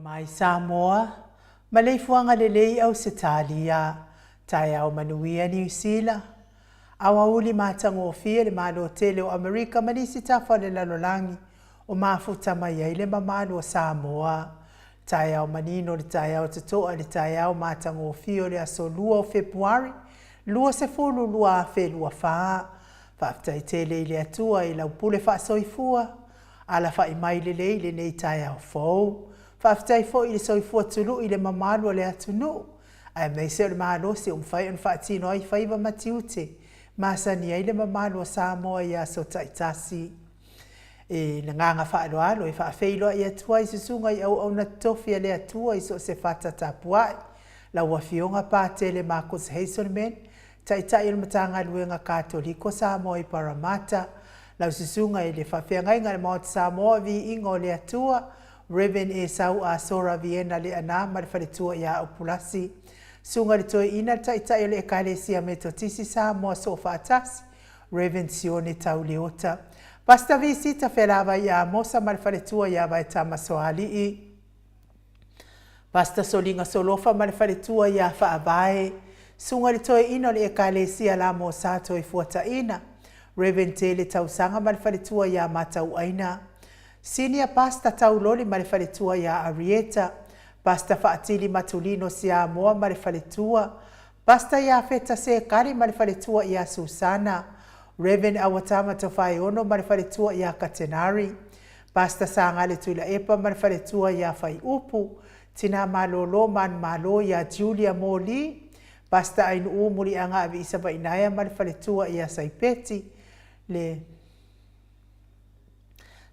Mai Samoa, Maleifuaga lelei Ausetalia, taeao manuia Niu Sila, aoauli matagofie le Malo tele o Amerika ma nisi tafa o le lalolagi o mafuta mai ai le mamalu o Samoa. Taeao manino le taeao totoa i le taeao matagofie o le aso 2 o Fepuari 20 2024. Faafetai tele i le Atua i lau pule faasoifua, alafai mai lelei i lenei taeao fou. Faafetai foi i le soifua tului i le mamalu o le atunuu, aemaise o le malosi ua mafai ona faatino ai faiva ma tiute masani ai le mamalu o Samoa i aso taitasi. I le agaga faaaloalo e faafeiloai atu ai susuga i auauna totofi a le Atua i so o se fata tapuai, lau Afioga Patele Marcus Hazelman, Taitai o le Matagaluega Katoliko Samoa i Parramatta, lau Susuga i le Faafeagaiga i le Maota Samoa Viiga o le Atua, Rev. Esau Asora Viena Leaana ma le faletua ia Upulasi, Susuga i le Toeaina le Taitai o le Ekalesia Metotisi Samoa Soofaatasi, Rev. Sione Tau Leota, Pastor Visita Felavai Amosa ma le faletua ia Vaetama Soalii, Pastor Soliga Solofa ma le faletua ia Faavae, Susuga i le Toeaina o le Ekalesia Lamosa Toefuataina, Rev. Tele Tausaga ma le faletua ia Matauaina, Senior Pastor Tauloli ma le faletua ia Arieta, Pastor Faatili Matulino Siamoa ma le faletua, Pastor Iafeta Sekali ma le faletua ia Susana, Rev. Awatama Tofaeono ma le faletua ia Katenari, Pastor Sagale Tuilaepa ma le faletua ia Faiupu, Tina Malolo Manumalo ia Julia Moli, Pastor Ainuu Muliaga Aviisa Vainaea ma le faletua ia Saipeti, le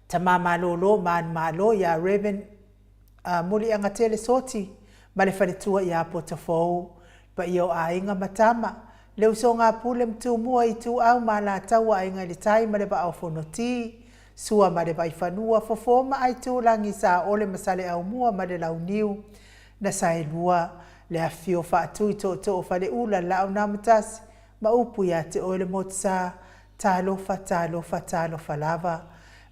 Tama Malolo Manumalo ia Rev. Muliagatele Soti ma le faletua ia Potofou, le paia o aiga ma tama, le usoga a Pule ma Tumua, Ituau ma Alataua, Aiga i le Tai ma le Vaa o Fonoti, Sua ma le Vaifanua, Fofo ma Aitulagi, Saole ma Saleaaumua ma le Launiu na Saelua, le afifio Faatui, Tootoo o Faleula, Laaunaamatasi ma upu ia te oe le Motusa, Talofa, talofa, talofa lava.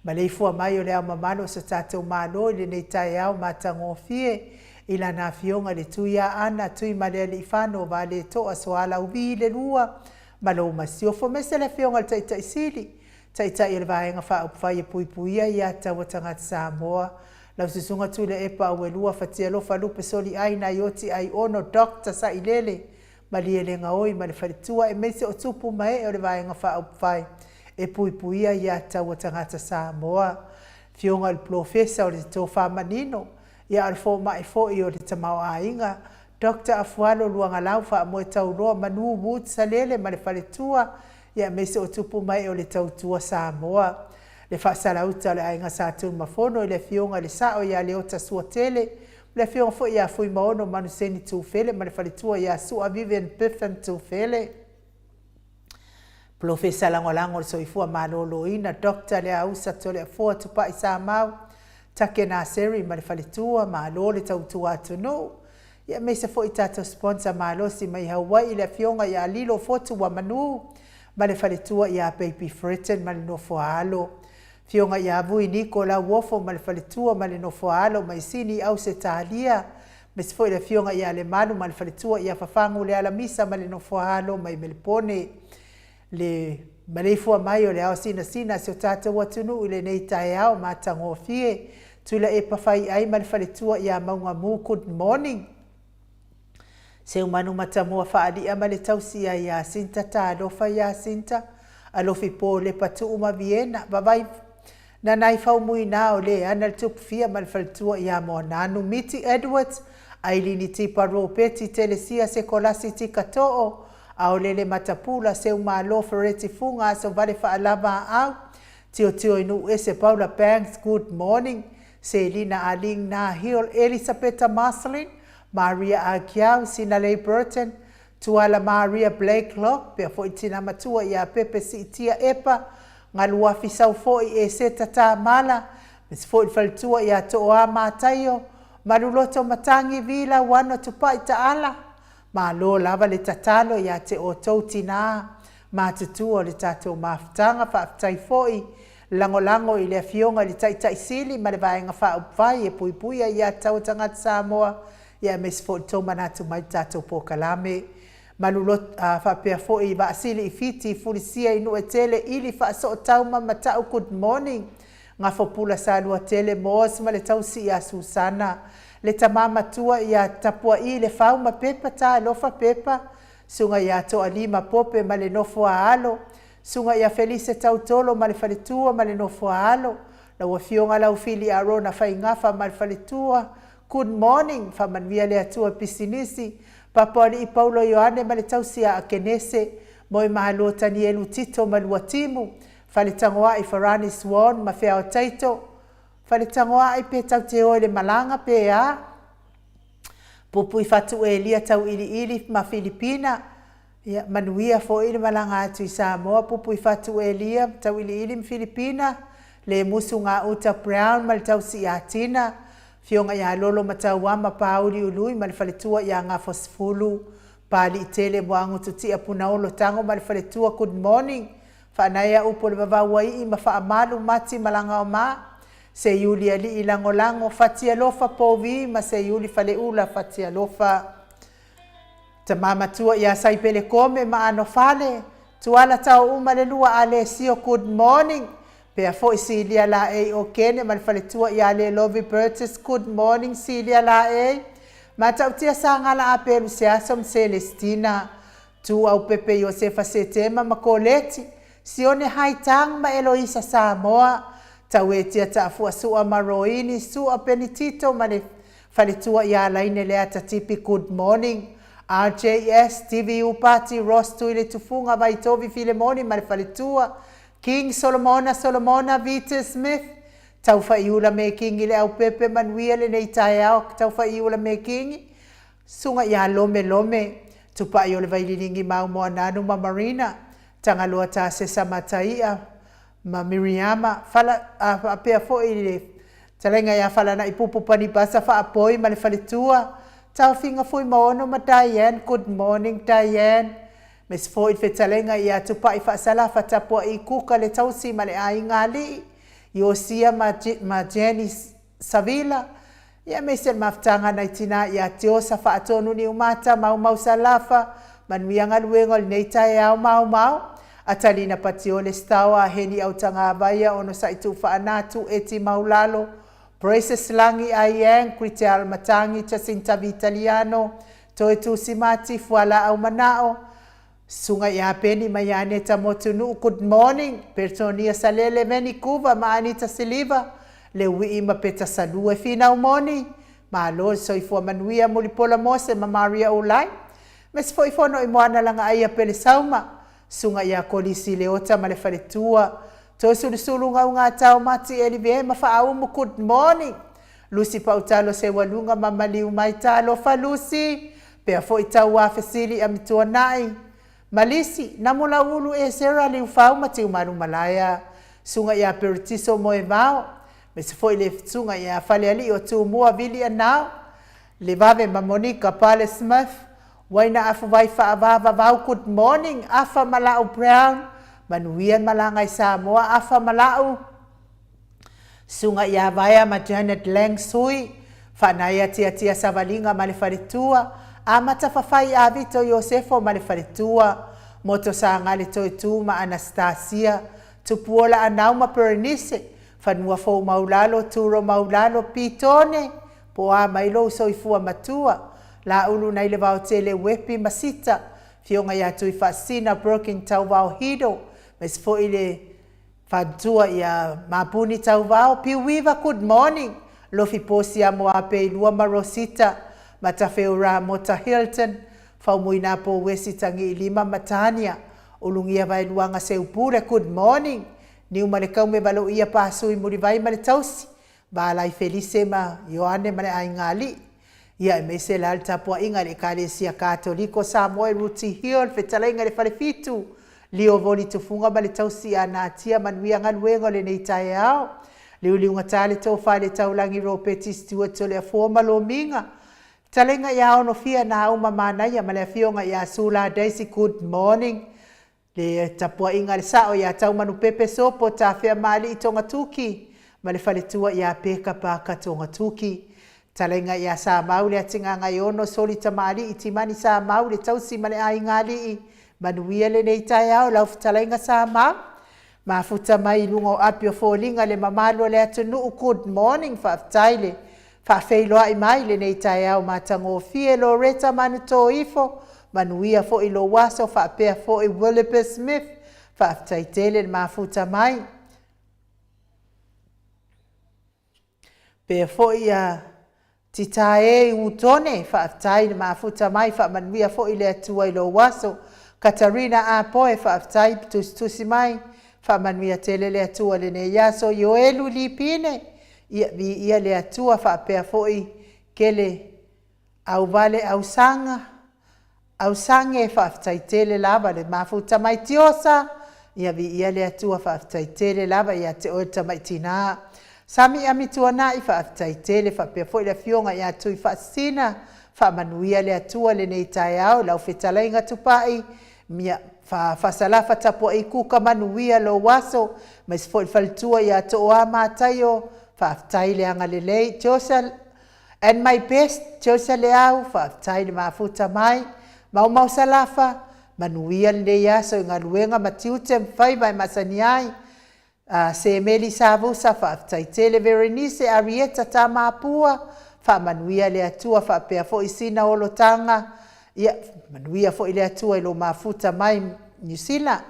Maleifua mai o le Ao Mamalu o so tatou Malo i lenei taeao matagofie i Lana Afioga i le Tuiaana Tuimalealiifano Vaaletoa Sualauvi le Lua ma lou Masiofo aemaise le Afioga i le Taitai Sili, Taitai o le Vaega Faaupufai e Puipuia ia Taua Tagata Samoa, lau Susuga Tuilaepa Auelua Fatialofa Lupe Soliai Naioti Aiono Doctor Sailele Malielegaoi ma le faletua aemaise o tupu ma ee o le Vaega Faaupufai e puipuia ia taua tagata Samoa. Afioga i le Polofesa o le Tofa Manino, ia a o le fomai foi o le Tamaoaiga, Doctor Afualo Luagalau Faamoetauloa Manu Woods Salele ma le faletua, ia aemaise o tupu ma ee o le Tautua Samoa. Le faasalauta o le Aiga Sa Tunumafono i le Afioga i le Sao ia Leota Suatele, Le afioga foi ia Fuimaono Manuseni Tufele ma le faletua ia Sua Vivian Biffin Tufele. Polofesa Lagolago o le Soifua Maloloina Doctor Leausa Toleafoa Tupai Samau Take Naseri ma le faletua, malo le tautua atunuu. Ia aemaise foi tatou sponsor malosi mai Hawaii le afioga ia Lilo Fotu Wamanu ma le faletua ia Baby Fretton ma le nofoaalo. Afioga ia Vui Niko Lauofo ma le faletua ma le nofoaalo mai Sini Ausetalia, aemaise foi le afioga ia Lemalu ma le faletua ia Fafagu Lealamisa ma le nofoaalo mai Melepone. Le maleifua mai o le ao sinasina a si o tatou atunuu i lenei taeao matagofie, Tuilaepa Faiai ma le faletua ia Maugamu Good morning. Seumanu Matamua Faalia ma le tausi ia Iasinta Talofa Iasinta Alofi Po Lepa Tuu ma Viena Vavai Nanai Faumuina o Leana le Tupufia ma le faletua ia Moananu Miti Edwards Ailini Tipa Ropeti Telesia Sekolasi Tika Too Aolele Matapula Seumalo Fereti Fuga Aso Vale Faalava Aau Tiotio i Nuuese Paula Banks Good morning Selina Aling Na Hill Elisapeta Marceline Maria Agiau, Sinalei Burton, Tuala Maria Blakelock, pea foi Tina Matua ia Pepe Siitia Epa, Galuafi Sau foi Eseta Tamala, aemaise foi le faletua ia Tooa Mataio, Maluloto Matangi Vila Wano Tupai Taala. Malo lava le tatalo ia te outou tinā matutua o le tatou mafutaga, faafetai foi. Lagolago i le Afioga i le Taitai Sili ma le Vaega Faaupufai e Puipuia Aiatatau a Tagata Samoa, ia aemaise foi le tou manatu mai i le tatou polokalame. Malulot, a, faapea foi i Vaasili i Fiti, Fulisia i Nuuetele, Ili Faasootau ma Mata'u Good morning. Gafopula Saluatele Moss ma le tausi ia Susana, le tama matua ia Tapua'i Lefau ma Pepa Talofa Pepa, Susuga ia Toalima Pope ma le nofo a alo, Susuga ia Felise Tautolo ma le faletua ma le nofo a alo, lau Afioga Laufili Arona Faigafa ma le faletua, Good morning, faamanuia le Atua i pisinisi, Papaoalii Paulo Ioane ma le tausi ia Akenese, Moemalo Tanielu Tito ma Luatimu, Faletagoai Farani Swan ma Feao Taito, Faletagoai pe tau te o i le malaga pe a? Pupui Fatu Elia Tauiliili ma Filipina, Ia, manuia foi le malaga atu i Samoa, Pupui Fatu Elia Tauiliili ma Filipina, Lemusu Gauta Brown ma le tausi ia Tina, Afioga ia Lolo Matauama Paauli Ului ma le faletua ia Gafosefulu, Paaliitele Muagututia Punaolo Tago ma le faletua Good morning Faanaea upu o le Vavauaii ma Faamalu Mati Malagaoma, Seiuli Alii Lagolago Fatialofa Povi ma Seiuli Faleula Fatialofa. Tama matua ia Saipele Kome ma Anofale, Tuala Taouma le lua Alesio Good morning Pea foi Silia Laei o Kene ma le faletua ia Lelovi Burgess Good morning Silia Laei Matautia Sagala Apelu Seaso ma Selestina Tuaupepe Iosefa Setema ma Koleti, Sione Haitang ma Eloisa Samoa, Tauetia Taafua Sua ma Roini Sua Penitito ma le Faletua ia Laine Leata Tipi Good morning RJS TVU Pati Ross Tuiletufuga Vaitovi Filemoni ma le Faletua King Solomona Solomona Vita Smith Taufa'iula Mekingi Leaupepe Manuia lenei taeao Taufa'iula Mekingi Susuga ia Lome Lome, Tupai o le Vaililigi Mau Moananu ma Marina, Tagaloa Tasesa Matai'a ma Miriama, Fala, a faapea foi le Fetalaiga ia Falanaipupu Panipasa Faapoi ma le Faletua, Taofiga Fuimaono ma Diane, Good morning Diane. Aemaise foi le Fetalaiga ia Tupai Faasalafa Tapua'i Kuka le Tausi ma le Aiga Alii, Iosia ma, ma Jenny Savila, ia aemaise le mafutaga nai tina ia Tiosa Faatonu Niumata Maumau Salafa, manuia galuega o lenei taeao maomao, Atalina Patiole Staoa Heni Autagavaia Onosai Tuufaana Tueti Maulalo, Precious Lagi Aiang Kritel Matangi Jacinta Vitaliano Toetusi Mati Fualaau Manao, Susuga ia Peni ma ia Aneta Motunuu Good morning Pertonia Salele Meni Kuva ma Anita Siliva Leuii ma Peta Salue Finau Moni Malo le soifua manuia Mulipola Mose ma Maria Ulai Mesi foi fono i Moana Lagaaia Pele Sauma Susuga ia Kolisi Leota ma le faletua Toisulusulu Gaugatao Mati Elive ma Faaumu Good morning Lusi Pautalo Seualuga ma Maliu Mai Talofa Lusi Pea foi Tauā Fesili Amituanai ma Lisi Namulauulu Esera Liufau ma Tiumalu Malaea Susuga ia Peretiso Moevao Aemaise foi le Susuga ia Falealii o Tumua Vili Anao Levave ma Monica Pale Smith Uaina Afuvai Faavavavau Good morning Afa Malau Brown Manuia le malaga i Samoa Afa Malau Susuga ia Vaea ma Janet Lang Sui, Faanaea Tiatia Savaliga ma le faletua, Amata Fafai Avito Iosefo ma le faletua, Moto Sagale Toetu ma Anastasia, Tupuola Anau ma Berenice, Fanua Fou Maulalo, Turo Maulalo, Pitone, Po a mai lou soifua matua, Laulu nai le Vaotele Uepi ma Sita, Fioga ia Tuifaasisina Birkin Tauvao Hido, aemaise foi le Faatua ia Mapuni Tauvao, Piuiva Good morning, Lofi Posia Moapeilua ma Rosita, Matafeura Mota Hilton, Faumuina Pouesi Tagiilima ma Tania, Ulugia Vaeluaga Seupule Good morning, Niumalekaume Valoia Pasui Mulivai ma le Tausi, Valai Felise ma Ioane ma le Aiga Alii. Ia aemaise la le tapuaiga i le Ekalesia Katoliko Samoa i Rooty Hill, Fetalaiga i le Falefitu, Lio Voli Tufuga ma le Tausi ia Natia Manuia Galuega o lenei taeao. Liuliugata le tofa i le Taulagi Ropeti Stewart Toleafoa ma Lomiga. Fetalaiga ia Onofia Nauma Manaia ma le Afioga ia Sula Daisy Good morning. Le tapuaiga a le sao ia Taumanupepe Sopo Tafeamaalii Togatuki ma le faletua ia Peka Parker Togatuki. Talaiga ia Samau le Atigagaiono Soli Tamalii Timani Samau le tausi ma le aiga alii. Manuia lenei taeao lau fetalaiga Samau. Mafuta mai i luga o api o foliga le mamalu o le atunuu. Good morning, faafetai le faafeiloai mai i lenei taeao matagofie. Loretta Manutoifo, manuia foi lou aso faapea foi Williber Smith, faafetai tele le mafuta mai. Pea foi a Tita e i Utone, faafetai le mafuta mai, faamanuia foi le Atua i lou aso. Katarina Apoe, faafetai tusitusi mai, faamanuia tele le Atua i lenei aso. Ioelu Lipine, ia viia le Atua faapea foi Kele Auvale Ausaga, Ausange, faafetai tele lava le mafuta mai Tiosa, ia viia le Atua, faafetai tele lava ia te oe le tamai tina. Sami Amituanai, faafetai tele faapea foi le afioga ia Tuifaasisina, faamanuia le Atua i lenei taeao i lau fetalaiga Tupai, ia Faasalafa Tapuai Kuka, manuia lou aso, aemaise foi le faletua ia Tooa Mataio, faafetai le agalelei. Joseph And my best, Josa Leau, faafetai le mafuta mai. Maumau Salafa, manuia lenei aso i galuega ma tiute ma faiva e masani ai. Semeli Savusa, faafetai tele. Verenice Arieta Tamapua, faamanuia le Atua faapea foi Sina Olotanga, ia manuia foi le Atua i lo mafuta mai Niu Sila.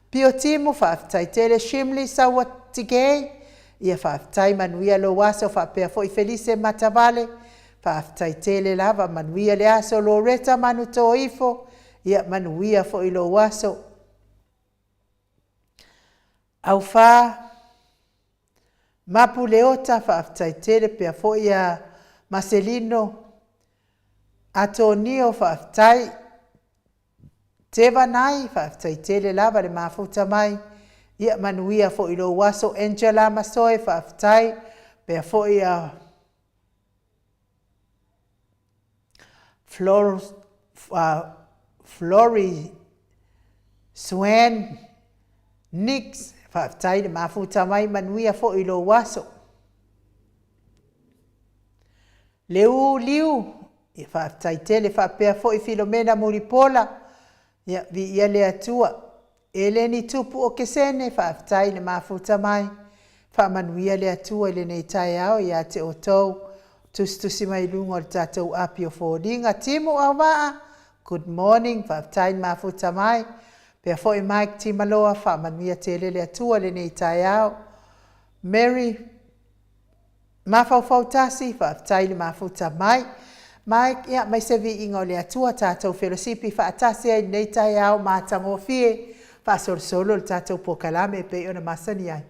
Pio Timu, faafetai tele. Shimley Saua Tigei, ia faafetai, manuia lou aso faapea foi Felise Matavale, faafetai tele lava, manuia le aso. Loretta Manutoifo, ia manuia foi lou aso. Aufa Mapu Leota, faafetai tele pea foi ia Maselino Atonio, faafetai. Tevanai, faafetai tele lava le mafuta mai, ia manuia foi lou aso. Angela Masoe, faafetai pea foi a Flor, Flori Swan Nix, faafetai le mafuta mai, manuia foi lou aso. Leu Liu, ia faafetai tele faapea foi Filomena Mulipola, ia viia le Atua. Eleni Tupu Okesene, faafetai i le mafuta mai, faamanuia le Atua i lenei taeao ia te outou, tusitusi mai i luga o le tatou api o foliga. Timu Auvaa, good morning, faafetai i le mafuta mai. Pea foi Mike Timaloa, faamanuia tele le Atua i lenei taeao. Mary Mafaufau tasi, faafetai le mafuta mai. Mike, ia mai se viiga o le Atua tatou felosipi faatasi ai i lenei taeao matagofie, faasolosolo le tatou polokalame e pei ona masani ai.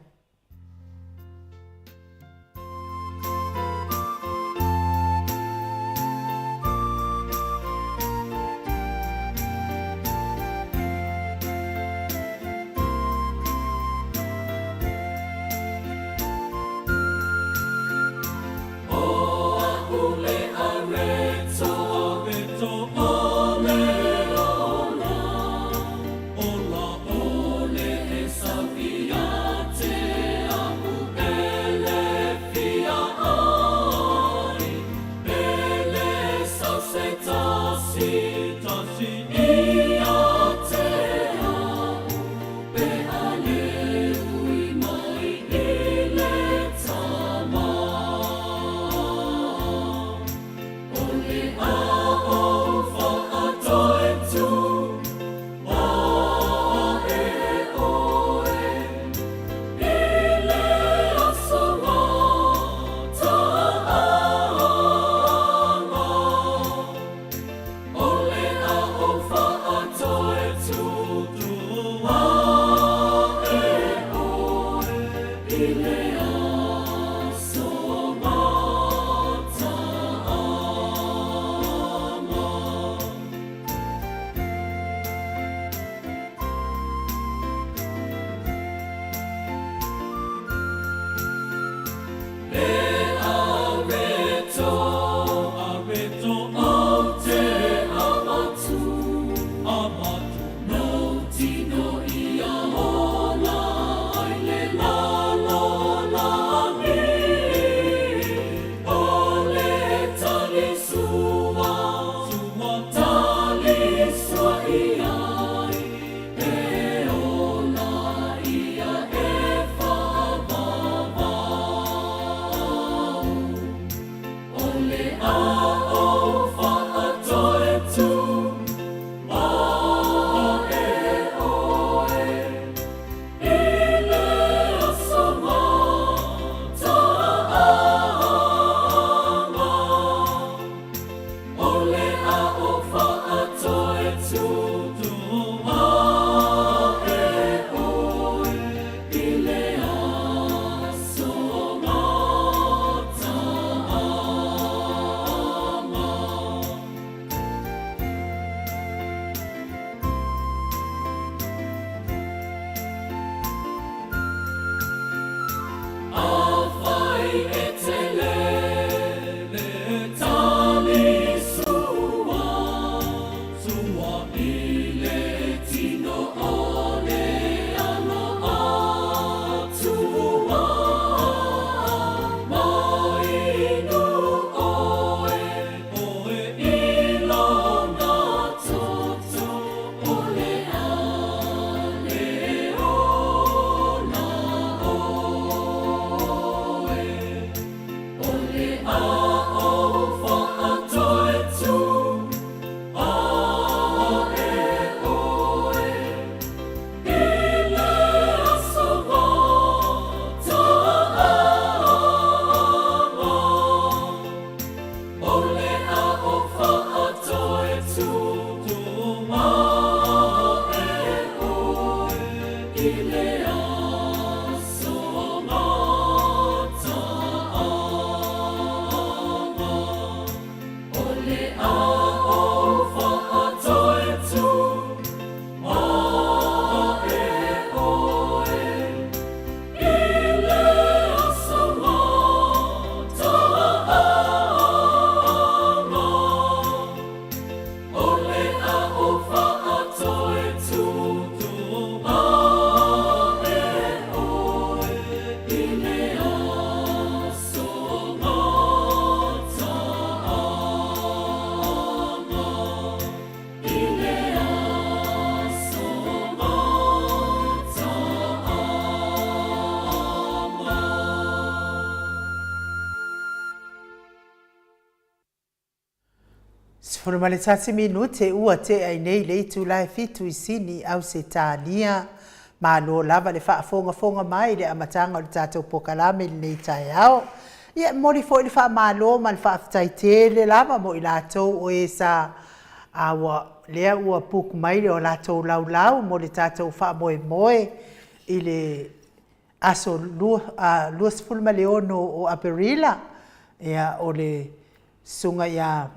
11 minute ua tea i nei le itula e fitu i Sini, Ausetalia. Malo lava le faafogafoga mai i le amataga o le tatou pokalame i lenei taeao. Ia, e momoli foi le faamalo ma le faafetai tele lava mo i latou o e sa a ua lea ua book mai le latou laulau mo le tatou faamoemoe i le aso 26 o Aperila. Ia, o le Susuga ia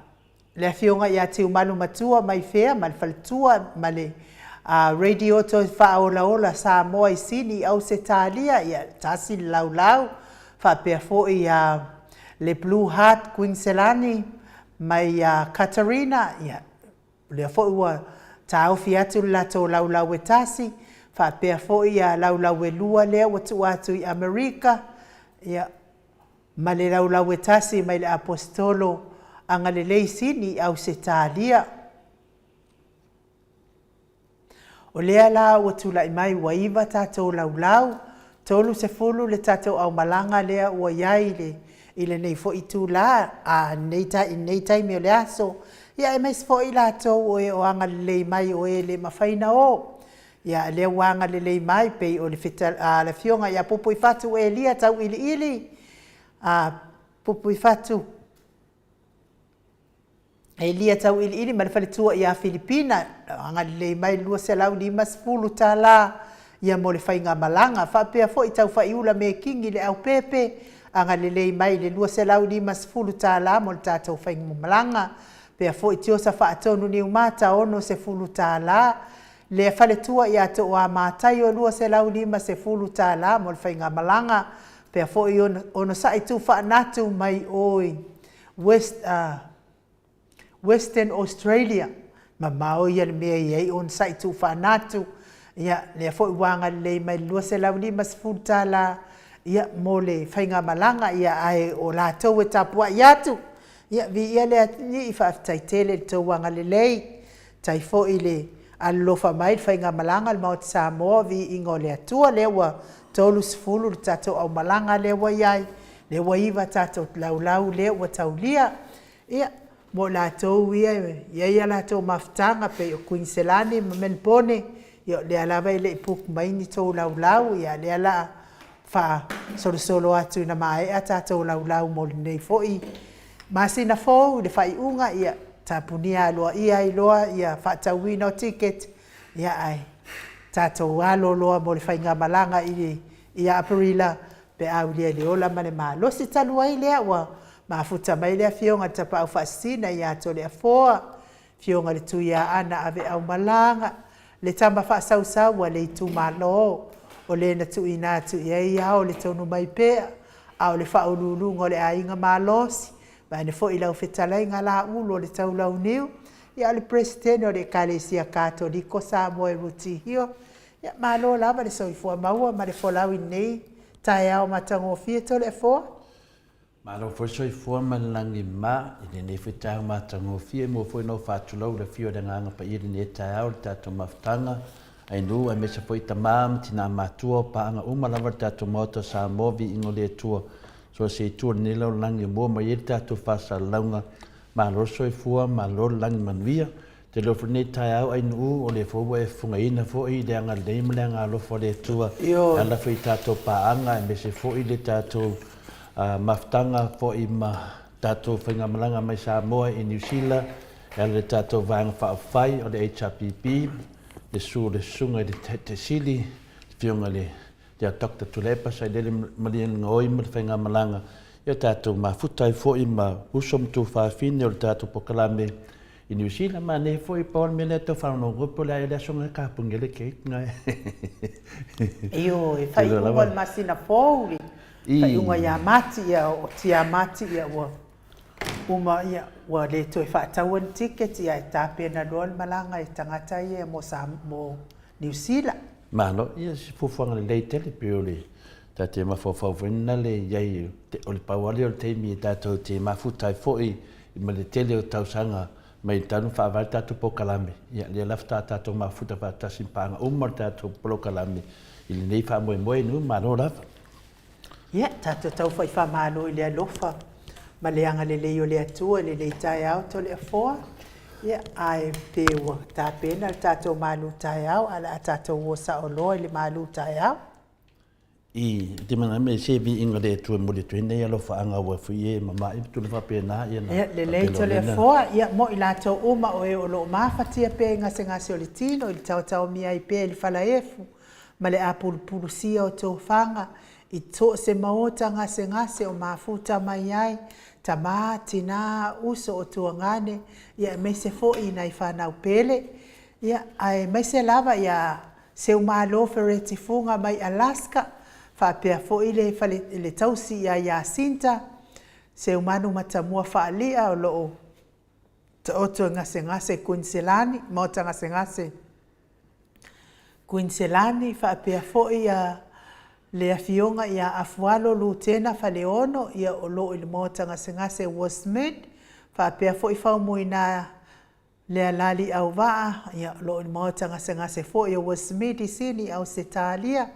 le Afioga ia Tiumalu Matua mai Fea ma le faletua ma le Radio Toe Faaolaola Samoa i Sini i Ausetalia, ia tasi le laulau, faapea foi ia le Blue Heart Kuiniselani mai ia Katarina, ia lea foi ua taofi atu le latou laulau e tasi, faapea foi ia laulau e lua lea ua tuu atu i Amerika, ia ma le laulau e tasi mai le Aposetolo Agalelei Sini i Ausetalia. O lea la ua tulai mai ua iva tatou laulau, 30 le tatou aumalaga lea ua i ai i le i lenei foi itula, a lenei i lenei taimi o le aso, ia aemaise foi i latou o e o agalelei mai o e le mafai ona o. Ia lea ua agalelei mai pei o le le Afioga ia Pupuifatu Elia Tauiliili, a Pupuifatu Elia Tauiliili ma le faletua ia Filipina, agalelei mai le $250 ia mo le faigamalaga. Faapea foi Taufaiula Mekigi Leaupepe, agalelei mai le $250 mo le tatou faigamalaga. Faapea foi Tiosa Faatonu Niumata, $60. Le faletua ia Tooa Mataio, $250 mo le faigamalaga. Faapea foi Onosai Tuufaanatu mai o i West, Western Australia, mamao ia le mea e i ai Onosai Tuufaanatu, ia, lea foi ua agalelei mai le $250 ia, mo le faigamalaga, ia, ae o latou e tapuai atu, ia, viia le Alii, faafetai tele i le tou agalelei, faafetai foi le alolofa mai i le faigamalaga a le Maota Samoa, viiga o le Atua, lea ua 30 le tatou aumalaga lea ua i ai, lea ua 9 tatou laulau lea ua taulia. Ia, mo i latou ia e i ai a latou mafutaga pei o Kuiniselani ma Melebone, ia o lea lava e le i book mai ni tou laulau, ia o lea o le a faasolosolo atu ina maea tatou laulau mo lenei foi masina fou i le faaiuga, ia tapunia aloaia ai loa ia faatauina o ticket, ia ae tatou alo loa mo le faigamalaga i ia Aperila pe a aulia i le ola ma le malosi. Talu ai lea ua mafuta mai le Afioga i le Tapaau Faasisina ia Toleafoa, Afioga i le Tuiaana Aveaumalaga, le tama faasausau a le itumalo, o le na tuuina atu i ai ao le tonu mai pea, a o le faauluuluga o le aiga malosi, vaeane foi lau fetalaiga Laulu o le Taulauniu, ia o le Peresetene o le Ekalesia Katoliko Samoa i Rutihio. Ia, malo lava le soifua maua ma le folau i lenei taeao matagofie Toleafoa. Malo foi le soifua ma le lagi ma i lenei foi taeao matagofie. E mua foi ona ou faatulou i le afio o le Agaga Paia i lenei taeao i le tatou mafutaga ainuu aemaise foi tama ma tina matua o paaga uma lava le tatou Maota o Samoa, viiga o le Atua. So o se itu o lenei lalolagi e mua mai ai le tatou faasalalauga. Malo le soifua, malo le lagi manuia. Te leo foi lenei taeao ainuu o lea foi ua e fofogaina foi le agalelei ma le agaalofa o le Atua e ala foi i tatou paaga aemaise foi le tatou mafutaga foi ma tatou faigamalaga mai Samoa i Niu Sila e ala i le tatou Vaega Faaupufai o le HRPP, le susu o le Susuga i le Taitaisili, le Afioga i le ia Doctor Tuilaepa Sailele Malielegaoi ma le faigamalaga, ia tatou mafuta ai foi ma uso ma tuafafine o le tatou polokalame i Niu Sila. Manaia foi, pau le mea lea e tau faalogologo po o le a ea le aso na kapuni ai le cake na. Ioe, faaiuga o le masina fou, le faaiuga ia Mati, ia o Tiamati, ia ua uma, ia ua le toe faataua ni ticket, ia ae tapena loa le malaga i tagata ia mo mo Niu Sila. Malo, ia se fuafuaga lelei tele pei o le ta te mafaufau foi lena le i ai o le pau lava lea o le taimi e tatou te mafuta ai foi ma le tele o tausaga mai talu ona faavae le tatou polokalame. Ia lea la faatoa tatou mafuta faatasi ma paaga uma le tatou polokalame i lenei faamoemoe nu malo lava. Ia, tatou tau fai faamalo i le alofa ma le agalelei o le Atua i lenei taeao Toleafoa. Ia, ae pe ua tapena le tatou malu taeao, ae o le a tatou o sao loa i le malu taeao. I te mana me se viiga le Atua e momoli atu ai nei alofaaga aua foi e mamae ma tulaga faapena ia na Ia, lelei faapena Toleafoa, ia mo i latou uma o e o lo o mafatia pea i gasegase o le tino, i le taotaomia ai pea i le falaefu ma le apulupulusia o tofaga, i so o se maota gasegase o mafuta mai ai, tama, tina, uso o tuagane, ia aemaise foi i nai fanau pele, ia aemaise lava ia Seumalo Fereti Fuga mai Alaska, faapea foi le fale le tausi ia Iasinta, Seumanu Matamua Faalia o lo o taoto e gasegase i Kuiniselani, Maota Gasegase Kuiniselani, faapea foi ia le Afioga ia Afualo Lutena Faleono, ia o lo o i le Maota Gasegase Westmead, faapea foi Faumuina Lealali Auvaa, ia o lo o i le Maota Gasegase foi o Westmead i Sini, Ausetalia,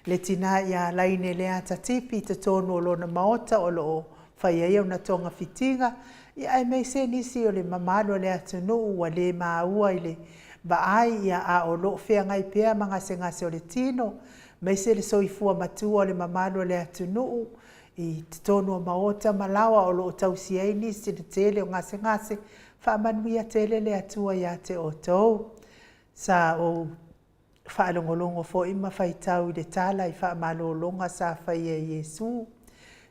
le tina ia Laine Leata Tipi i totonu o lona maota o lo o fai ai ona togafitiga, ia aemaise nisi o le mamalu o le atunuu ua le maua i le vaai, ia a o lo o feagai pea ma gasegase o le tino, aemaise le soifua matua o le mamalu o le atunuu i totonu o maota ma laoa o lo o tausi ai nisi i le tele o gasegase. Faamanuia tele le Atua ia te outou. Sa ou faalogologo foi ma faitau i le tala i faamalologa sa faia e Iesu.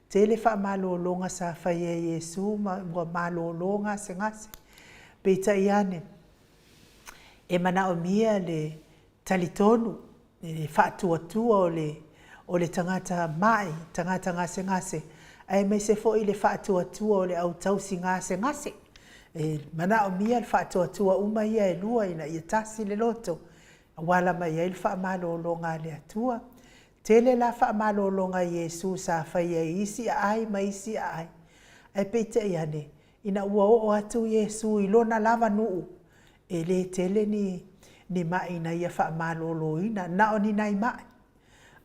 Tele faamalologa sa faia e Iesu ma ua malolo gasegase. Peitai ane, e manaomia le talitonu i le faatuatua o le o le tagata mai, tagata gasegase, aemaise foi le faatuatua o le au tausi gasegase. E manaomia le faatuatua uma ia e lua ina ia tasi le loto, ua ala mai ai le faamalologa a le Atua. Tele la faamalologa a Iesu sa faia i isi aai ma isi aai, ae peitai ane, ina ua oo atu Iesu i lona lava nuu, e le tele ni ni mai na ia faamaloloina, na o ni nai mai.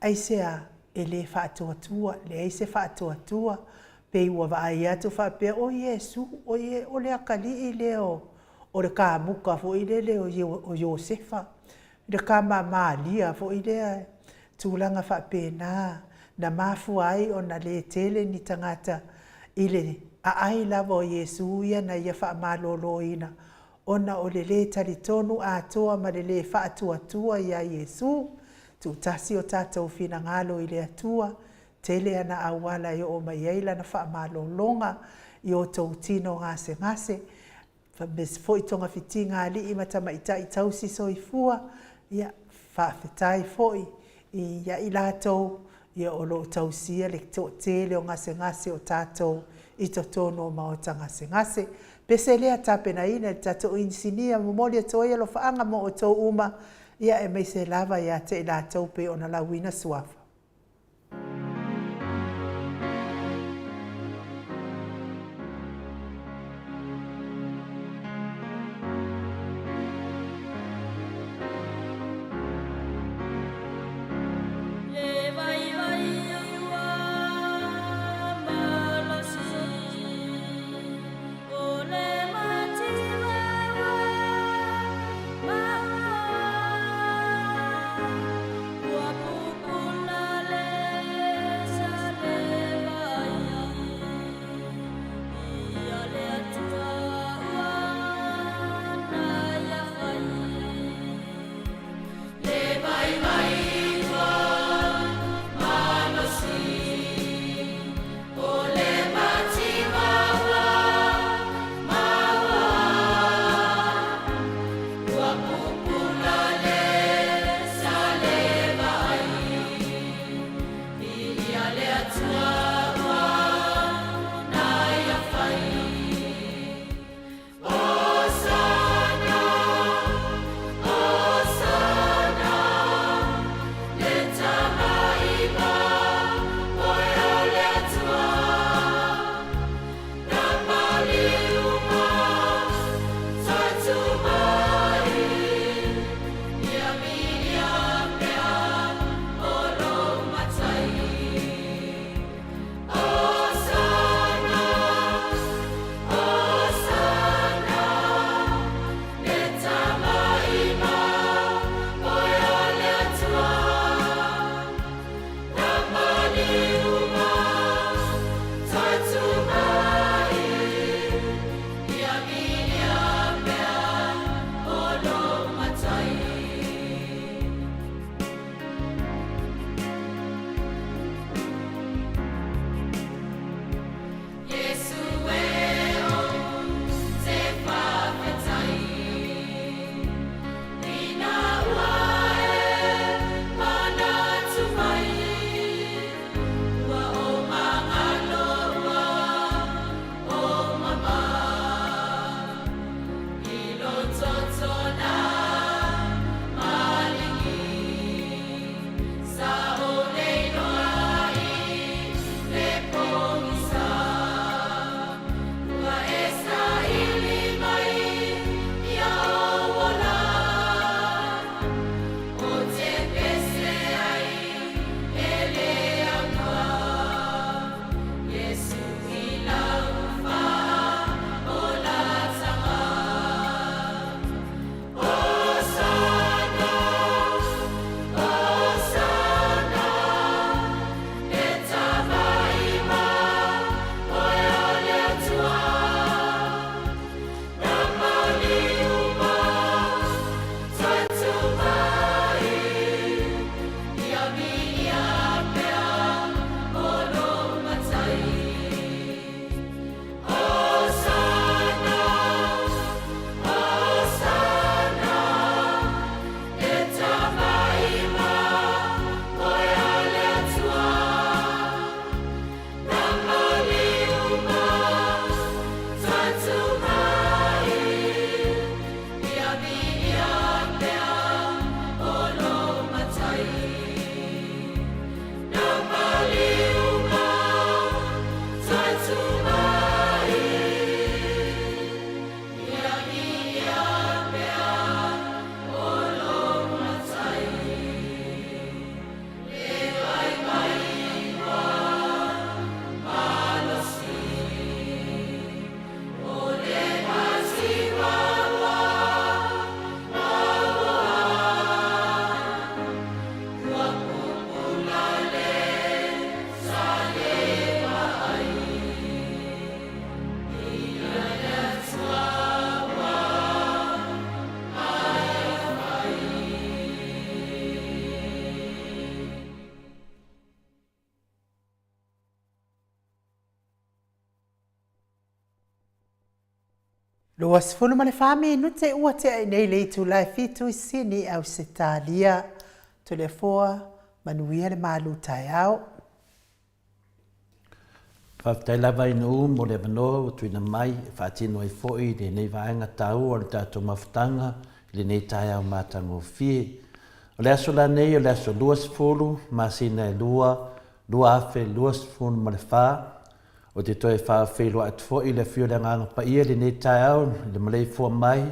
Aisea? E le faatuatua, leai se faatuatua, pei ua vaai atu faapea, o Iesu, o Ie, o le atalii lea o o le kamuta foi lele o Iosefa, le tama a Malia foi lea, tulaga faapena na mafua ai ona le tele ni tagata i le aai lava o Iesu ia na ia faamaloloina, ona o le lē talitonu atoa ma le lē faatuatua ia Iesu. Tuutasi o tatou finagalo i le Atua, tele ana auala e oo mai ai Lana faamalologa i o outou tino gasegase, aemaise foi togafitiga a alii ma tamaitai tausi soifua, ia faafetai foi ia i latou ia o lo o tausia le toatele o gasegase o tatou i totonu o maota gasegase. Pese lea tapenaina e le tatou inisinia, momoli atu ai alofaaga mo outou uma, ia aemaise lava ia te i latou pei ona lauina suafa. Le vaivai ua malosi o le mativa ua maua ua pupula. 24 minute ua tea i nei le itula e fitu i Sini, Ausetalia. Toleafoa, manuia le malu taeao. Faafetai lava i Nuu mo le avanoa ua tuuina mai e faatino ai foi lenei vaega taua o le tatou mafutaga i lenei taeao matagofie. O le aso la nei o le aso 20 masina e 2, 2024, Ou te toe faafeiloai atu foi i le afio o le Agaga Paia i lenei taeao i le maleifua mai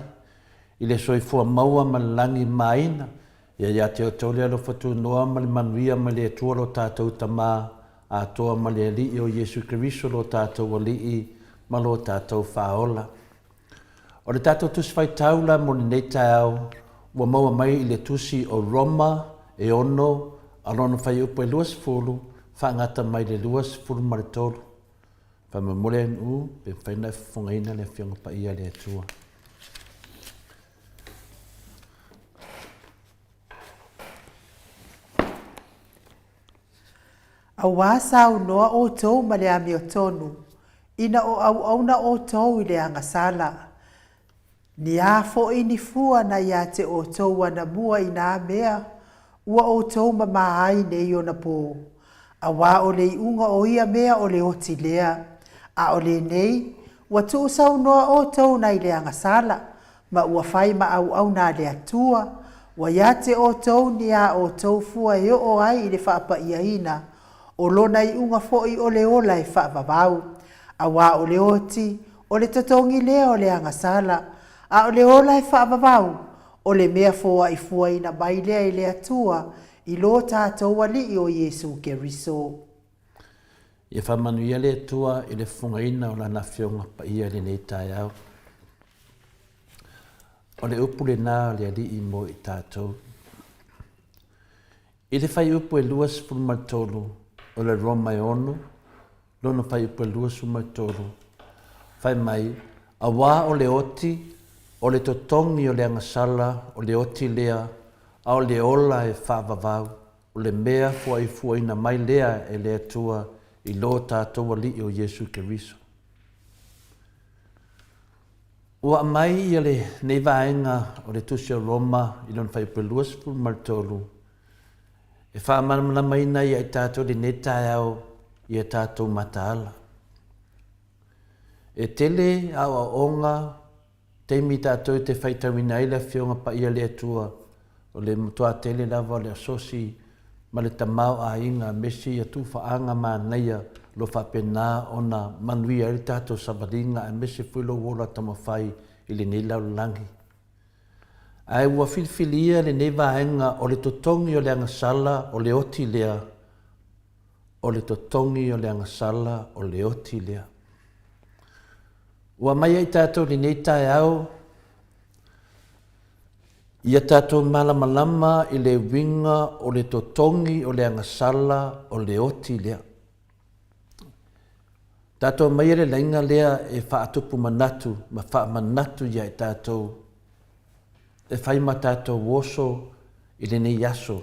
i le soifua maua ma le lagi maina. Ia ia te outou le alofa tunoa ma le manuia mai le Atua lo tatou Tama atoa ma le Alii o Iesu Keriso lo tatou Alii ma lo tatou Faaola. O le tatou Tusi Faitau la mo lenei taeao ua maua mai i le Tusi o Roma e ono a lona fuaiupu e 20 faagata mai le 23. Faamolemole NU pe mafai ona e fofogaina le Afioga Paia a le Atua. Auā saunoa outou ma le amiotonu, ina o auauna outou i le agasala. Ni a foi ni fua na ia te outou anamua i nā mea ua outou mamā ai nei ona pō, auā o le iuga o ia mea o le oti lea, a o lenei, ua tuusaunoa outou nai le agasala, ma ua fai ma auauna a le Atua, ua ia te outou ni a outou fua e oo ai i le faapaiaina, o lona iuga foi o le ola e faavavau. Auā o le oti, o le totogi lea o le agasala, a o le ola e faavavau, o le mea foaifuaina mai lea e le Atua i lo tatou Alii o Iesu Keriso. Ia faamanuia le Atua i le fofogaina o Lana Afioga Paia i lenei taeao. O le upu lena a le Alii mo i tatou. I le fuaiupu e 23 o le Roma e ono, lona fuaiupu e 23, fai mai, Auā o le oti, o le totogi o le agasala, o le oti lea, a o le ola e faavavau, o le mea fuaifuaina mai lea e le Atua i lo tatou Alii o Iesu Keriso. Ua aumai ia lenei vaega o le Tusi o Roma i lona fuaiupu 23 e faamalamalamaina ai ia i tatou i lenei taeao i a tatou mataala. E tele aoaoga taimi tatou te faitauina ai le Afioga Paia le Atua, o le matua tele lava o le asosi ma le tamaoaiga aemaise ia tufaaga manaia o lo o faapena ona manuia ai le tatou savaliga aemaise foi lou ola taumafai i lenei lalolagi. Ae ua filifilia lenei vaega o le totogi o le agasala o le oti lea, o le totogi o le agasala o le oti lea. Ua aumai ai tatou i lenei taeao ia tatou malamalama i le uiga o le totogi o le agasala o le oti lea. Tatou aumaia le laina lea e faatupu manatu ma faamanatu ia i tatou e fai ma tatou oso i lenei aso.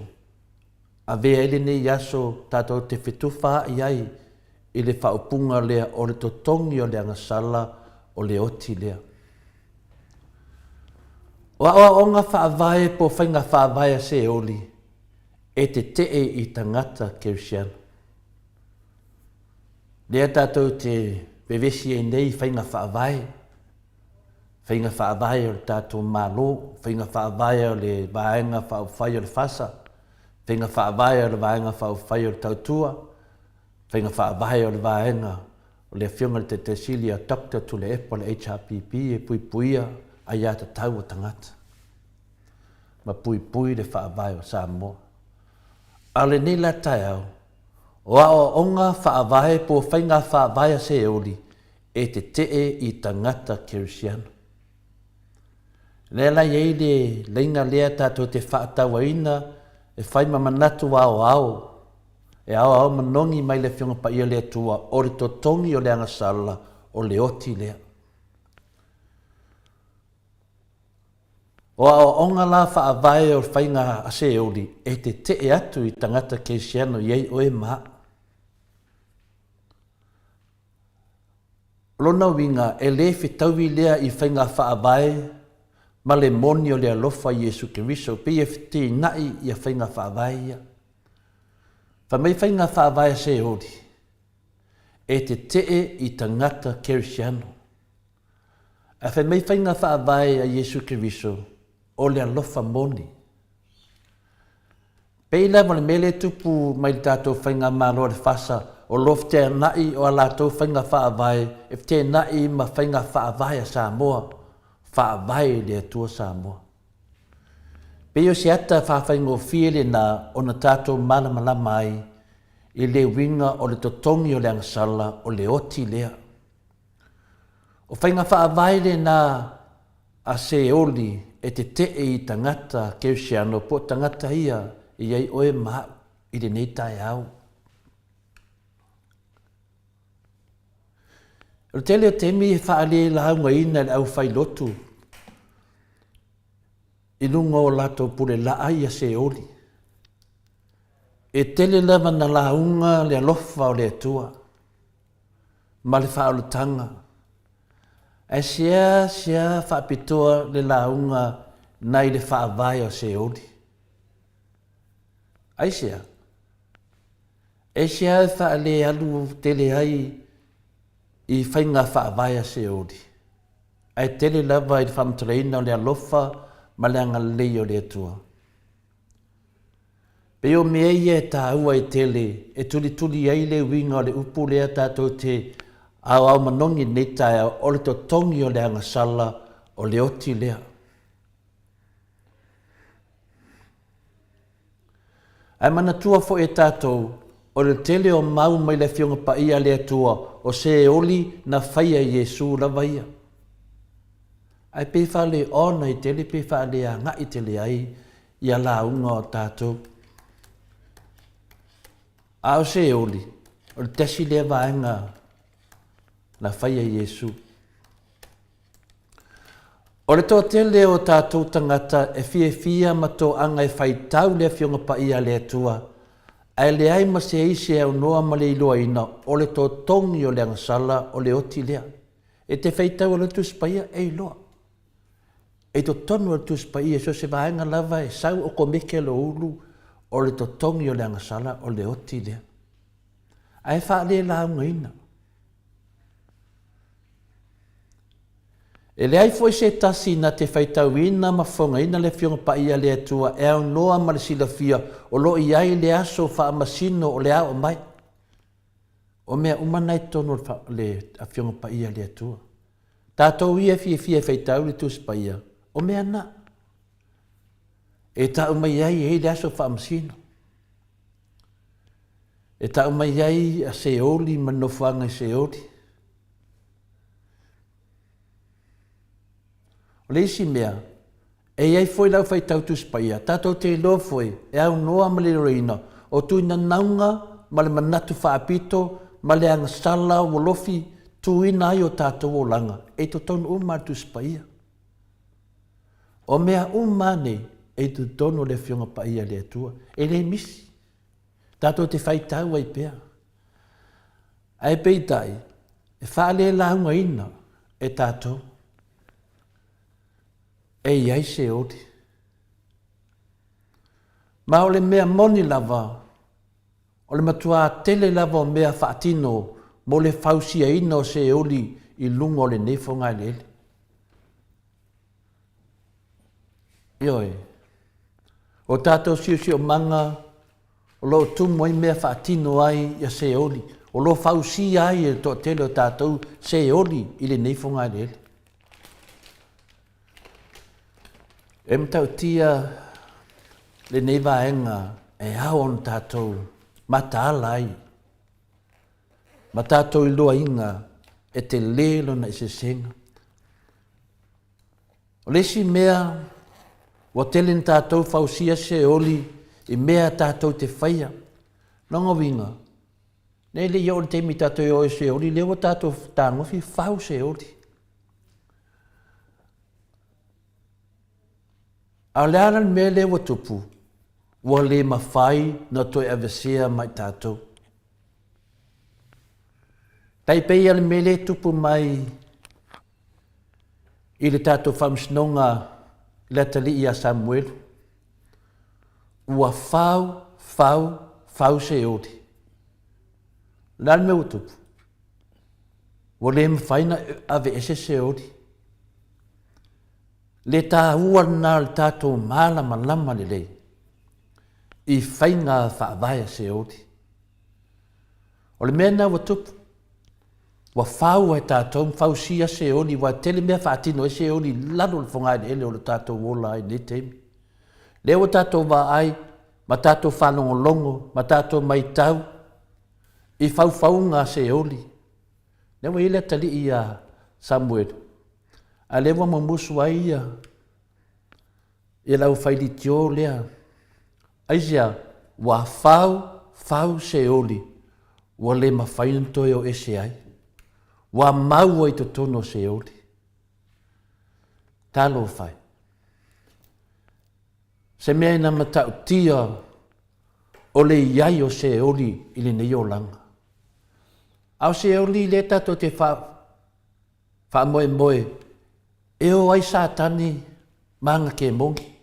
Avea ai lenei aso tatou te fetufaai ai i le faaupuga lea o le totogi o le agasala o le oti lea. O aoaoga faavae po o faiga faavae a Seoli e tetee i tagata Kerisiano. Lea tatou te vevesi ai nei i faiga faavae, faiga faavae o le tatou Malo, faiga faavae o le Vaega Faaupufai o le FASA, faiga faavae o le Vaega Faaupufai o le Tautua, faiga faavae o le Vaega o le Afioga i le Taitai Sili a Doctor Tuilaepa o le HRPP e puipuia aiatatau a tagata ma puipui le faavae o Samoa. A o lenei la taeao, o aoaoga faavae po o faiga faavae a Seoli e tetee i tagata Kerisiano. Lea la i ai le laina lea tatou te faatauaina e fai ma manatu aoao, e aoao manogi mai le Afioga Paia le Atua, o le totogi o le agasala, o le oti lea. O aoaoga la faavae o faiga a Seoli e tetee atu i tagata Kerisiano i ai oe ma au. O lona uiga, e le fetaui lea i faiga faavae ma le moni o le alofa i Iesu Keriso, pei e feteinaʻi ia faiga faavae ia. Fai mai faiga faavae a Seoli, e tetee i tagata Kerisiano. Ae fai mai faiga faavae a Iesu Keriso, o le alofa moni. Pei lava o le mea lea e tupu mai le tatou faigamalo a le FASA, o lo o feteanaʻi o a latou faiga faavae e fetenaʻi ma faiga faavae a Samoa, faavae i le Atua Samoa. Pei o se ata faafaigofie lena ona tatou malamalama ai i le uiga o le totogi o le agasala o le oti lea. O faiga faavae lena a Seoli e tetee i tagata Kerisiano po o tagata ia e i ai oe ma au i lenei taeao. O le tele o taimi e faalelaugaina e le aufailotu i luga o latou pule laa ia Seoli. E tele lava na lauga le alofa o le Atua ma le faaolataga. Ae seasea faapitoa le lauga nai le faavae o Seoli. Aisea? Aisea e faalealu tele ai i faiga faavae a Seoli, ae tele lava i le faamatalaina o le alofa ma le agalelei o le Atua? Pei o mea ia e taua ai tele e tulituli ai le uiga o le upu lea tatou te aoao manogi i lenei taeao, o le totogi o le agasala o le oti lea. Ae manatua foi e tatou, o le tele o mau mai le Afioga Paia a le Atua o Seoli na faia e Iesu lava ia. Ae pe faale-ona i tele pe faale-agai tele ai ia lauga o tatou. A o Seoli, o le tasi lea vaega na faia e Iesu. O le toatele o tatou tagata e fiafia ma toaga e faitau le Afioga Paia a le Atua, ae leai ma se isi e aunoa ma le iloaina o le totogi o le agasala o le oti lea. E te faitau e le Tusi Paia, e iloa. E i totonu o le Tusi Paia, so o se vaega lava e sau o komeke lo ulu, o le totogi o le agasala o le oti lea. Ae faalelaugaina. E leai foi se tasi na te faitauina ma fofogaina le Afioga Paia a le Atua e aunoa ma le silafia o lo o i ai le aso faamasino o le a oo mai. O mea uma na i totonu o le Afioga Paia a le Atua. Tatou ia e fiafia e faitau le Tusi Paia, o mea na. E tau mai ai e i ai le aso faamasino. E tau mai ai a Seoli ma le nofoaga i Seoli. O le isi mea, e i ai foi lau faitau Tusi Paia, tatou te iloa foi e aunoa ma le iloiloina o tuinanauga ma le manatu faapito ma le agasala ua lofi tuina ai o tatou olaga e i totonu uma le Tusi Paia. O mea uma nei e i totonu o le Afioga Paia a le Atua, e le misi. Tatou te faitau ai pea. Ae peitai, e faalelaugaina e tatou. E i ai se oli. Ma o le mea moni lava, o le matuā tele lava o mea faatino mo le fausiaina o se oli i luga o lenei fogaeleele. Ioe, o tatou siosiomaga o lo o tumu ai mea faatino ai ia Seoli, o lo o fausia ai e le toatele o tatou Seoli i lenei fogaeleele. E matautia lenei vaega e ao ona tatou mataala ai ma tatou iloaina e tele lona eseesega. O le isi mea, ua tele na tatou fausia Seoli i mea tatou te faia. Lona uiga, nei le i oo i le taimi tatou e o i Seoli, lea ua tatou tagofi fau Seoli. A o le a la le mea lea ua tupu? Ua le mafai na toe aveesea mai tatou. Tai pei ia le mea lea e tupu mai i le tatou faamasinoga i le atalii ia Samuelu. Ua fau, fau, fau Seoli. O le a le mea ua tupu? Ua le mafai ona aveese Seoli. Le taua lena o le tatou malamalama lelei i faiga faavae a Seoli. O le mea lena ua tupu, ua fau ai tatou ma fausia Seoli, aua e tele mea faatino ai Seoli i lalo o le fogaeleele o lo tatou ola ai i lenei taimi. Lea ua tatou vaai ma tatou faalogologo ma tatou matau i faufauga a Seoli. Lea ua i ai le atalii ia Samuelu, a lea ua mumusu ai ia ia le aufailitio lea. Aisea? Ua fau, fau Seoli, ua le mafai ona toe o ese ai. Ua mau ai i totonu o Seoli. Talofa e. Se mea ina matautia o le i ai o Seoli i lenei olaga. A o Seoli lea tatou te fa, faamoemoe e o ai Satani ma ana kemoni.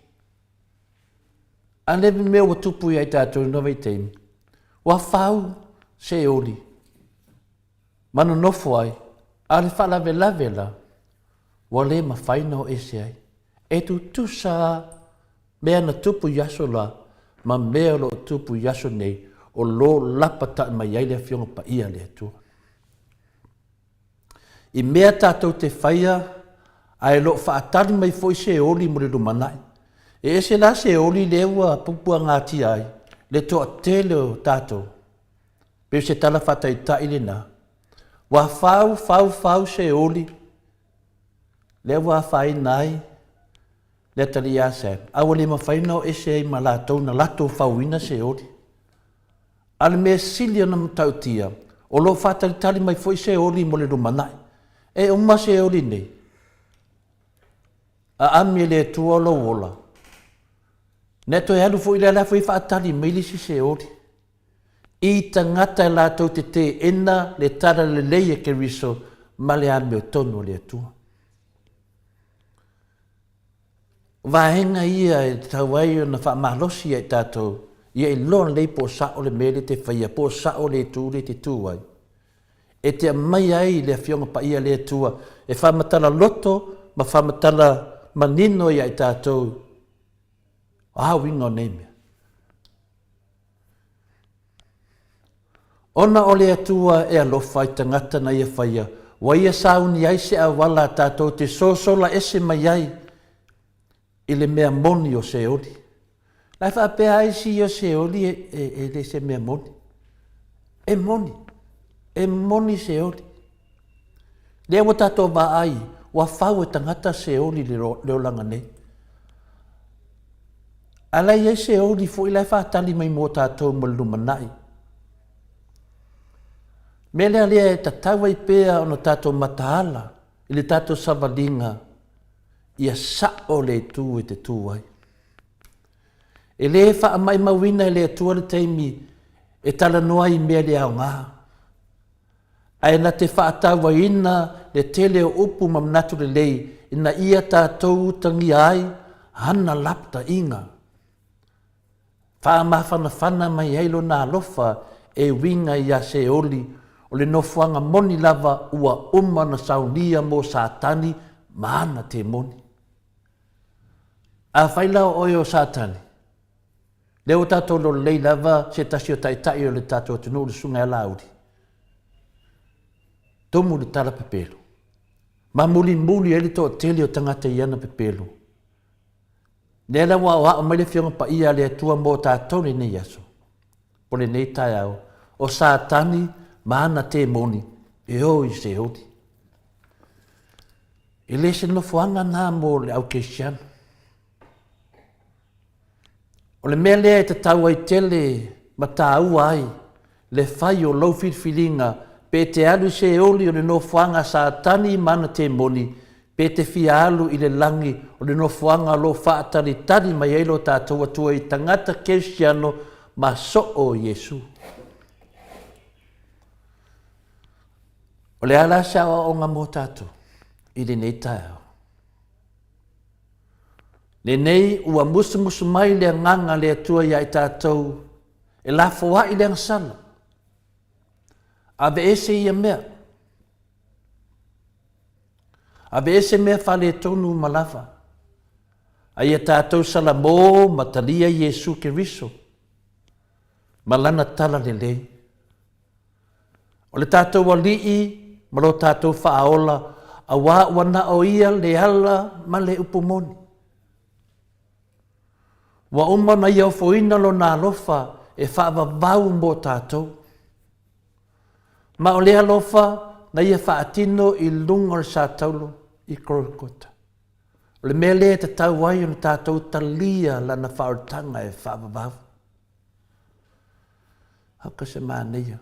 A le mea ua tupu ia i tatou i lena vaitaimi, ua fau Seoli ma nonofo ai, a o le faalavelave la, ua le mafai ona o ese ai. E tutusa lava mea na tupu i aso la ma mea o lo o tupu i aso nei, o lo lapatai mai ai le Afioga Paia a le Atua. I mea tatou te faia ae lo o faatali mai foi se oli mo le lumanai. E ese la se oli lea ua puapuagatia ai le toatele o tatou. Pei o se tala faataitai lena. Ua fau, fau, fau se oli lea ua afaina ai le atalii ia Sam, a ua le mafai ona o ese ai ma latou na latou fauina se oli. A o le mea sili ona matautia, o lo o faatalitali mai foi se oli mo le lumanai. E uma se oli nei, aami e le Atua lou ola, na e toe alu foi lea, la foi e faatali mai le isi seoli. I tagata e latou te teena le tala lelei a Keriso ma le amiotonu a le Atua. O vaega ia e tatau ai ona faamalosi ia i tatou, ia iloa lelei po o sao le mea lea e te faia, po o sao le itu lea e te tu ai. E te aumaia ai le Afioga Paia a le Atua e faamatala loto ma faamatala manino ia i tatou o a uiga o nei mea. Ona o le Atua e alofa i tagata na ia faia, ua ia sauni ai se auala tatou te sosola ese mai ai i le mea moni o Seoli. La e faapea ai isi o Seoli e, e, e le se mea moni. E moni. E moni Seoli. Lea ua tatou vaai, ua fau e tagata Seoli le, le olaga nei. A la i ai Seoli foi la e faatali mai mo tatou mo le lumanai. Mea lea lea e tatau ai pea ona tatou mataala i le tatou savaliga ia sao le itu e te tu ai. E le faamaimauina e le Atua le taimi e talanoa ai i mea le aoga. Ae na te faatauaina le tele o upu ma manatu lelei ina ia tatou utagia ai ana lapataiga. Faamafanafana mai ai lona alofa e uiga iā Seoli, o le nofoaga moni lava ua uma ona saunia mo Satani ma ana temoni. Afai la o oe o Satani, lea ua tatou lololei lava se tasi o taitai o le tatou atunuu le Susuga ia Laauli, tumu le tala pepelo, ma mulimuli ai le toatele o tagata i ana pepelo. Lea la ua aoao mai le Afioga Paia a le Atua mo tatou lenei aso, po lenei taeao, o Satani ma ana temoni e o i Seoli. E le se nofoaga na mo le au Kerisiano. O le mea lea e tatau ai tele ma taua ai le fai o lou filifiliga pe te alu i Seoli o le nofoaga a Satani ma ana temoni, pe te fia alu i le lagi o le nofoaga o lo o faatalitali mai ai lo tatou Atua i tagata kerisiano ma soo Iesu. O le a la se aoaoga mo tatou i lenei taeao? Lenei ua musumusu mai le Agaga a le Atua ia i tatou e lafoai le agasala. Aveese ia mea. Aveese mea faaletonu uma lava. A ia tatou salamo ma talia Iesu Keriso ma Lana talalelei. O le tatou Alii ma lo tatou Faaola, auā ua na o Ia le ala ma le upu moni. Ua uma ona Ia ofoina Lona alofa e faavavau mo tatou. Ma o le alofa na Ia faatino i luga o le sataulo i Kolokota. O le mea lea e tatau ai ona tatou talia Lana faaolataga e faavavau. Aka se manaia.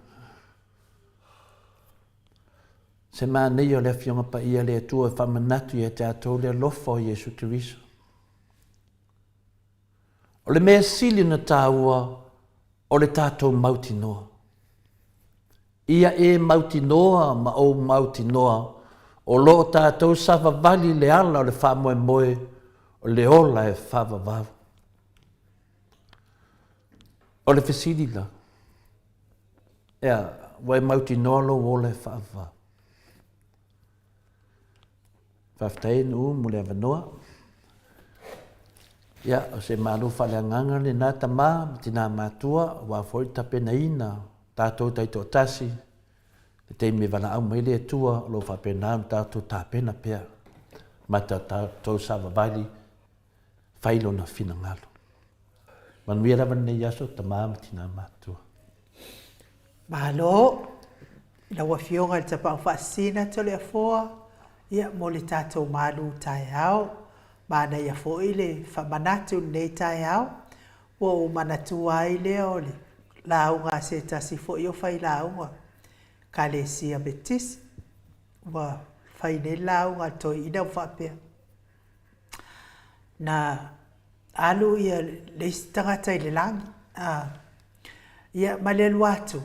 Se manaia o le Afioga Paia a le Atua e faamanatu ia te atou le alofa o Iesu Keriso. O le mea sili ona taua o le tatou mautinoa. Ia e mautinoa ma ou mautinoa o lo o tatou savavali le ala o le faamoemoe o le ola e faavavau. O le fesili la, ea, ua e mautinoa lou ola e faavavau? Faafetai e Nuu mo le avanoa. Ia, o se malo faaleagaga lena tama ma tinā matua, aua foi le tapenaina o tatou taitoatasi, le taimi e valaau mai le Atua, o lo o faapena ona tatou tapena pea ma tatou savavali fai lona finagalo. Manuia lava lenei aso, tama ma tinā matutua. Malo i lau Afioga i le Tapaau Faasisina Toleafoa, ia, mo le tatou malu taeao. Manaia foi le faamanatu i lenei taeao, ua ou manatua ai lea o le lauga a se tasi foi o failauga Ekalesia Metisi, ua fai nei le lauga a le toeaina ua faapea, Na alu ia le isi tagata i le lagi, a, ia ma le alu atu,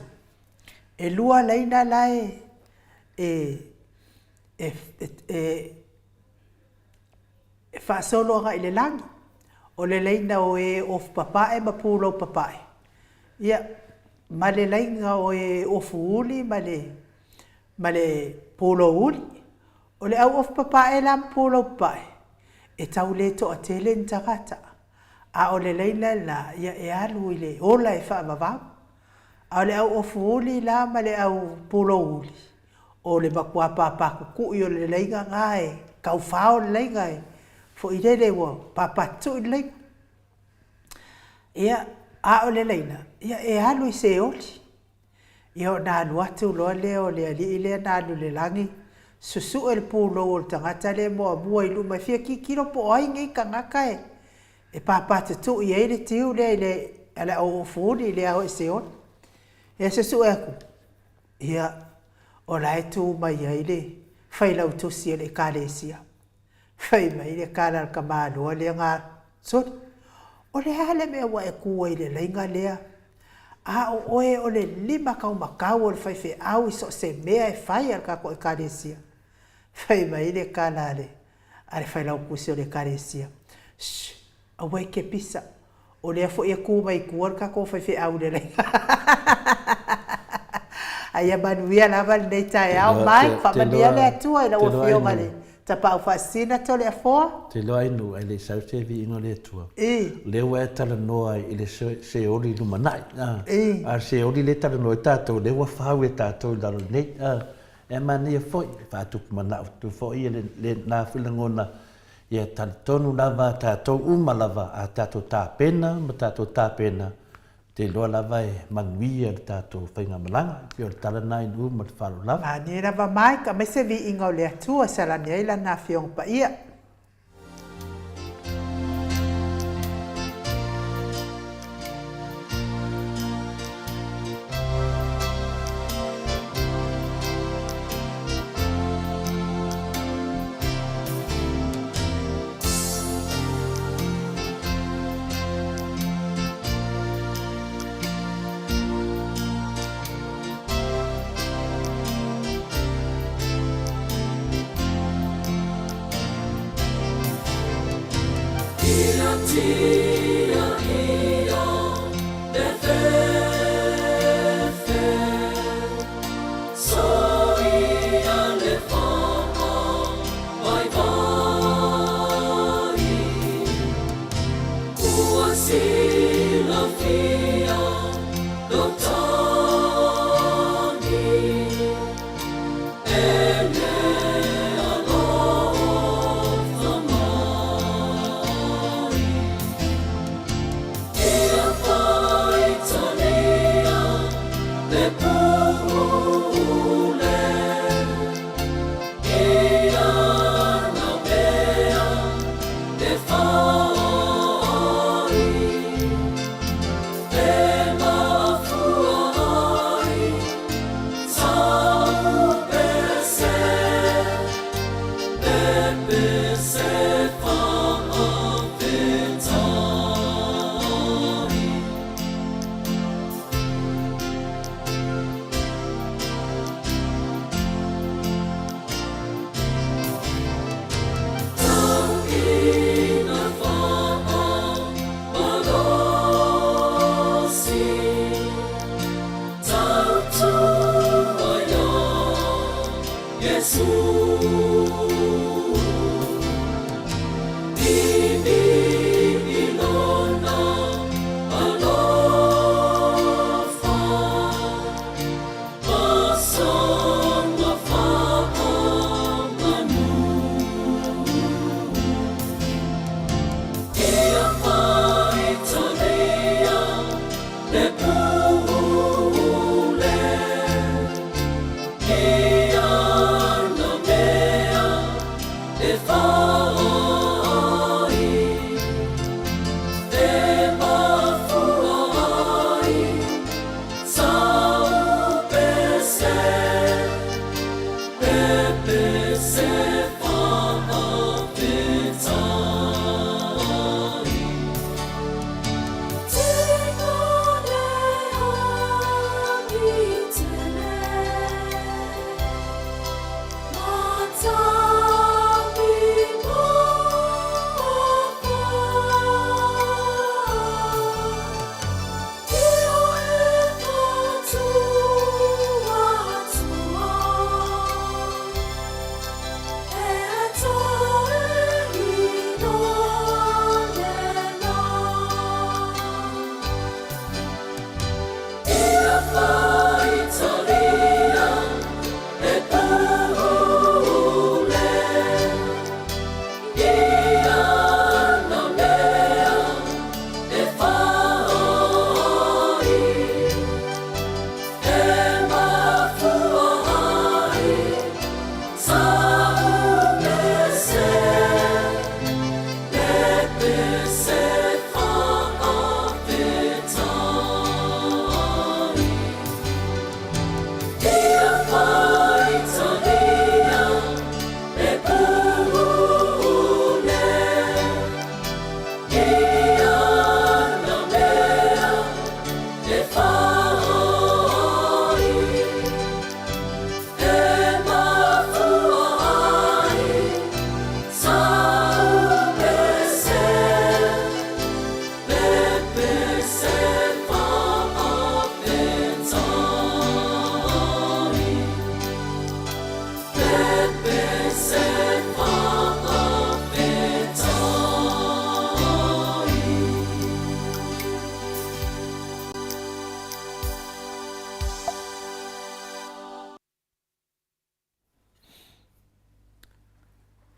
e lua laina la e, e, e, e, e faasolo agai i le lagi. O le laina o e ofu papae ma pulou papae, ia, ma le laina o e ofu uli ma le, ma le pulou uli. O le au ofu papae la ma pulou papae, e tau le toatele ni tagata, a o le laina lena, ia e alu i le ola e faavavau. A o le au ofu uli la ma le au pulou uli, o le matua pāpātutuʻi o le laina lena e taufao le laina e foi lele ua pāpātutuʻi le laina. Ia, a o le laina, ia e alu i Seoli. Ia ona alu atu loa lea o le alii lea na alu i le lagi, susue le pulou o le tagata lea muamua i luma e fia tilotilo po o ai nei tagata e e pāpātutuʻi ai le tiu lea i le a le auofuli i le ao Seoli. Ia susue atu, ia o la e tu mai ai le failautusi o le Ekalesia. Fai mai le tala a le tamaloa lea na soli, O le a le mea ua e tu ai i le laina lea? A o oe o le limataumatau o le faifeau i so o se mea e fai a le tatou Ekalesia. Fai mai le tala a le a le Failautusi o le Ekalesia, Shh! Aua e te pisa, o lea foi e tu mai tua le tatou faifeau i le laina. A ia manuia lava lenei taeao. Mike, faamanuia le Atua i lau Afioga i le Tapaau Faasisina Toleafoa. Ou te iloa ai nuu ae le i sau se viiga o le Atua. O lea ua e talanoa i le seoli lumanai. A o le seoli lea e talanoa ai tatou, lea ua fau e tatou i lalo nei. E manaia foi, e faatupu manao atu foi lena foi lagona Ia talitonu lava tatou uma lava a tatou tapena ma tatou tapena, ou te iloa lava e manuia le tatou faigamalaga. E pei o le tala lena i nuu ma le faaaloalo lava. Manie lava Mike, aumai se viiga o le Atua e salani ai Lana Afioga Paia.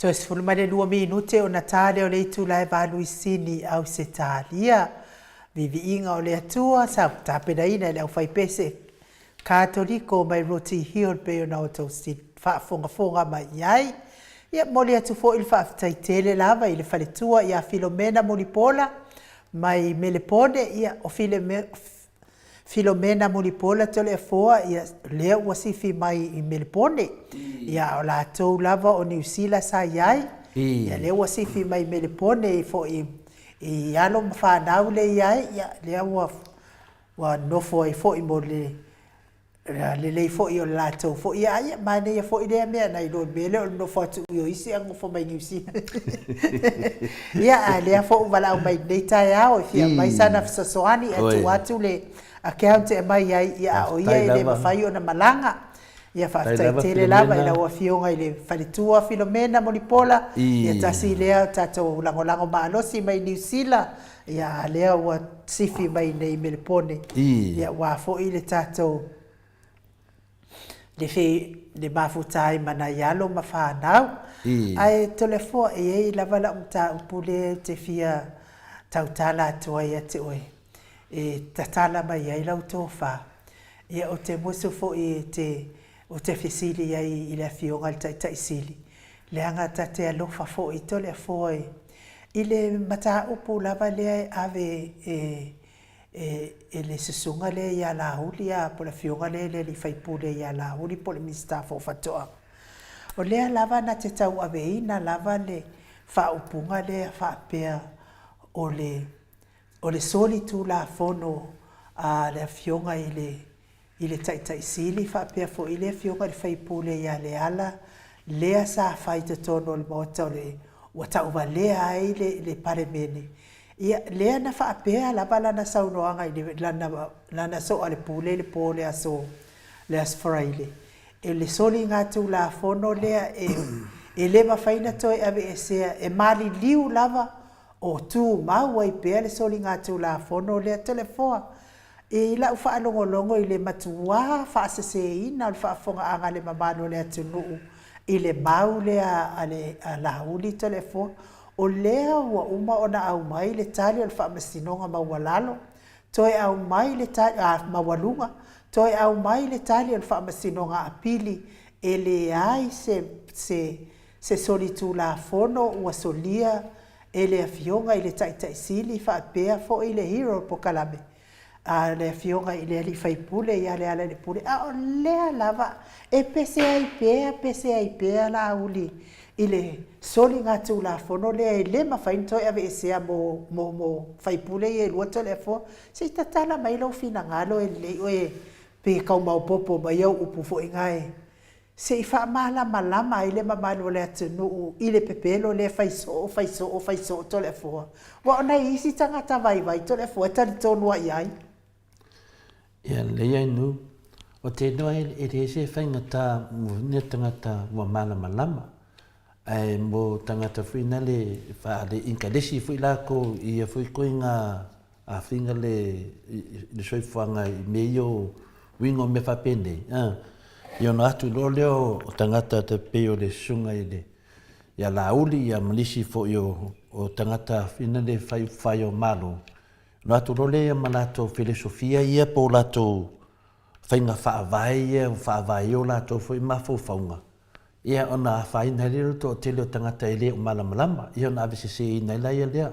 Toe 12 minute ona ta lea o le itula e valu i Sini, Ausetalia. Viviiga o le Atua sa tapenaina e le aufaipese Katoliko mai Rotary Hill pei ona outou faafogafoga mai i ai. Ia, momoli atu foi le faafetai tele lava i le faletua ia Filomena Mulipola mai Melepone, ia, o Filomena Mulipola Toleafoa, ia, lea ua sifi mai i Melepone. Ia, a o latou lava o Niu Sila sa i ai. Ia, lea ua sifi mai i Melepone foi i alo ma fanau lea i ai, ia, lea ua ua nofo ai foi mo le Lelei foi o le latou foi a ia manaia foi lea mea na iloa mea lea o le nofo atu i o isi ae nofo mai Niu Sila. Ia a lea foi ua valaau mai lenei taeao e fia aumai sana fesoasoani ae tuu atu le account e aumai ai ia a o ia e le mafai ona malaga. Ia faafetai tele lava i lau Afioga i le Faletua Filomena Mulipola, ia tasi lea o tatou lagolago malosi mai Niu Sila, ia a lea ua sifi mai nei i Melepone, ia aua foi le tatou le fe le mafuta ai ma nai alo ma fanau. Ae Toleafoa, e i ai lava lau mataupu lea ou te fia tautala atu ai ia te oe, e tatala mai ai lau tofa. Ia ou te musu foi e te, ou te fesili ai i le Afioga i le Taitai Sili, leaga ta te alofa foi Toleafoa e, i le mataupu lava lea e ave e, e, e le susuga lea ia Laauli, a, po o le Afioga lea i le alii faipule ia Laauli po o le Minisita foi o Faatoaga. O lea lava na te tauaveina lava le faaupuga lea faapea o le O le solitulafono a le Afioga i le i le Taitai Sili faapea foi le Afioga i le Sui Usufono ia Leala lea sa fai i totonu o le Maota o le ua tauvalea ai le le Palemene, ia lea na faapea lava lana saunoaga i le lana lana soalepule i le po o le aso le Aso Faraile, e le soligatulafono lea e e le mafai ona toe aveesea, e maliliu lava O tumau ai pea le soligatulafono lea Toleafoa i lau faalogologo i le matuā faaseseina o le faafofogaaga a le mamalu o le atunuu i le mau lea a le a Laauli Toleafoa, o lea ua uma ona aumai le tali o le Faamasinoga Maualalo, toe aumai le tali, a, Maualuga, toe aumai le tali o le Faamasinoga Apili, e leai se, se, se solitulafono ua solia e le Afioga i le Taitai Sili faapea foi le Hero Pokalame a le Afioga i le Alii Faipule ia Lealailepule, a o lea lava e pese ai pea, pese ai pea Laauli i le soligatulafono lea e le mafai ona toe aveesea mo, mo, mo faipule ia e lua Toleafoa. Se i tatala mai lou finagalo e lelei oe pe tau maopoopo mai au upu foi na e Se i faamalamalama ai le mamalu o le atunuu i le pepelo lea fai soo, fai soo, fai soo Toleafoa. Aua o nai isi tagata vaivai Toleafoa e talitonu lava i ai. Ia lelei ai nu. O te iloa e leai se faigata mo ni tagata ua malamalama, ae mo tagata foi na le faale inkalesi foi lakou i ia foi ituaiga Afiga le le soifuaga i mea ia o uiga o mea faapenei, a, ia ona atu loa lea o tagata tai pei o le susuga i le ia Laauli ia ma nisi foi o o tagata ina le fai fai o Malo, ona atu loa lea ma latou felesofia ia po o latou faiga faavae ia ua faavae ai o latou foi mafaufauga, ia ona afaina ai lea o le toatele o tagata e le o malamalama, ia ona aveseseina ai laia lea.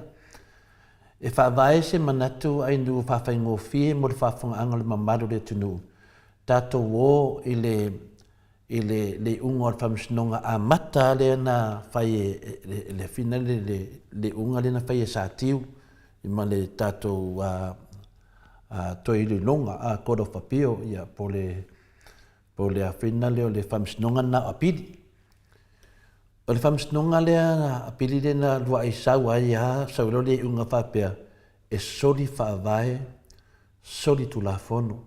E faavae se manatu ainu faafaigofie mo le faafofogaaga o le mamalu o le atunuu, tatou o i le i le le iuga o le Faamasinoga amata lea na fai e le le fina le le le iuga lea na fai e Satiu ma le tatou a a toe iloiloga a Court of Appeal ia po le po o le afena lea o le Faamasinoga lena o Apili. O le Faamasinoga lea Apili lea na luai sau ai lava, sau loa le iuga faapea, e soli faavae, soli tulafono.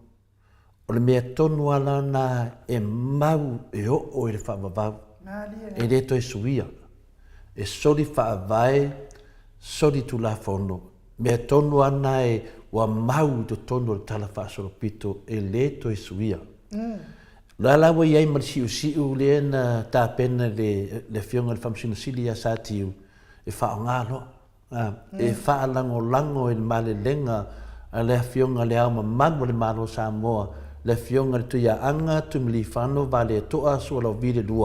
O le mea tonu lava la lena e mau e oo i le faavavau, e le toe suia. E soli faavae, soli tulafono, mea tonu lava lena e ua mau i totonu o le Tala Faasolopito e le toe suia. O la la ua i ai ma le siusiu lea na tapena e le Afioga i le Faamasino Sili ia Satiu e faaaoga loa, e faalagolago i le malelega a le Afioga i Le Ao Mamalu o le Malo o Samoa, le Afioga i le Tuiaana Tuimalealiifano Vaaleto'a Sualauvi II,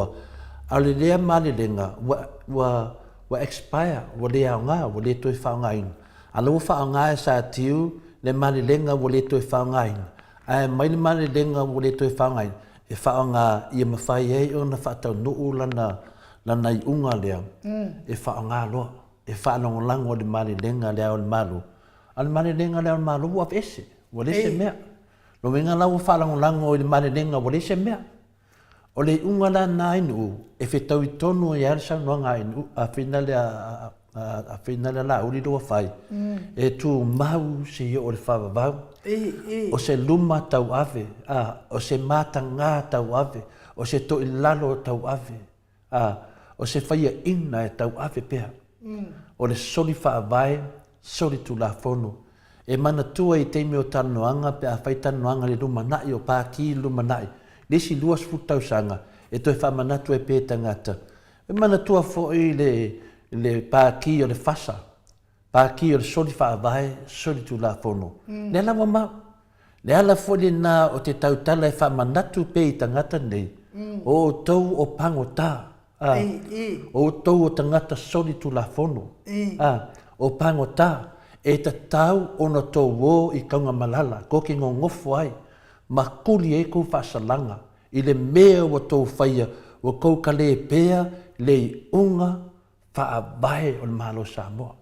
a o le lea malelega ua, ua, ua expire, ua le aoga, ua le toe faaaogaina. A o la ua faaaoga e Satiu le malelega ua le toe faaaogaina, ae aumai le malelega ua le toe faaaogaina e faaaoga ia mafai ai ona faataunuu lana, lana iuga lea e faaaoga loa. e faalagolago i le malelega a Le Ao o le Malo, a o le malelega a Le Ao o le Malo ua aveese, ua leai se mea. Lona uiga la ua faalagolago i le malelega ua leai se mea. O le iuga la lena a Ainuu, e fetaui tonu ai lava le saunoaga a Ainuu, a finale a, a finale a Laauli lea ua fai, e tumau seia oo i le faavavau. O se luma tauave, a, o se mataga tauave, o se toilalo tauave, a, o se faiaina e tauave pea. O le soli faavae, soli tulafono. E manatua i taimi o talanoaga pe a fai talanoaga i le lumanai o Pākī i le lumanai, le isi 20 tausaga, e toe faamanatu ai pea i tagata. E manatua foi le, le Pākī o le FASA, Pākī o le soli faavae, soli tulafono. Lea la ua mau. Le ala foi lena o te tautala e faamanatu pea i tagata nei, o outou o pagota, a, o outou o tagata soli tulafono, a, o pagota, e tatau ona tou o i Kaugamalala kou ke gogofo ai ma kuli ai kou faasalaga i le mea ua tou faia ua kou kalepea le iuga Faavae o le Malo o Samoa.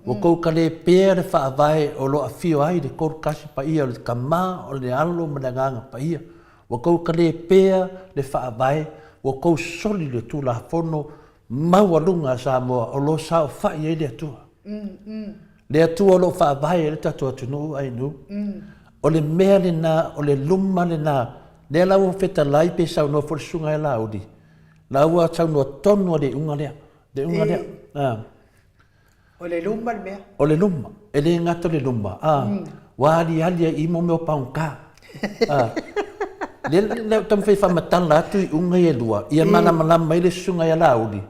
Ua kou kalepea le Faavae o lo o afio ai le Kolokasi Paia o le Tama, o le Alo ma le Agaga Paia. Ua kou kalepea le Faavae, ua kou soli le Tulafono maualuga a Samoa o lo o saofai ai le Atua. Le Atua o lo o faavae ai le tatou atunuu Ainu. O le mea lena, o le luma lena, lea la ua fetalai pe saunoa foi le Susuga ia Laauli, La ua saunoa tonu a le iuga lea. Le iuga lea. A. O le luma le mea. O le luma. E le gata o le luma. A. Ua aliali ai i mo mea o paugata. A. Le le taumafai e faamatala atu iuga ia e lua, ia malamalama ai le susuga ia Laauli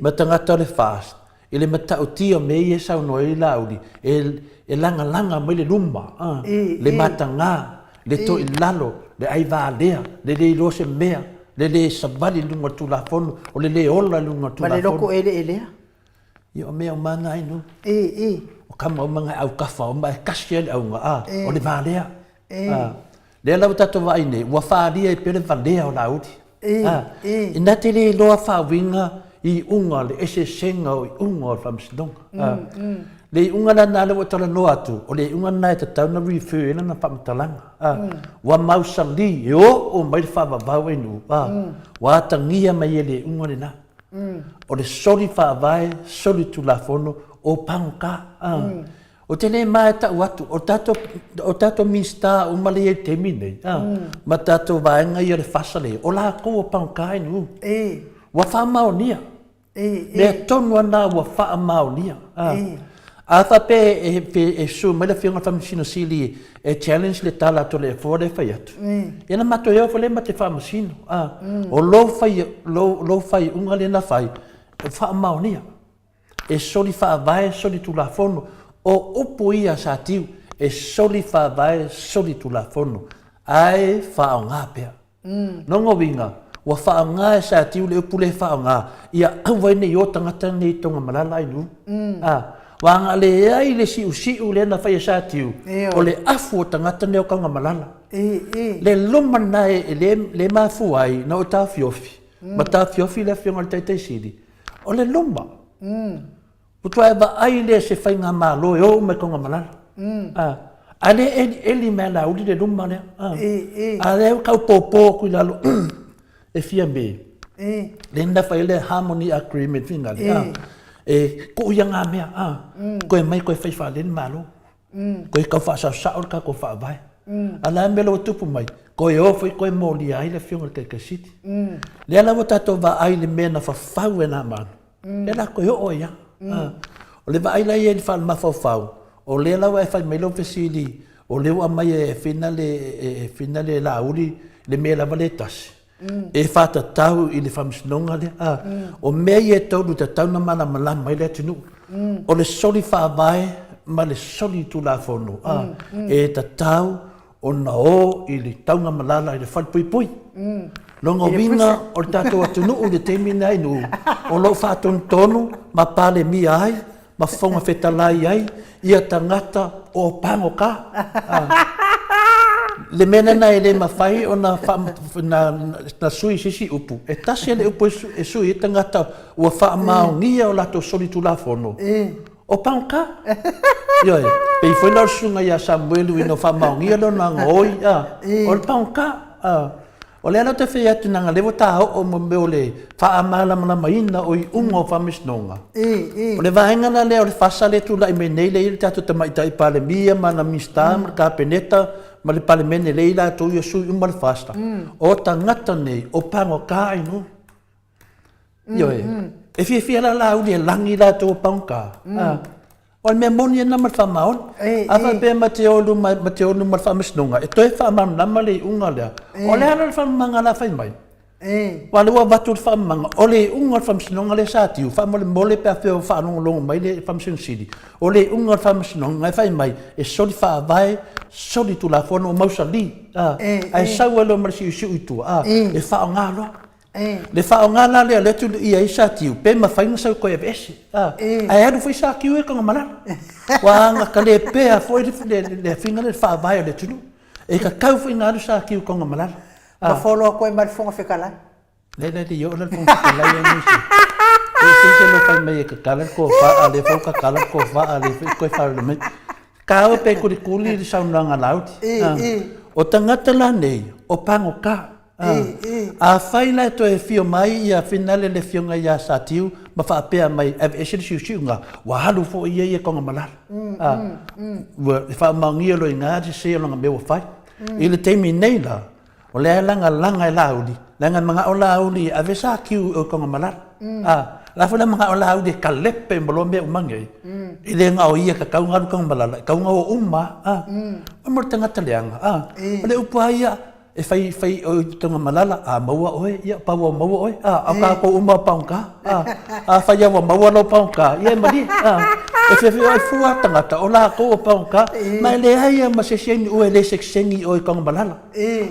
ma tagata o le FAST i le matautia o mea ia e saunoa ai Laauli, e, e lagalaga mai le luma, a, le mataga, le toilalo, le aivalea, le le iloa se mea, le le savali i luga o le Tulafono, o le le ola i luga o le Ma le Tulafono. loko eleelea. Ia, o mea uma na ai nuu. O kama uma na e aukafa uma e kasi ai le auga, a, o le valea. A, lea la ua tatou vaai nei, ua faaalia ai pea le valea o Laauli. A, ina te le iloa faauiga i iuga, le eseesega o iuga o le Faamasinoga. A, le iuga la lena lea ua ou talanoa atu, o le iuga lena e tatau ona refer ai lana faamatalaga. A, ua mausali, e oo mai le faavavau e nuu, a, ua atagia mai e le iuga lena. O le soli faavae, soli tulafono, o pagota. A, Ou te le ma e tau atu, o tatou, o tatou Minisita uma lea i ai i le taimi nei, a, ma tatou vaega ia o le FASA lea, o latou o pagota i nuu. Ua faamaonia. Mea tonu lava na ua faamaonia. A, a faapea e, e, e susu mai le Afioga i le Faamasino Sili e challenge le tala a Toleafoa lea e fai atu, ia na matou o foi lea ma te faamasino. A, o lou fai, lou, lou faaiuga lea na fai, e faamaonia. E soli faavae, soli tulafono. O upu ia a Satiu, e soli faavae, soli tulafono, ae faaaoga pea. Lona uiga, ua faaaoga e Satiu le upu lea e faaaoga, ia aua ai ne i o tagata nei i Togamalala ai nuu. A, ua aga leai le siusiu lea na fai e Satiu, o le afu o tagata nei o Tagamalala. Le luma lena e le mafua ai na o taofiofi, ma taofiofi le Afioga i le Taitai Sili, O le luma. Ua toe vaai lea se faigamalo e o uma i Togamalala. A, a le elieli mai a Laauli le luma lea. A, a lea ua tau popo atu i lalo e fia me. Lea na fai ai le harmony agreement finale. A, e tuu ia ngā mea. A, koe mai koe fai faalele le Malo. Koe tau faasaosao le tatou faavae. A o le a le mea la ua tupu mai? Koe o foi koe molia ai le Afioga i le Taitai Sili. Lea la ua tatou vaai i le mea na fafau e nā manu, lea la koe oo ai lava. O le vaai la ia i le faale-mafaufau, o lea la ua e fai mai lau fesili, o lea ua aumai e Fina le, e Fina le Laauli le mea lava lea e tasi. e faatatau i le faamasinoga lea. A, o mea ia e tolu e tatau ona malamalama ai le atunuu. O le soli faavae ma le soli tulafono, a, e tatau ona o i le taugamalala i le falepuipui. Lona uiga o le tatou atunuu i le taimi lenei nuu, o lo o faatonutonu ma palemia ai ma Fofoga Fetalai ai ia tagata o pagota. Le mea lena e le mafai ona na sui i se isi upu, e tasi le upu e sui ai tagata ua faamaonia o latou solitulafono. O pagota. Ioe, pei foi la o le susuga ia Samuelu ina ua faamaonia lona gaoi, a, o le pagota. A, o lea la ou te fai atu leaga o lea ua ta oo mo mea o le faamalamalamaina o iuga o faamasinoga. O le vaega la lea o le fasa lea e tulai mai nei lea e i ai le tatou Tamaitai Palemia ma ana Minisita ma le Kapeneta ma le Palemene lea e i ai latou ia sui uma le FAST, o tagata nei o pagota ai nuu. Ioe. E fiafia la Laauli e lagi latou o pagota. O le mea moni lena ma le faamaoni. A faapea ma te o i luma, ma te o i luma o le faamasinoga e toe faamalamalama le iuga lea, o le a la le faamalamalamaga o le a fai mai? Aua o lea ua avatu le faamalamalamaga, o le iuga o le faamasinoga lea sa tiu, faamolemole pe afai o faalogologo mai le Faamasino Sili, o le iuga o le faamasinoga e fai mai e soli faavae, soli tulafono, mausali, ae sau ai loa ma le siusiu i tua, e faaaoga loa. Le faaaoga la lea o lea tuli ai Satiu, pe mafai ona sau toe aveese. Ae alu foi Satiu ia i Tanumalala. Ua agakalepea foi le afiga lea i le faavae o le atunuu. E tatau foi ona alu Satiu i Tanumalala. Ma follow atu ai ma le Fofoga Fetalai. Leai la e le i oo la le Fofoga Fetalai ia nisi. E se se fai mai e tatala le tofa, a o lea foi ua tatala le tofa, a o lea foi ua toe faalele mai. Taua pe kulikuli le saunoaga a Laauli. O tagata la nei, o pagota. Afai la e toe afio mai ia Finale le afioga ia Satiu ma faapea mai aveese le siusiuga, ua alu foi ia ia Tanumalala. Ua faamaonia loa i ina le sese o lana mea ua fai. I le taimi nei la, o lea e lagalaga e Laauli, leaga e manao Laauli e ave Satiu i o i Tanumalala. O le a foi le manao Laauli e kalepe uma loa mea uma nei, e le na o ia e tatau ona alu i Tanumalala, e tatau ona o uma lava. Mo le tagata leaga, o le upu lava ia, E fai fai oe i Tanumalala, a maua oe, ia pau ua maua oe, a, a o tatou uma o pagota, a, afai lava ua maua lou pagota, ia e malie, a, e feofeoai fua tagata, o latou o pagota, ma e leai lava ma se isi nuu e le segisegi i o i Tanumalala.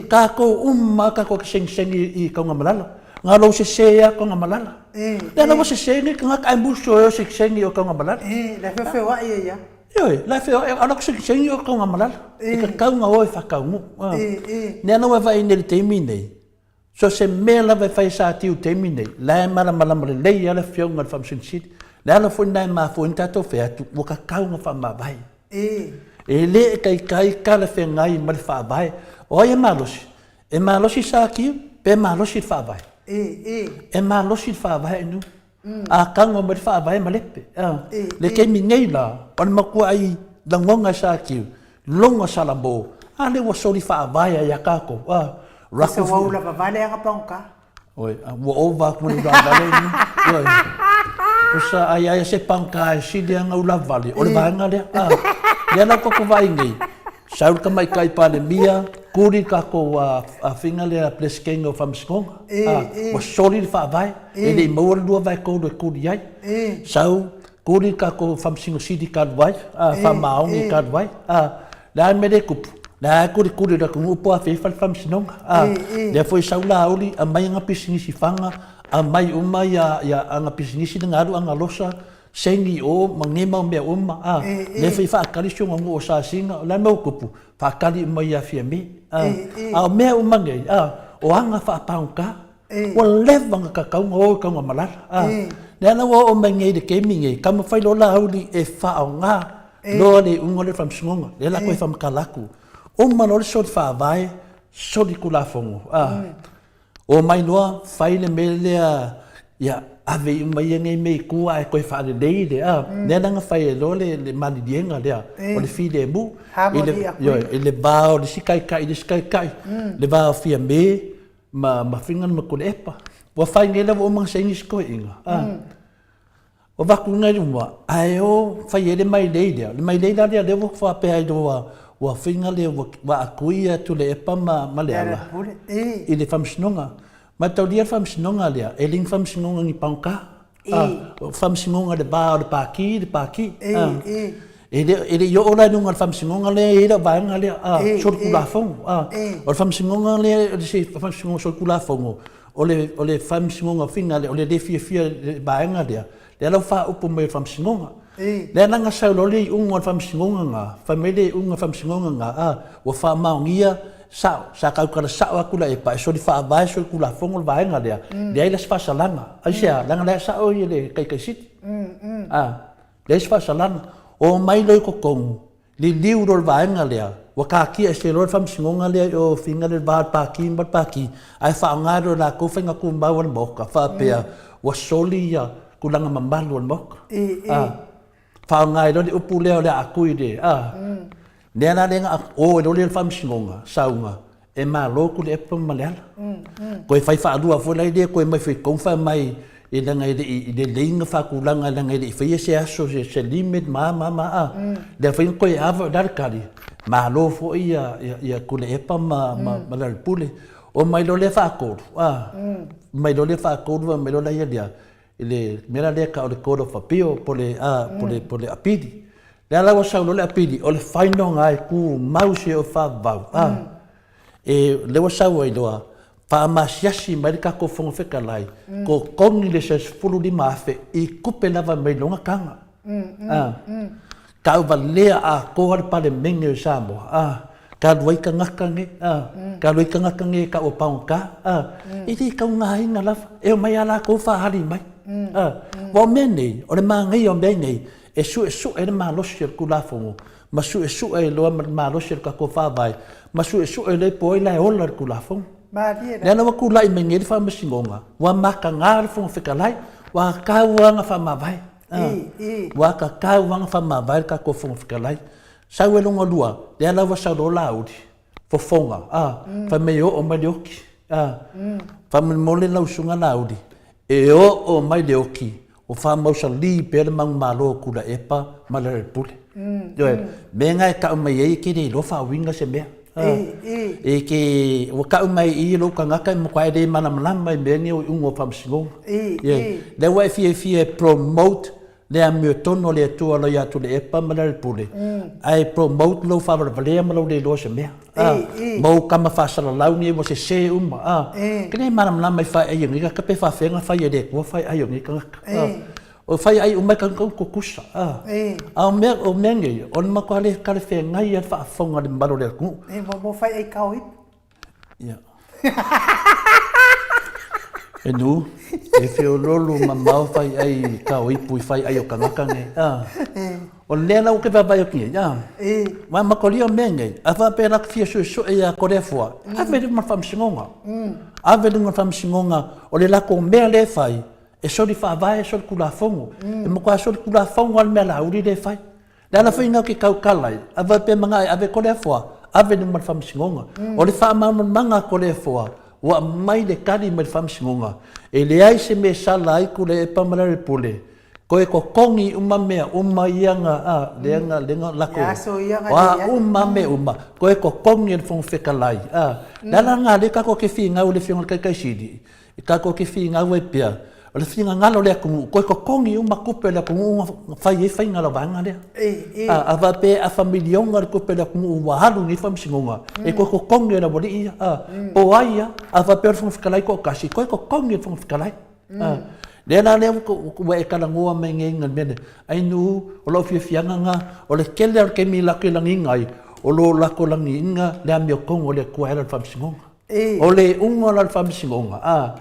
Tatou uma lava tatou te segisegi i Tanumalala. Na o lou sese lava Tanumalala. Lea la ua sese nei tagata ae musu e o segisegi i o Tanumalala. La e feofeoai ai lava. Ioe, la e feoai, a o lau segisegi o Tanumalala, e tatau ona o e faataunuu. Lea la ua e vaai nei i le taimi lenei, so o se mea lava e fai e Satiu i le taimi lenei, la e malamalama lelei lava le Afioga i le Faamasino Sili. O le ala foi lena e mafua ai ona tatou fai atu, ua tatau ona faamavae. E le taitai talafeagai ma le Faavae. O ai e malosi? E malosi Satiu pe malosi le Faavae? E malosi le Faavae i nuu. A tago mai le faavae ma lepe. Le taimi nei la, o le matuai lagona e Satiu, logo Salamo, a lea ua soli faavae ai ia tatou. Ua ulavavale aga pagota. Oi, ua ova atu ma le ulavavale ini. Oi. Pusa ai ai se pagota e sili ana ulavavale, o le vaega lea. Lea la ua tatou vaai nei, Sau le Tamaitai Palemia, kuli le tatou afiga lea Peresetene o Faamasinoga, ua soli le Faavae, e le i maua le 2/3 e kuli ai. Sau, kuli le tatou Faamasino Sili talu ai, faamaoni talu ai. O le a le mea lea e tupu? O lea e kulikuli e le atunuu po o afea e fai le Faamasinoga. Lea foi e sau Laauli aumai ana pisinisi fana, aumai uma ana pisinisi na alu ana losa, Seni o ma nei mau mea uma, a, lea foi faatali si ona nuu o Sasina, o le a le mea ua tupu? Faatali uma ia Fiame, a, a o mea uma nei, a, o aga faapagota, ua leva ona tatau ona o i Tanugamalala, a, lea la ua oo mai nei i le taimi nei, taumafai loa Laauli e faaaoga loa le iuga lea o le Faamasinoga, lea la toe faamatala atu, uma loa le soli faavae, soli tulafono, a. Omai loa fai le mea lea, ia ave uma ia nei mea i tua ae toe faalelei le, a, lea la na fai ai loa le maliliega lea o le filemu i le, ioe, i le va o le isi taitai i le isi taitai, le va o Fiame ma ma Fingal ma Tuilaepa. Ua fai nei la ua uma ona saini si toeaina, a. Ua avatu i nai luma, ae o fai ai le mailei lea. O le mailei la lea, lea ua faapea ai loa, ua faiga lea ua akui ia Tuilaepa ma Leala i le faamasinoga. Mataulia le faamasinoga lea, e le ni faamasinoga ni pagota, o faamasinoga i le va o le Pati le Pati. E le i oo la i luga o le faamasinoga lea e i ai lau vaega lea, solitulafono. O le faamasinoga lea, o le faamasinoga solitulafono, O le, o le Faamasinoga fina lea, o le le fiafia i le vaega lea, lea la ua faaupu mai e le Faamasinoga. Lea la na sau loa le iuga o le Faamasinoga na, fai mai le iuga o le Faamasinoga na, a, ua faamaonia sao, sa tautala sao atu Laepa e soli faavae solitulafono le vaega lea, leai la se faasalaga. Aisea? Leaga la e sao ia le Taitaisili. A. Leai se faasalaga. Omai loa i totonu, liliu loa i le vaega lea, ua taatia ese loa le faamasinoga lea i o figa lea i le va o le Pati ma le Pati, ae faaaoga loa e latou faiga tumau a le Maota, faapea ua soli ia tulaga mamalu o le Maota. Faaaoga ai loa le upu lea o le a atu i le, a, lea la lea na o ai loa lea i le faamasinoga, sauga, e malo Tuilaepa ma Leala. Toe fai faalua foi la lea, toe mai foi i totonu fai mai, e leaga e le i lelei ona faatulaga leaga e le i faia se aso, se limit ma a ma a ma a. Lea foi na toe ava i ina le tali, malo foi ia Tuilaepa ma Lealailepule. Omai loa lea faatolu, a, omai loa lea faatolu fai mai loa lea, i le mea la lea e tau o le Court of Appeal po o le, a, po o le, po o le apili. Lea la ua sau loa le apili, o le final lena e tumau seia oo i le faavavau, a. E, lea ua sau ai loa, faamasiasi mai le tatou Fofoga Fetalai, totogi le $15,000 i tupe lava mai lona taga. A. Tauvalea atoa le Palemene o Samoa, a. Ka alu ai tagata nei, a. Ka alu ai tagata nei e tau o pagota, a. E le taugaina lava, e omai lava latou faaali mai, a. Aua o mea nei, o le manaia o mea nei, e suesue ai le malosi o le Tulafono, ma suesue ai loa ma le malosi o le tatou Faavae, ma suesue loa po o ai la e ola le Tulafono. Lea la ua tulai mai nei le Faamasinoga, ua mataga le Fofoga Fetalai, ua tau lava ina faamavae. Ua tatau lava ona faamavae le tatou Fofoga Fetalai. Sau e lona lua, lea la ua sau loa Laauli, fofoga, a, fai mai e oo mai le oki, a. Faamolemole lau Susuga Laauli, e oo mai le oki, o faamausali pea le manumalo o Tuilaepa ma Lealailepule. Ioe, mea na e tau mai ai e te le iloa faauiga se mea. E te, ua tau mai i i lou tagata e matua e le malamalama i mea nei o iuga o faamasinoga. Ioe, lea ua e fiafia e promote le amiotonu a le Atua loa ia Tuilaepa ma Lealailepule, ae promote lou faavalevalea ma lou le iloa o se mea. Ma ou tama faasalalau nei ua sese uma. E le malamalama i faeai o nei tagata pe faafefea ona fai e le Atua faeai o nei tagata. O faiaai uma e kaukau tutusa. A o mea, o mea nei, o le matua le talafeagai lava le faafofoga a le mamalu o le atunuu. E mo faiai kao ipu. Ia. E nu, e feololo mamao faiai kao ipu i faiai o tagata nei. A. O lea la ua ke vaavaai atu nei, a. Ma makolia mea nei, a faapea la fia suesue ia Toleafoa, ave i luma o le faamasinoga. Ave i luma o le faamasinoga, o le latou mea lea e fai, E soli faavae, e soli tulafono. E matua soli tulafono lava le mea Laauli lea e fai. Le ala foi lena ou te tautala ai, a faapea manao e ave Toleafoa, ave i luma o le Faamasinoga. O le faamalamalamaga a Toleafoa, ua aumai le tali mai le Faamasinoga, e leai se mea e sala ai Tuilaepa ma Lealailepule, toe totogi uma mea uma ia na, a, lea na, lea na lako, o a uma mea uma, toe totogi e le Fofoga Fetalai, a. Le ala lena lea tatou te finau i le Afioga i le Taitai Sili, E tatou te finau ai pea, o le finagalo o le atunuu, toe totogi uma tupe a le atunuu na fai ai faiga a le vaega lea. A faapea e afa miliona le tupe a le atunuu ua alu i nei faamasinoga, e toe totogi e le aualii ia. Po o ai lava, a faapea o le Fofoga Fetalai toatasi, toe totogi e le Fofoga Fetalai. Lea la lea ua e talanoa mai nei i le mea lea, Ainuu, o lou fiafiaga lena, o le tele lava o le taimi latou te lagiina ai, o lo o latou lagiina le amiotonu a le Atua e ala i le faamasinoga. O le iuga la o le faamasinoga, a,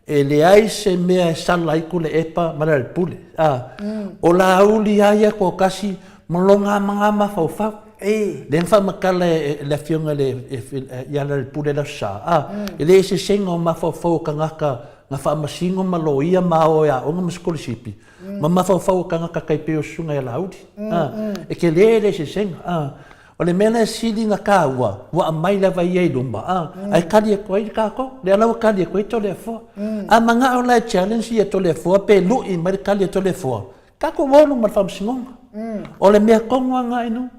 e leai se mea e sala ai Tuilaepa ma Lealailepule, a, o Laauli lava ia toatasi ma lona mafaufau. Lea na faamatala e le Afioga ia Lealailepule i le Aso Sa, a, e le eseesega o mafaufau o tagata na faamasino ma loia ma ao e aoga ma sikolasipi, ma mafaufau o tagata tai pei o Susuga ia Laauli, a, e tele le eseesega, a. O le mea lea e sili ona taua, ua aumai lava ia i luma, a, ae tali atu ai tatou. Lea la ua tali atu ai Toleafoa. A manao la e challenge ia Toleafoa pe lui mai le tali a Toleafoa, tatou o i luma o le Faamasinoga. O le mea tonu lava lena inu. O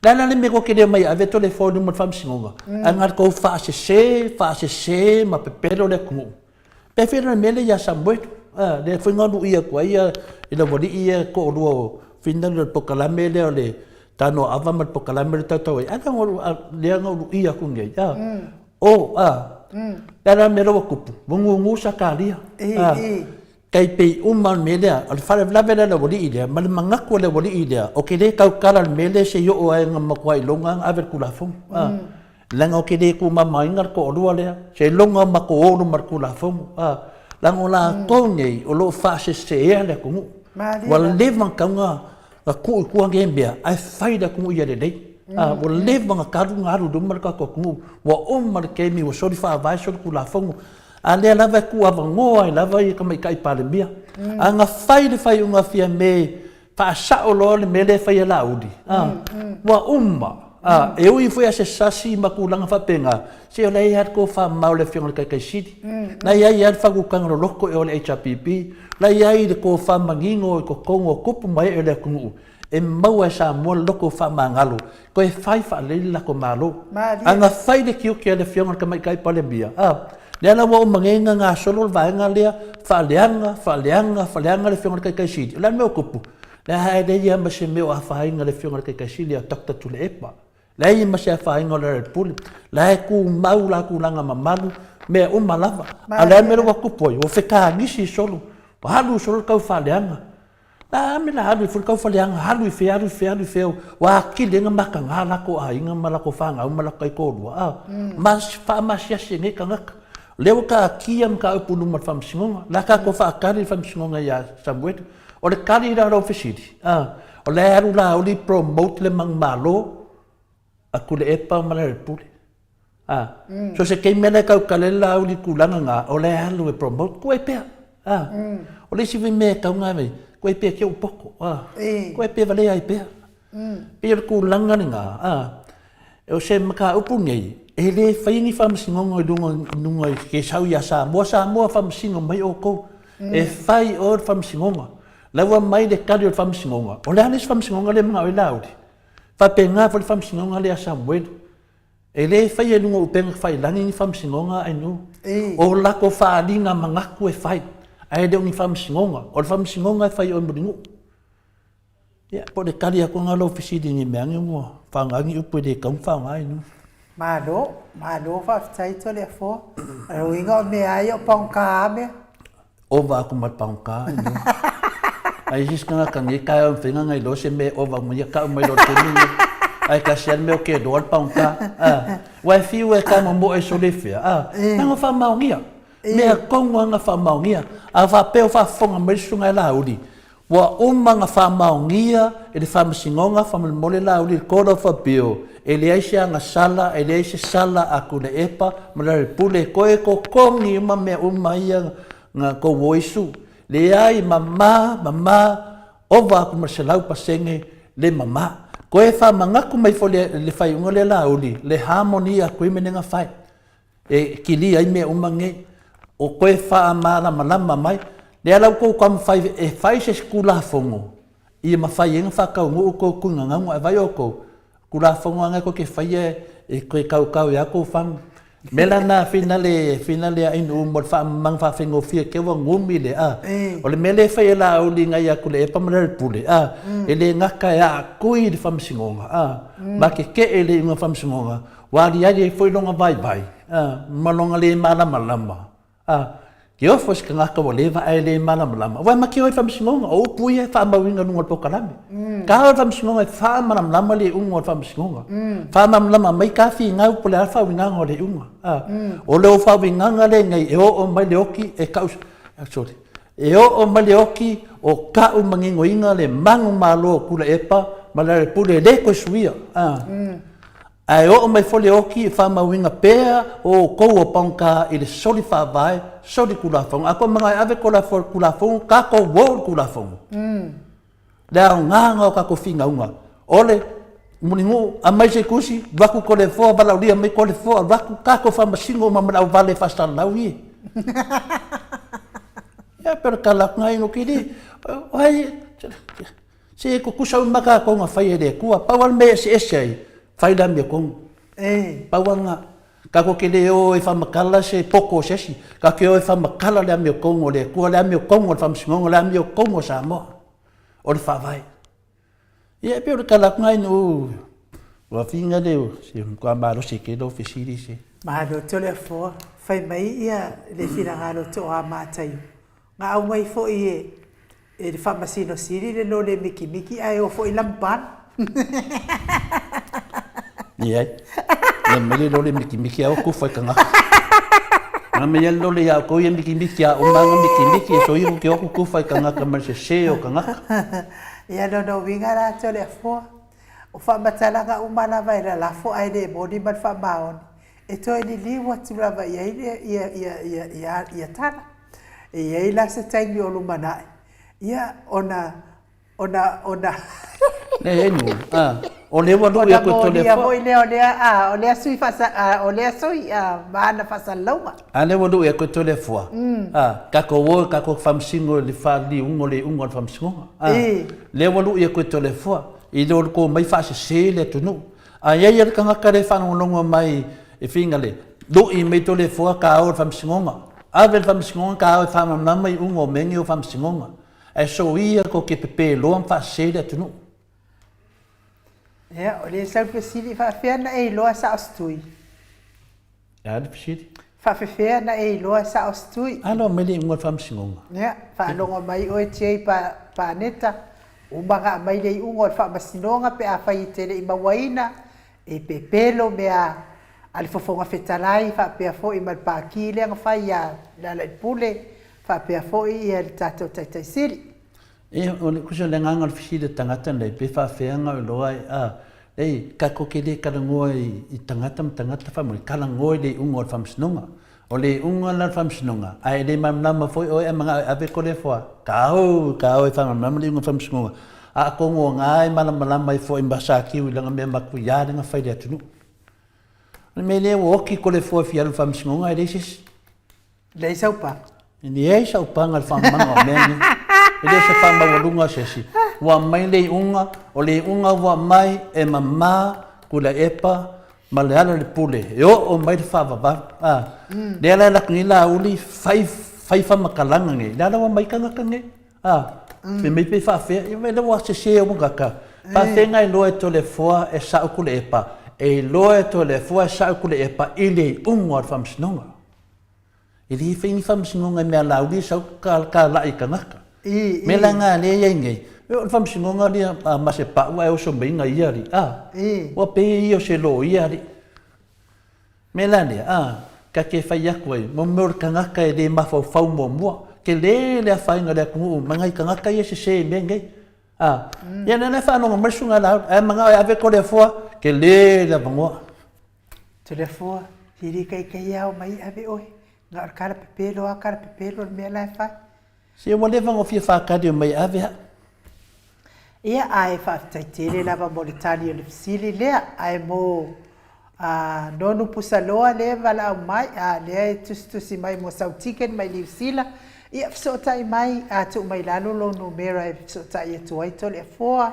le a la le mea tou te le omai e ave Toleafoa i luma o le Faamasinoga? Ae na o le tou faasese, faasese ma pepelo le atunuu. Pe fia le mea lea ia Samuelu, a, lea foi na lu'i atu ai ia i le aualii ia e toalua o Finland o le polokalame lea o le Tanoa Ava ma le polokalame lea tautau ai, a lea na ou lu'ia atu nei, a, o, a, le a la le mea lea ua tupu? Ua gugu Sakaria, a, tai pei uma le mea lea, o le faalavelave lea a le aualii lea ma le manatu o le aualii lea, ou te le tautala i le mea lea se i oo ai ina matua iloga ona ave le Tulafono, a. Leaga ou te le tumamaina le toalua lea, seiloga matou o luma i le Tulafono, a, leaga o latou nei o lo o faaseseea le atunuu. Ua leva ona tatau ona tuu i tua nei mea ae fai le atunuu ia lelei. Ua leva ona talu ona alu i luma le tatou atunuu, ua uma le taimi ua soli faavae soli tulafono, a lea lava e tuuavanoa ai lava ia tamaitai Palemia. A na fai le faaiuga a Fiame faasao loa le mea lea e fai e Laauli, a, ua uma. A, e ui foi a se sasi ma tulaga faapena, se o la e i ai lava le tofamamao a le Afioga i le Taitai Sili, la e i ai lava le faautautaga loloto i o le HRPP, la e i ai le tofa manino i totonu o tupu ma ee o le atunuu e maua e Samoa le loto faamagalo, toe fai faalelei le latou Malo. A na fai le tiute a le Afioga i le Tamaitai Palemia, a, lea la ua uma nei ona gasolo le vaega lea, faaleaga, faaleaga, faaleaga le Afioga i le Taitai Sili. O le a le mea ua tupu? Lea e leai lava ma se mea o afaina i le Afioga i le Taitai Sili ia Doctor Tuilaepa. Leai ma se afaina o Lealailepule. La e tumau la tulaga mamalu, mea uma lava. A o le a le mea lea ua tupu ai? Ua fetagisi solo, ua alu solo le taufaaleaga. La a mea la alu ai fua le taufaaleaga, alu i fea, alu i fea, alu i fea, ua atili ai ona mataga latou aiga ma latou fanau ma latou taitoalua, a faamasiasi e nei tagata. O lea ua taatia mataupu i luma o le Faamasinoga. O le a tatou faatali i le Faamasinoga ia Samueli. O le tali la o lau fesili, a, o la e alu Laauli promote le manumalo a Tuilaepa ma Lealailepule. A, so se taimi lava la e tautala ai Laauli i le tulaga lena, o la e alu e promote, tuu ai pea. A, o le isi foi mea e tatau ona ave, tuu ai pea te ou poto, a, tuu ai pea valea ai pea. Pei o le tulaga lena, a, o se mataupu lenei, e le faia ni faamasinoga i luga i luga i ke sau ia Samoa, Samoa faamasino mai outou. E fai oe le faamasinoga. La ua mai le tali o le faamasinoga, o le a le isi faamasinoga lea e manao ai Laauli? Faapena foi le faamasinoga lea a Samuelu. E le faia i luga o upega tafailagi ni faamasinoga a nuu. O latou faaaliga manatu e fai, ae le o ni faamasinoga. O le faamasinoga e fai e oe Mulinuu. Ia, po o le tali atu lena o lau fesili ne i meaane ua faaaoga ni upu e le tatau ona faaaoga ai nuu. Malo, malo faafetai Toleafoa. O le uiga o mea lava ia o pagota lava mea. Ova atu ma le pagota ai nuu. Ai isi tagata nei taeao e mafai ona iloa se mea e ova uma ia tau mai loa i le taimi lenei. Ae tasi lava le mea ou te iloa le pagota. Aua e fiu e tamomoe sole i fea, a, leaga ua faamaonia. Mea tonu lava na faamaonia. A faapea o faafofoga mai le susuga ia Laauli, Ua uma ona faamaonia e le Faamasinoga faamolemole Laauli le Court of Appeal e leai se agasala, e leai se sala a Tuilaepa ma Lealailepule e toe totogi uma mea uma ia na tou o isu. Leai, mama, mama, ova atu ma le 100% le mama. Toe faamanatu mai foi le faaiuga lea Laauli, le Harmony Agreement lea na fai. E kilia ai mea uma nei. O toe faamalamalama mai, lea la ua outou taumafai e fai se isi Tulafono ia mafai ai ona faataunuu tou tuigagauga. E vaai outou, Tulafono lava na tou te faia e toe tautau ai lava tou fagu. O le mea la lena finale, finale a Inu mo le faamamaga faafaigofie te i ua gumi le a. O le mea lea e fai e Laauli nai ia Tuilaepa ma Lealailepule, a, e le gata e aatui i le Faamasinoga, a, ma tetee i le iuga o le Faamasinoga, Ua aliali ai foi lona vaivai, a, ma lona lē malamalama, a, ke ofo i se tagata ua leva ae lē malamalama, aua e make oe i le faamasinoga, o upu ia e faamauina i luga o le polokalame. Ka o le faamasinoga e faamalamalama le iuga o le faamasinoga. Faamalamalama mai ka finau po o le a le faauigaga o le iuga, a. O le faauigaga lenei e oo mai le oti e kau, sorry, e oo mai le oti o ka'u maninoina le manumalo o Tuilaepa ma Lealailepule e lē toe suia, a. Ae oo mai foi le oki e faamauina pea o outou o pagota i le soli faavae, soli Tulafono. A tou manao e ave Tulafono, tatou o i le Tulafono. Le aoga o tatou finauga, o le Mulinuu, aumai se tusi, alu atu Toleafoa, valaaulia mai Toleafoa, alu atu, tatou faamasino uma ma le auvale faasalalau ia. Ia, pei o le tala atu lena Inoki, o ai, Se e tutusa uma tatou na fai e le Atua. Pau lava le mea e eseese ai, fai le amiotonu. Pau lava lena. Tatou te le o e faamatala se poto o se isi. Tatou te o e faamatala le amiotonu o le Atua, le amiotonu o le Faamasinoga, le amiotonu a Samoa, o le Faavae. Ia e pei o le tala atu lena ina ua figa le, se matua malosi tele lau fesili se. Malo Toleafoa, fai mai ia le finagalo toamataio, na aumai foi e E le Faamasino Sili le lole mikimiki ae o foi lampan. Leai. Ia mai le lole mikimiki ae o tufa i tagata. Na me ia lole ia kou ia mikimiki a uma nga mikimiki e so iku ke oku kufa i kangaka ma se se o kangaka. Ia lona uiga la Toleafoa, o faamatalaga uma lava e lalafo ae le moni ma le faamaoni, e toe liliu atu lava i ai ia, ia, ia, ia, ia tala. E i ai la se taimi o lumanai, ia ona ona ona Leai nu, a, o lea ua lui atu e Toleafoa. Ona molia foi lea o lea, a, o lea sui faasa, a, o lea sui, a, ma ana faasalalauga. A lea ua lui atu e Toleafoa, a, tatou o tatou faamasino i le faaliliuga o le iuga o le faamasinoga. A, lea ua lui atu e Toleafoa, i lo le tou omai faasese le atunuu. A i ai lava le tagata lea e faalogologo mai e finagale, lui mai Toleafoa ta o i le faamasinoga. Ave i le faamasinoga ta o e faamalamalama iuga o mea nei o faamasinoga. Ae soia tou te pepe loa ma faasese le atunuu. Ia, o lea sau le fesili, faafefea na e iloa e sao se tui? E a le fesili? Faafefea na e iloa e sao se tui? A loa mai le iuga o le faamasinoga. Ia, faalogo mai oe Jay Paneta, uma na aumai le iuga o le faamasinoga pe afai e te le i mauaina, e pepelo mea a le Fofoga Fetalai faapea foi ma le Pati lea na fai ia Lealailepule faapea foi ia le tatou Taitai Sili. E, o le, tusa o le agaga o le fesili a le tagata nei, pe faafefea ona iloa e, a, ei, tatou te le talanoa i, i tagata ma tagata faamolemole, talanoa i le iuga o le faamasinoga. O le iuga la o le faamasinoga, a e le malamalama foi oe ae manao e ave Toleafoa, tau, tau e faamalamalama le iuga o le faamasinoga. A atonu o na e malamalama ai foi ma Satiu i lana mea matuia lea na fai i le atunuu. O le mea lea ua oti Toleafoa e fia alu i le faamasinoga ae leai se isi. Leai sau paga. E leai sau paga i le faamamaga o mea nei. E le o se faamaualuga a se isi. Ua aumai le iuga, o le iuga ua aumai e mama Tuilaepa ma Lealailepule e oo mai le faavavau. A, lea la e alu atu nei Laauli fai, fai faamatalaga nei, lea la ua aumai tagata nei. A, fai mai pe faafefea, ia vaai la ua sese uma tagata. Faafefea na iloa e Toleafoa e sa'o Tuilaepa, e iloa e Toleafoa e sa'o Tuilaepa i le iuga o le faamasinoga. E le fai ni faamasinoga i mea lauli e sau talai i tagata. Mea la na lea e i ai nei, o le faamasinoga lea a Masepau ae oso mai na ia alii, a, ua pei ia o se loia alii. Mea la lea, a, ta te fai atu ai, mo mea o le tagata e le mafaufau muamua, tele le afaina o le atunuu ma nai tagata ia e sese i mea nei. A, ia lea la e faalogo mai le susuga ia Laauli, ae manao e ave Toleafoa, tele le avanoa. Toleafoa, Hili kai ao mai ave oe, na o le kala pepelo a kala pepelo le mea la e fai. Se ua leva ona fia faatali mai ave au. Ia, ae faafetai tele lava mo le tali o le fesili lea, ae mo a Nonu Pusaloa lea e valaau mai, a lea e tusitusi mai mo sau ticket mai Niu Sila, ia fesootai mai, a tuu mai lalo lou numera e fesootai atu ai Toleafoa,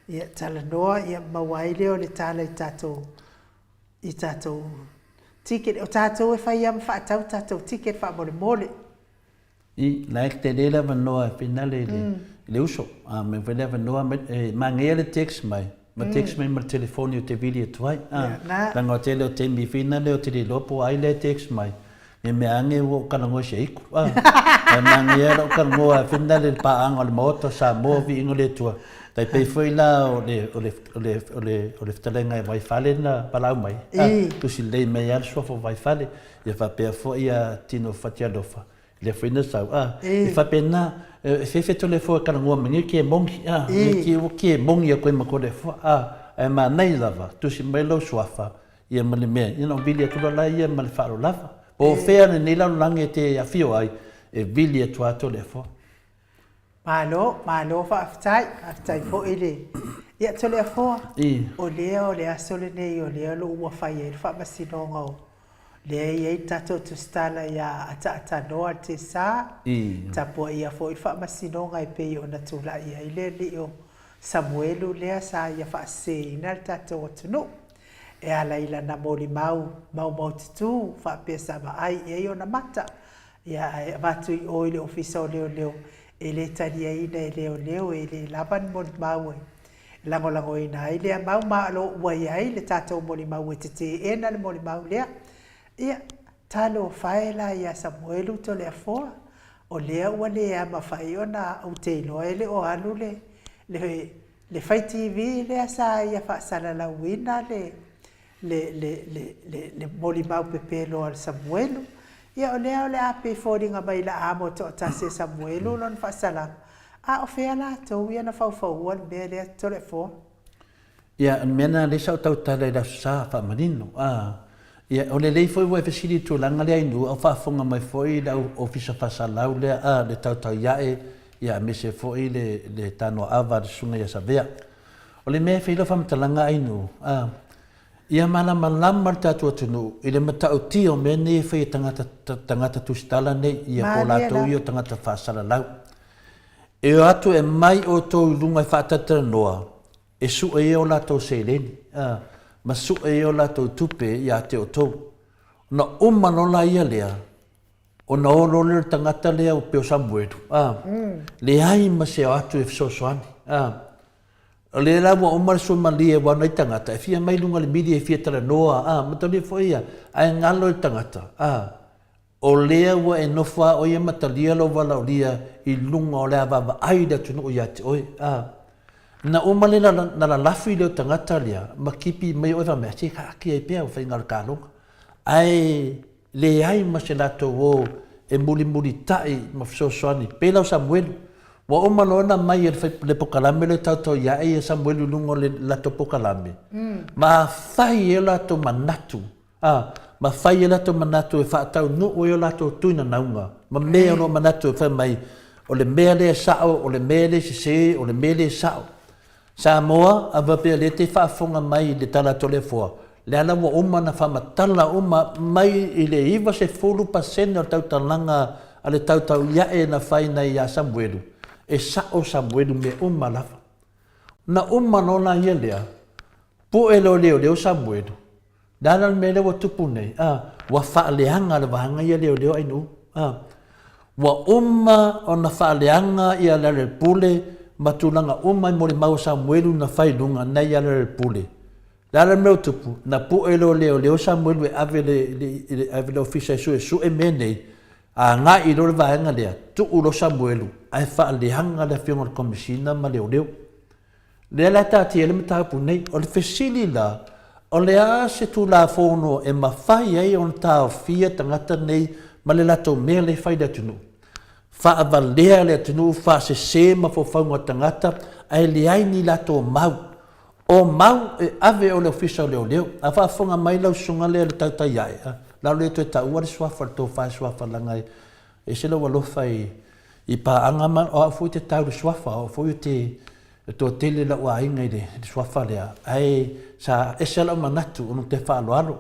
ia talanoa, ia maua ai lea o le tala i tatou i tatou ticket. O tatou e fai lava ma faatau tatou ticket faamolemole. I, la e tele le avanoa e finale i le, i le uso. A mea foi le avanoa, e manaia le text mai, ma text mai ma le telefoni ou te vili atu ai. A, leaga o le tele o taimi finale ou te le iloa po o ai lea e text mai. Ne mea ane ua ou talanoa i se aiku. A, e manaia lou talanoa finale i le paaga o le Maota o Samoa, viiga o le Atua. Tai pei foi la o le, o le, o le, o le, o le fetalaiga e Vaifale na valaau mai. A, tusi lelei mai lava le suafa o Vaifale. Ia faapea foi ia Tino Fatialofa, lea foi na sau, a, e faapena, e fefe Toleafoa e talanoa mai nei ke moni, a, nei ke ua ke moni atu ai ma Toleafoa, a, ae manaia lava, tusi mai lou suafa, ia ma le mea, ia na ou vili atu loa la ia ma le faaaloalo lava. Po o fea lenei lalolagi e te afio ai, e vili atu lava Toleafoa. Malo, malo faafetai, faafetai foi le Ia Toleafoa, o lea o le aso lenei o lea o lo o ua fai ai le faamasinoga o lea e i ai le tatou tusitala ia Ataatanoa le Tesa, tapuaia foi le faamasinoga e pei ona tulai ai le alii o Samuelu lea sa ia faaseseina le tatou atunuu e ala i lana molimau maumaututu faapea sa vaai i ai ona mata. Ia, ae avatu i o i le Ofisa o Leoleo, e le taliaina e leoleo, e le lava ni molimau e lagolagoina ai lea mau, ma o lo o ua i ai le tatou molimau e teteena le molimau lea. Ia, talofa e la ia Samuelu Toleafoa, o lea ua le ama fai ona ou te iloa e le o alu le, le, le fai TV lea sa ia faasalalauina le, le, le, le, le, le molimau pepelo a le Samuelu. Ia o lea o le a pei foliga mai la amo toatasi e Samuelu lona faasalaga, a o fea latou ia na faufaua le mea lea Toleafoa? Ia, o le mea lena lea sa ou tautala i le Aso Sa, faamanino. A, ia, o lelei foi ua e fesili i le tulaga lea i nuu, a o faafofoga mai foi le au Ofisa Faasalau lea, a, le Tautauiae, ia, aemaise foi le, le Tanoaava a le Susuga ia Savea. O le mea e fai lau faamatalaga Ainuu, a, ia malamalama le tatou atunuu i le matautia o mea nei e fai e tagata, tagata tusitala nei, ia po o latou ia o tagata faasalalau. E o atu e mai outou i luga e faatalatalanoa, e sue ai o latou seleni, a, ma sue ai o latou tupe ia te outou. Ona uma loa laia lea, ona o loa lea o le tagata lea pei o Samuelu, a, leai ma se o atu e fesoasoani, a. O lea la ua uma le sui malie aua o nai tagata e fia mai i luga o le mili e fia talanoa, a, matalia foi ia, ae galo i le tagata, a. O lea ua e nofo a oe ia ma talia lou valaaulia i luga o le a vaavaai i le atunuu ia te oe. A. Na uma lea na lalafi lea o tagata lea ma kipi mai oe faapea, se kaakia ai pea o faiga o le kaloga. Ae leai ma se latou o e mulimulitai ma fesoasoani pei la o Samuelu. Ua uma loa ona aumai e le pokalame lea tautau ia ia Samuelu i luga o le latou pokalame, ma fai ai o latou manatu Ā, ma fai e latou manatu e faataunuu ai o latou tuinanauga, ma mea o lo o manatu e fai mai, O le mea lea e sao, o le mea lea e sesē, o le mea lea e sao. Samoa, a faapea o lea e te faafofoga mai i le tala a Toleafoa, lea la ua uma ona faamatala uma mai i le 90% o le tautalaga a le tautauiaʻe na fai nei ia Samuelu, e sao Samuelu mea uma lava. Na uma loa la ia lea, pue loa leoleo Samuelu, Le a la le mea lea ua tupu nei? A, ua faaleaga le vaega ia leoleo ainuu. A, ua uma ona faaleaga ia Lealailepule ma tulaga uma i molimau a Samuelu na fai i luga nei ia Lealailepule. Le a la le mea ua tupu? Na pue loa leoleo Samuelu e ave le, le, ave le ofisa e suesue mea nei, agai loa le vaega lea, tuu loa Samuelu ae faaleaga le afioga i le Komesina ma leoleo. Lea la e taatia ai le mataupu nei. O le fesili la, o le a se Tulafono e mafai ai ona taofia tagata nei ma le latou mea lea e fai i le atunuu? Faavalea le atunuu, faasese mafaufauga o tagata ae leai ni latou mau. O mau e ave o le Ofisa o Leoleo. A faafofoga mai lau susuga lea i le tautai ae, a, la le toe taua le suafa, le tofa e suafa leaga e ese lou alofa i I paaga ma, o au foi te tau i le suafa, o au foi ou te toatele lau aiga i le suafa lea, ae sa ese lau manatu ona ou te faaaloalo.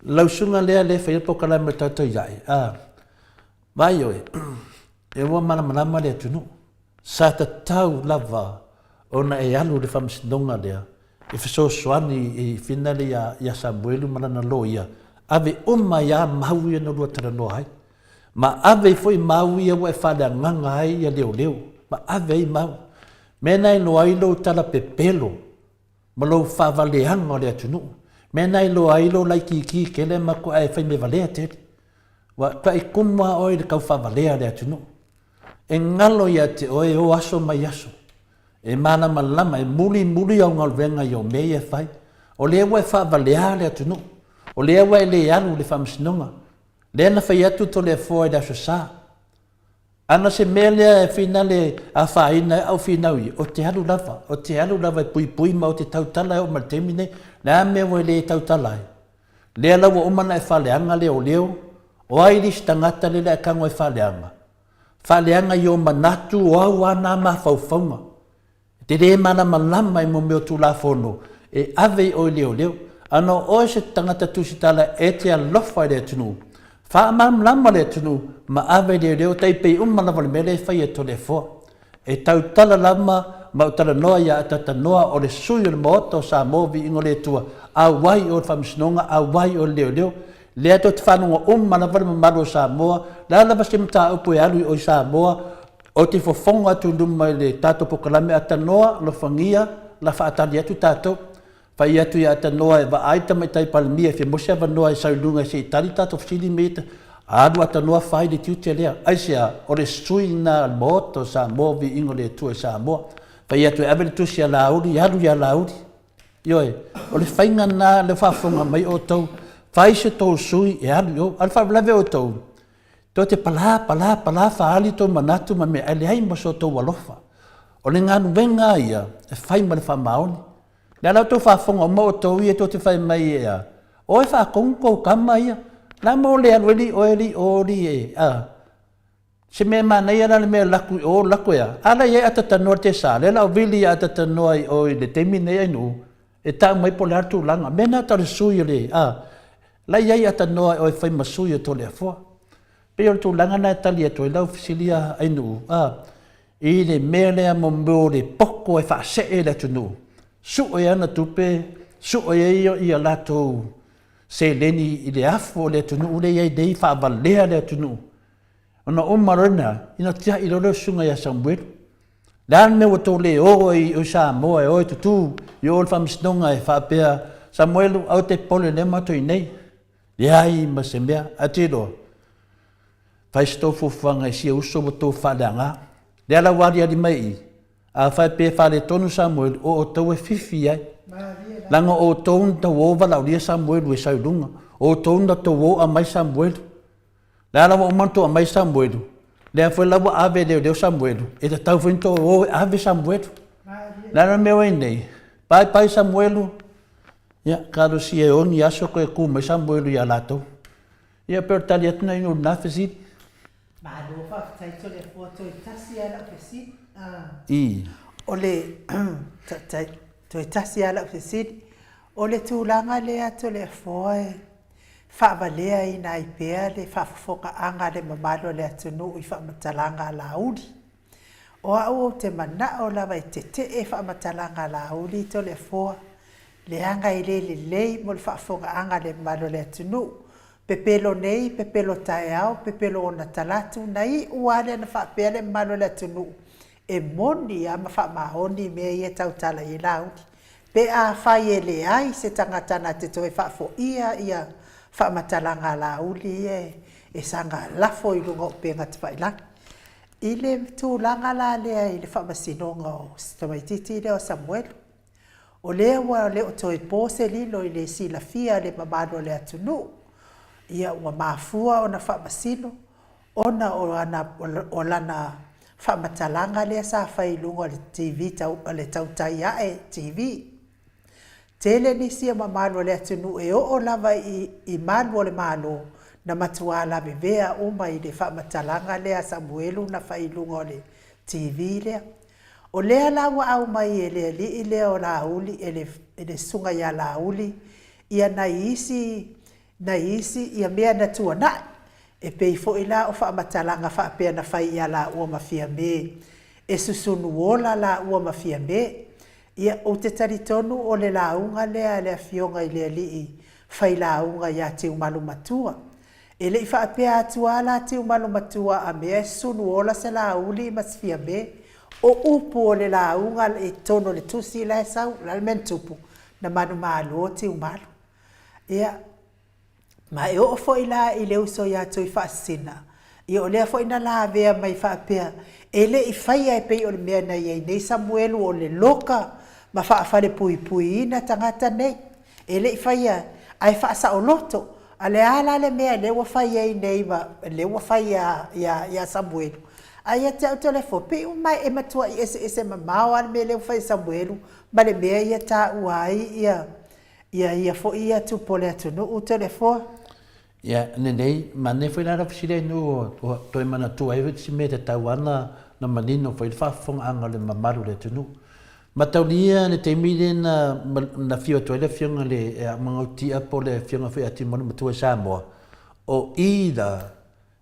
Lau susuga lea lea e faia le polokalame o le Tautauiae, a, vaai oe, e ua malamalama le atunuu, sa tatau lava ona e alu i le faamasinoga lea e fesoasoani i finale ia Samuelu ma lana loia, ave uma ai lava mau ia na lua talanoa ai. Ma ave ai foi mau ia ua e faaleagaga ai ia leoleo, ma ave ai mau. Mea na iloa ai lou tala pepelo ma lou faavaleaga o le atunuu. Mea na iloa ai lou laikiki tele ma kuae fai mea valea tele. Ua tuai kumu lava oe i le tau faavalea le atunuu. E galo ia te oe o aso mai aso. E malamalama, e mulimuli au galuega i au mea ia e fai. O lea ua e faavalea le atunuu. O lea ua e le alu i le faamasinoga. Lea na fai atu Toleafoa i le Aso Sa. Ana se mea lea e finale afaina ai au finau ia, ou te alu lava, ou te alu lava e puipui ma ou te tautala e oo mai le taimi nei. Le a mea ua e le tautala ai? Lea la ua uma ona e faaleaga leoleo, o ai le isi tagata lea le a e tago e faaleaga? Faaleaga i ou manatu o au a na mafaufauga. E te lē malamalama i mo mea o Tulafono e ave i oe leoleo. Ana o oe se tagata tusitala e te alofa i le atunuu, faamalamalama le atunuu ma ave i leoleo tai pei uma lava o le mea lea e fai e Toleafoa. E tautala lava ma ou talanoa ia Atatanoa o le sui o le Maota o Samoa Viiga o le Atua, auai i o le Faamasinoga, auai i o le leoleo. Lea tou te faalogo uma lava le mamalu o Samoa, le a lava se mataupu e alu i o i Samoa, Ou te fofoga atu i luma i le tatou polokalame Atanoa Alofagia la faatali atu tatou. Fai atu ia Atanoa e vaai Tamaitai Palemia e fia maua se avanoa e sau i luga se i tali tatou fesili me ita. Alu Atanoa fai le tiute lea. Aisea? O le sui lena o le Maota o Samoa, viiga o le Atua i Samoa. Fai atu e ave le tusi a Laauli, alu ia Laauli. Ioe, o le faiga lena lea ua faafofoga mai outou. Fai se tou sui e alu i o. A o le faalavelave o outou, tou te palā, palā, palā faaali tou manatu ma mea, ae leai ma so outou alofa. O le galuega ia e fai ma le faamaoni. O le a la outou faafofoga uma outou ia tou te fai mai e a, o e faatonu tou tama ia. O le a mo le alu ai le oe alii o alii e a. Se mea manaia la le mea laku i o laku e a. A la i ai atatanoa le tesa, lea la o vili ia atatanoa i o i le taimi nei ainuu, e tau mai po o le a le tulaga. Mea na tau le sui o le a. La i ai atanoa e oe fai ma sui o Toleafoa. Pei o le tulaga na e tali atu ai lau fesili a Ainuu a. I le mea lea mo mea o le poto e faasee le atunuu, sue ana tupe, sue ai ia latou seleni i le afu o le atunuu lea e i ai nei, faavalea le atunuu. Ona uma loa lena, ina tiai loa lea o le susuga ia Samuelu. Le a le mea ua tou le o ai i Samoa e o e tutū i o i le faamasinoga e faapea, Samuelu, aua te popole lea matou i inei. Leai ma se mea. Ae te iloa, Fai se tou fuafuaga i sia uso ua tou faaleaga. Lea la ua aliali mai i i, afai pe faaletonu Samuelu, o outou e fifi ai. Leaga o outou na tou o valaaulia Samuelu e sau i luga, o outou na tou o aumai Samuelu. Lea la ua uma ona tou aumai Samuelu, lea foi la ua ave e leoleo Samuelu, e tatau foi ona tou o e ave Samuelu. Le a la le mea ua i ai nei? Pai pai Samuelu, ia talosia e oni aso toe tu mai Samuelu ia latou. Ia pei o le tali atu na inu o lena fesili. Malo faafetai Toleafoa toe tasi a lau fesili. I. O le toe tasi a lau fesili. O le tulaga lea Toleafoa e faavaleaina ai pea le faafofogaaga a le mamalu o le atunuu i faamatalaga a Laauli. O au ou te manao lava e tetee faamatalaga a Laauli Toleafoa leaga e le lelei mo le faafofogaaga a le mamalu o le atunuu. Pepelo nei, pepelo taeao, pepelo ona talaatu, na iu lava lea na faapea le mamalu o le atunuu, e moni lava ma faamaoni mea ia e tautala i ai Laauli. Pe afai e leai se tagata na te toe faafoia ia faamatalaga a Laauli ia e saga lafo i luga o upega tafailagi. I le tulaga la lea i le faamasinoga o si tamaitiiti lea o Samuelu, o lea ua le o toe po se lilo i le silafia a le mamalu o le atunuu, ia ua mafua ona faamasino ona o ana o lana faamatalaga lea sa fai i luga o le TV tau o le Tautai Ae TV. Tele nisi o mamalu o le atunuu e oo lava i i malu o le Malo na matuā lavevea uma i le faamatalaga lea a Samuelu na fai i luga o le TV lea. O lea la ua aumai e le alii lea o Laauli, e le, e le susuga ia Laauli, ia nai isi, nai isi, ia mea na tuanai, e pei foi la o faamatalaga faapea na fai ia laua ma Fiame, e susunu ola laua ma Fiame. Ia, ou te talitonu o le lauga lea a le afioga i le alii failauga ia Tiumalu Matua. E le i faapea atu a la Tiumalu Matua a mea e susunu ola se Laauli ma se Fiame. O upu o le lauga i totonu o le tusi la e sau, o le a le mea na tupu? Na manumalo Tiumalu. Ia, ma e oo foi la i le uso ia Tuifaasisina, ia o lea foi na lavea mai faapea, e le i faia e pei o le mea na i ai nei Samuelu o le loka ma faafalepuipuiina tagata nei. E le i faia, ae faasaoloto. A le a la le mea lea ua fai ai nei ma lea ua fai ia, ia, ia Samuelu? A ia te au Toleafoa, pei uma e matuai eseese mamao lava le mea lea ua fai e Samuelu ma le mea ia taua ai ia, ia ia foi ia tupu o le atunuu Toleafoa. Ia, lelei, manaia foi la lau fesili ai nuu ua toe manatua ai se mea e tatau lava ona na manino foi le faafofogaaga o le mamalu o le atunuu. Mataulia le taimi lea na na afio atu ai le afioga i le Aumangautia po o le afioga foi ia Timoni Matua i Samoa, o i la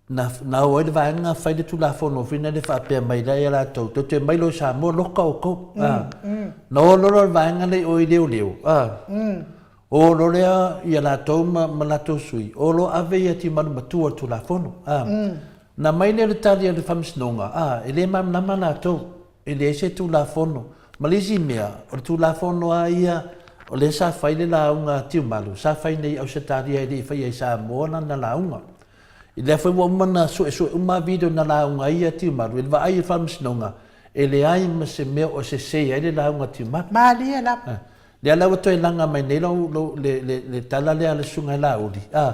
na na o ai le vaega fai le Tulafono foi lea faapea mai la ia latou, tou te omai loa i Samoa loka outou. Na o loa le vaega lea i o i leoleo, o loa lea ia latou ma ma latou sui, o loa ave ia Timoni Matua i le Tulafono. Na aumai lea o le tali a le Faamasinoga, e le malamalama latou. E leai se Tulafono. Ma le isi mea, o le Tulafono lava ia, o lea sa fai le lauga a Tiumalu, sa fai nei i Ausetalia e le i faia i Samoa lana lauga. I lea foi ua uma ona suesue uma video na lauga ai ia Tiumalu, i le vaai a le Faamasinoga, e leai ma se mea o sese ai le lauga a Tiumalu. Malie lava. Lea la ua toe laga mai nei lou, lou, le, le, le tala lea a le Susuga i Laauli, a,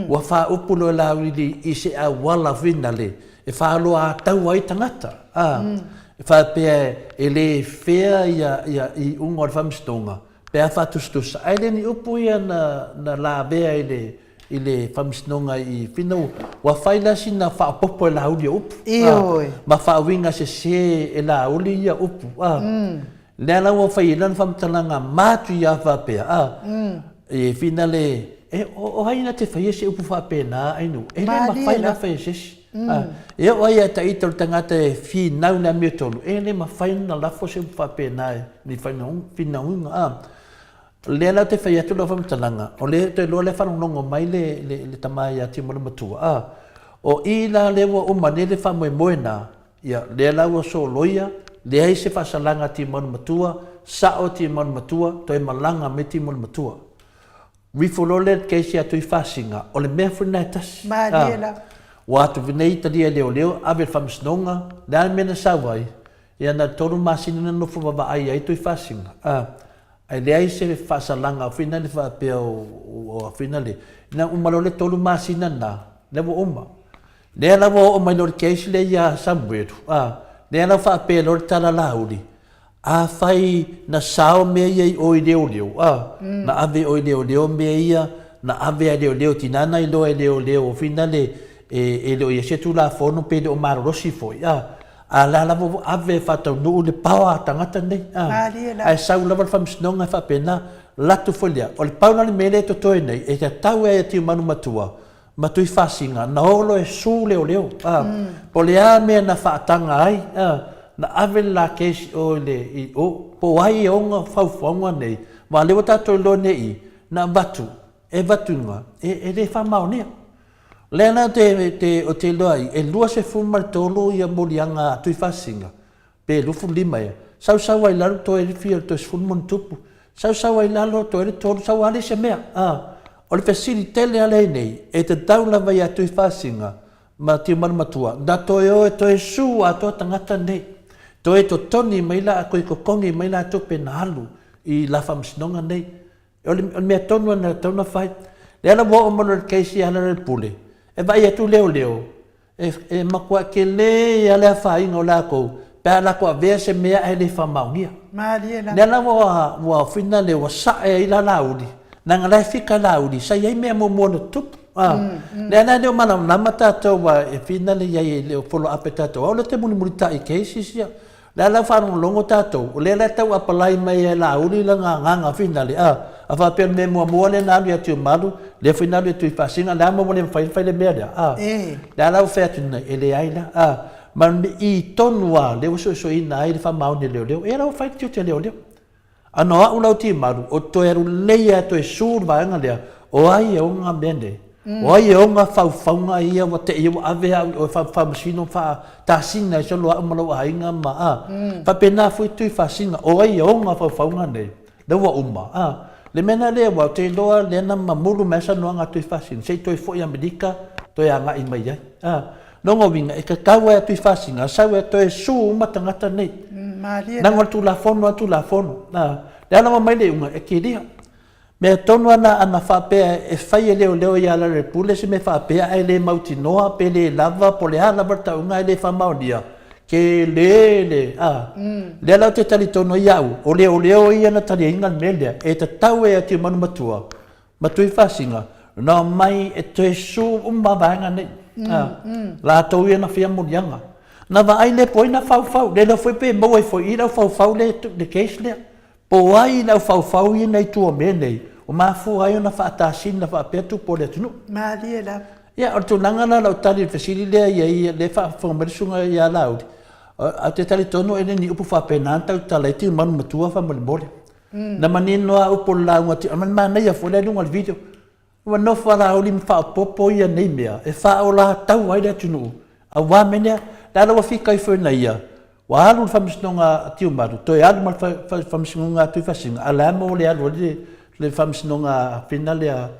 ua faaupu loa e Laauli i se auala finale e faaloatau ai tagata, a, e faapea e le fair ia, ia iuga o le Faamasinoga pe a faatusatusa, ae le ni upu ia na, na lavea i le, i le Faamasinoga i Fina, ua fai la sina faaopoopo e Laauli o upu, a, ma faauiga sese e Laauli ia upu, a. Lea la ua fai ai lana faamatalaga matuia faapea, a, e finale, e, o, o ai na te faia se upu faapena, Ainuu? E le mafai ona fai e se isi. A, e oo ai ia te ita o le tagata e finau i le amiotonu, e le mafai ona lafo se upu faapena i ni finauga, a. Lea la ou te fai atu lau faamatalaga, o lea ou te iloa o lea e faalogologo mai le, le, le tama ia Timolimatua, a. O i la lea ua uma nei le faamoemoe na, Ia, lea la ua soloia, leai se faasalaga a Timanu Matua, sao Timanu Matua, toe malaga mai Timanu Matua. Rifo loa lea case ia Tuifasina, o le mea foi lena e tasi. Malie lava. Ua atu nei Italia leoleo, ave i le faamasinoga, le a le mea na sau ai? Ia na tolu masina na nofo vavaai ai Tuifasina. Ae leai se faasalaga foi lea faapea o foi lea, na uma loa le tolu masina lena, lea ua uma. Lea la ua oo mai loa le case lea ia Samuelu, a, lea la ua faapea loa le tala Laauli, afai na sao mea ia i o i leoleo, a, na ave i o i leoleo mea ia, na ave a e leoleo, tina na iloa e leoleo foi nale e le o i ai se Tulafono pe le o malolosi foi, a, a la lava ua ave e faataunuu le power a tagata nei, a, ae sau lava le faamasinoga e faapena, latu foi lea. O le pau la le mea lea e totoe nei, e tatau e Tiumalu Matua ma Tuifasina, na o loa e su leoleo, a, po o le a mea na faataga ai, a, na ave le la case i o i le, i o, po o ai e ona faufauga nei, aua o lea ua tatou iloa nei i, na avatu, e avatu i luga, e, e le faamaonia. O lea la te, te, ou te iloa ai, e 23 ia moliaga a Tuifasina, pe 25 ea, sau sau ai lalo toe fia toe sefulu ma ona tupu, sau sau ai lalo toe le tolu, sau lava leai se mea. A, o le fesili tele lava lea i nei, e tatau lava ia Tuifaasina ma Tiumalu Matua na toe o e toe su atoa tagata nei, toe totoni mai la, toe totogi mai latou pe na alu i la faamasinoga nei. O le, o le mea tonu lava na tatau ona fai. Lea la ua oo mai loa i le case ia Lealailepule, e vaai atu leoleo, E, e matua tele ia le afaina o latou pe a latou avea se mea ae le faamaonia. Malie lava. Lea la ua, ua fina le ua sae ai la Laauli, leaga la e fika Laauli, sa i ai mea muamua na tutupu. A, mm, mm. Lea la e le o malamalama tatou a e fina le i ai e le o follow up e tatou, aua le te mulimulitai i cases ia. Lea la ua faalogologo tatou, o lea la e tau apalai mai e Laauli lana agaga finale, a, a faapea o le mea muamua lea na alu ia Tiumalu, lea foi na alu ia Tuifaasina, le a mea ua le mafai ona fai le mea lea, a. Lea la ua fai atu nei, e leai la, a. Ma le i tonu lava lea ua suesueina ai le faamaoni a leoleo, ia la ua fai le tiute a leoleo. A na o au lau timalu, ou te toe alu lelei lava e toe su le vaega lea, o ai e ona mea nei? O ai e ona faufauga ia ua te i ua ave au i o e faamasino ma faatasina ai solo au ma lou aiga ma a. Faapena foi Tuifaasina, o ai e ona faufauga nei? Lea ua uma, a. Le mea la lea aua ou te iloa lea na mamulu mai ai saunoaga a Tuifaasina, se i toe foi i Amerika toe agai mai ai, a. Lona uiga, e tatau ai a Tuifaasina, sau e toe su uma tagata nei. Malie la. Leaga o le Tulafono a Tulafono. A, le ala ua mai le iuga, e kilia. Mea tonu a na, ana faapea e fai e leoleo ia Lealailepule se mea faapea ae le mautinoa pe le lava po o le a lava le tauga ae le faamaonia, tele le, a. Lea la ou te talitonu ai ia au, o leoleo ia na taliaina le mea lea, e tatau ai a Tiumalu Matua ma Tuifaasina na omai e toe su uma vaega nei. Latou ia na fia moliaga. Na vaai le po ai na faufau, le iloa foi pe maua ai foi i le aufaufau le, le case lea. Po o ai le aufaufau ia nei tua o mea nei, ua mafua ai ona faatasina faapea tupu o le atunuu. Malie lava. Ia, o le tulaga la lau tali i le fesili lea i ai, lea e faafofoga mai le susuga ia Laauli, ou te talitonu e le ni upu faapena na tautala ai Tiumalu Matua faamolemole. Na manino lava upu o le lauga a ma le manaia foi la i luga o le video. Ua nofo a Laauli ma faaopoopo ia nei mea e faaolatau ai le atunuu, aua mea nea, le ala ua fika ifo ina ia, ua alu le faamasinoga a Tiumalu, toe alu ma le faamasinoga a Tuifasina, a o le a mo le alu ai le faamasinoga a Fina lea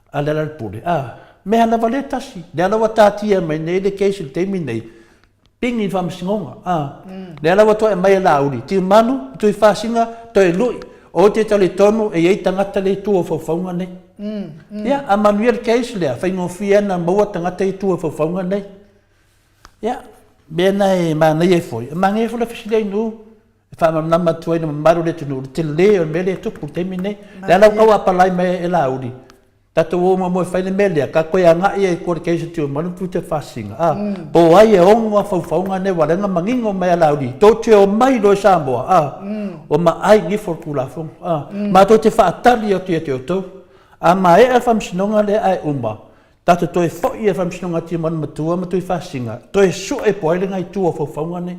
a Lealailepule, a, mea lava lea e tasi. Le ala ua taatia mai nei le case i le taimi nei, pigi i le faamasinoga, a. Lea la ua toe aumai e Laauli, Tiumalu, Tuifasina, toe lui. Ou te talitonu e i ai tagata lea i tua o faufauga nei. Ia, a manuia le case lea, faigofie lava ona maua tagata ia i tua o faufauga nei. Ia, mea na e manaia ai foi, e manaia foi le fesili ai nuu e faamalamalama atu ai i le mamalu o le atunuu le tele o le mea lea e tupu i le taimi lenei. O le a la ua tau apalai mai e Laauli, tatou o muamua e fai le mea lea, tatou toe agai ai i tua i le case a Tiumalu ma Tuitafasiga, a, po o ai e ono faufauga nei, aua o lea na manino mai a Laauli, tou te omai loa i Samoa, a, ua maai nifo le Tulafono, a, matou te faatali atu ia te outou. A maea le faamasinoga lea ae uma, tatou toe foi i le faamasinoga a Tiumalu Matua ma Tuifasiga, toe sue po o ai lena i tua o faufauga nei.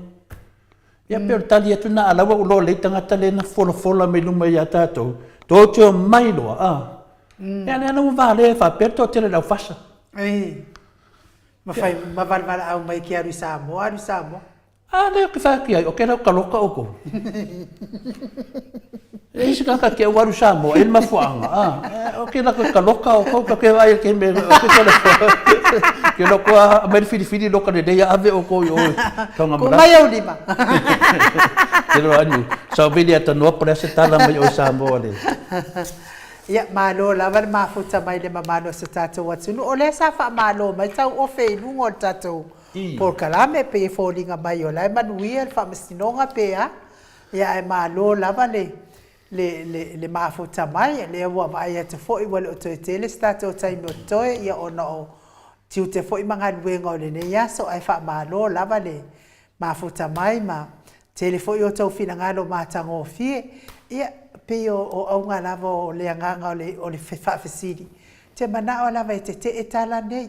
Ia pei o le tali atu lena, a o la ua ou iloa lelei tagata lea na folafola mai luma ia tatou, tou te omai loa, a. Ia lea la ua valea ai faapea le toatele o le aufasa. Ei, ma fai, ma valevaleau mai ke alu i Samoa, alu i Samoa. A lea ou te fai atu i ai, o ke lau taloka outou. E leai se tagata te ua alu i Samoa, e i ai le mafuaaga, a. O ke latou taloka outou, ta te vaai i ke mea, o ke tele, ke loko a aumai le filifili loka lelei a ave outou i o i Ku mai ou lima. Te loa anu, sauvili ia tanoa po o le a se tala mai oe Samoa le. Ia, malo lava le mafuta mai le mamalu o so tatou atunuu. O lea sa faamalo mai tauofe i luga o le tatou polokalame, pei e foliga mai o la e manuia le faamasinoga pe a. Ia, ae malo lava le le, le, le mafuta mai. Lea ua vaai atu foi ua le o toe tele se tatou taimi o totoe, ia ona o tiute foi ma galuega o lenei aso, ae faamalo lava le mafuta mai ma tele foi outou finagalo matagofie. Ia, pei o, o auga lava o le agaga o le, o le faafesili, ou te manao lava e tetee tala nei.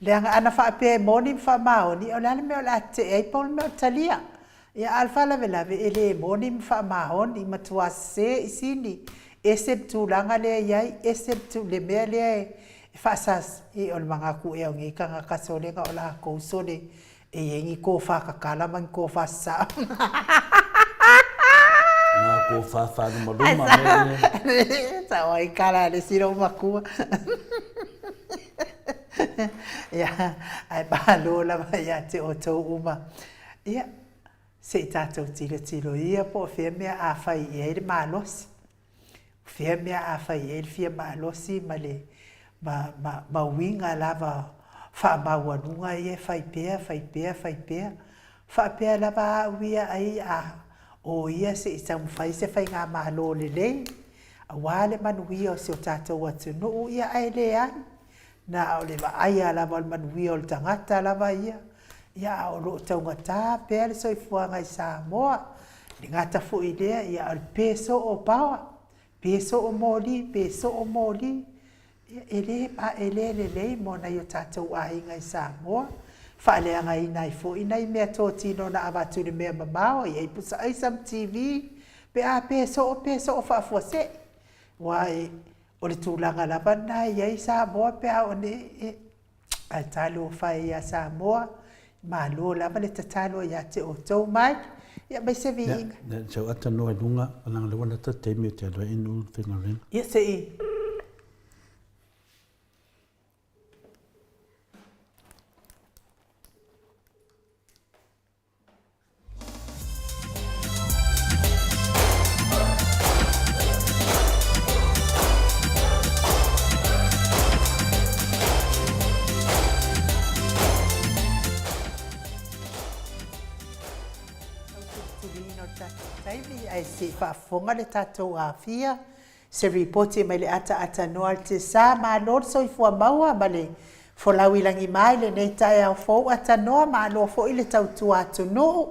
Leaga ana faapea e moni ma faamaoni, o le a le mea o le a tetee ai, pau le mea o le talia. Ia, a o le faalavelave, e le moni ma faamaoni, matua sese i sini, ese le tulaga lea e i ai, ese le, le mea lea e faasas, e, o le manatu ea o nei tagata sole na o latou sole e i ai ni tofa tatala ma ni tofa sasao. Ngā tofa whālumaluma me ia. Sao ai kala a le isi lou matua. Ia, ae malo lava ia te outou uma. Ia, se i tatou tilotilo ia po o fea mea a fai i ai le malosi. O fea mea a fai i ai le fia malosi ma le ma, ma, ma uiga lava faamaualuga ia e fai pea, fai pea, fai pea. Faapea lava au ia ai a o ia se i taumafai se faigamalo lelei aua le manuia o si o tatou atunuu, ia ae leai. Na o le vaaia lava o le manuia o le tagata lava ia, ia a o lo o taugata pea le soifuaga i Samoa. E le gata foi i lea, ia o le pe soo o paoa, pe soo o moli, pe soo o moli. Ia e le e le lelei mo nai o tatou aiga i Samoa, faaleagaina ai foi nai meatotino na avatu i le mea mamao, e i ai pusa aisa ma TV, pe a pe soo, pe soo faafuasei. Aua e O le tulaga lava lena e i ai Samoa pe a one e, ae talofa e ia Samoa, malo lava le tatalo ia te outou mai, ia mai se viiga. Ia, sau ata noa i luga, leaga lea ua lata le taimi ou te alu ai inu le faigaluega. Ia se i. Ae se i faafofoga le tatou afia se ripoti mai le ataata noa le sa malo le soifua maua ma le folau i lagima i lenei taeao fou atanoa malo foi le tautua atunuu.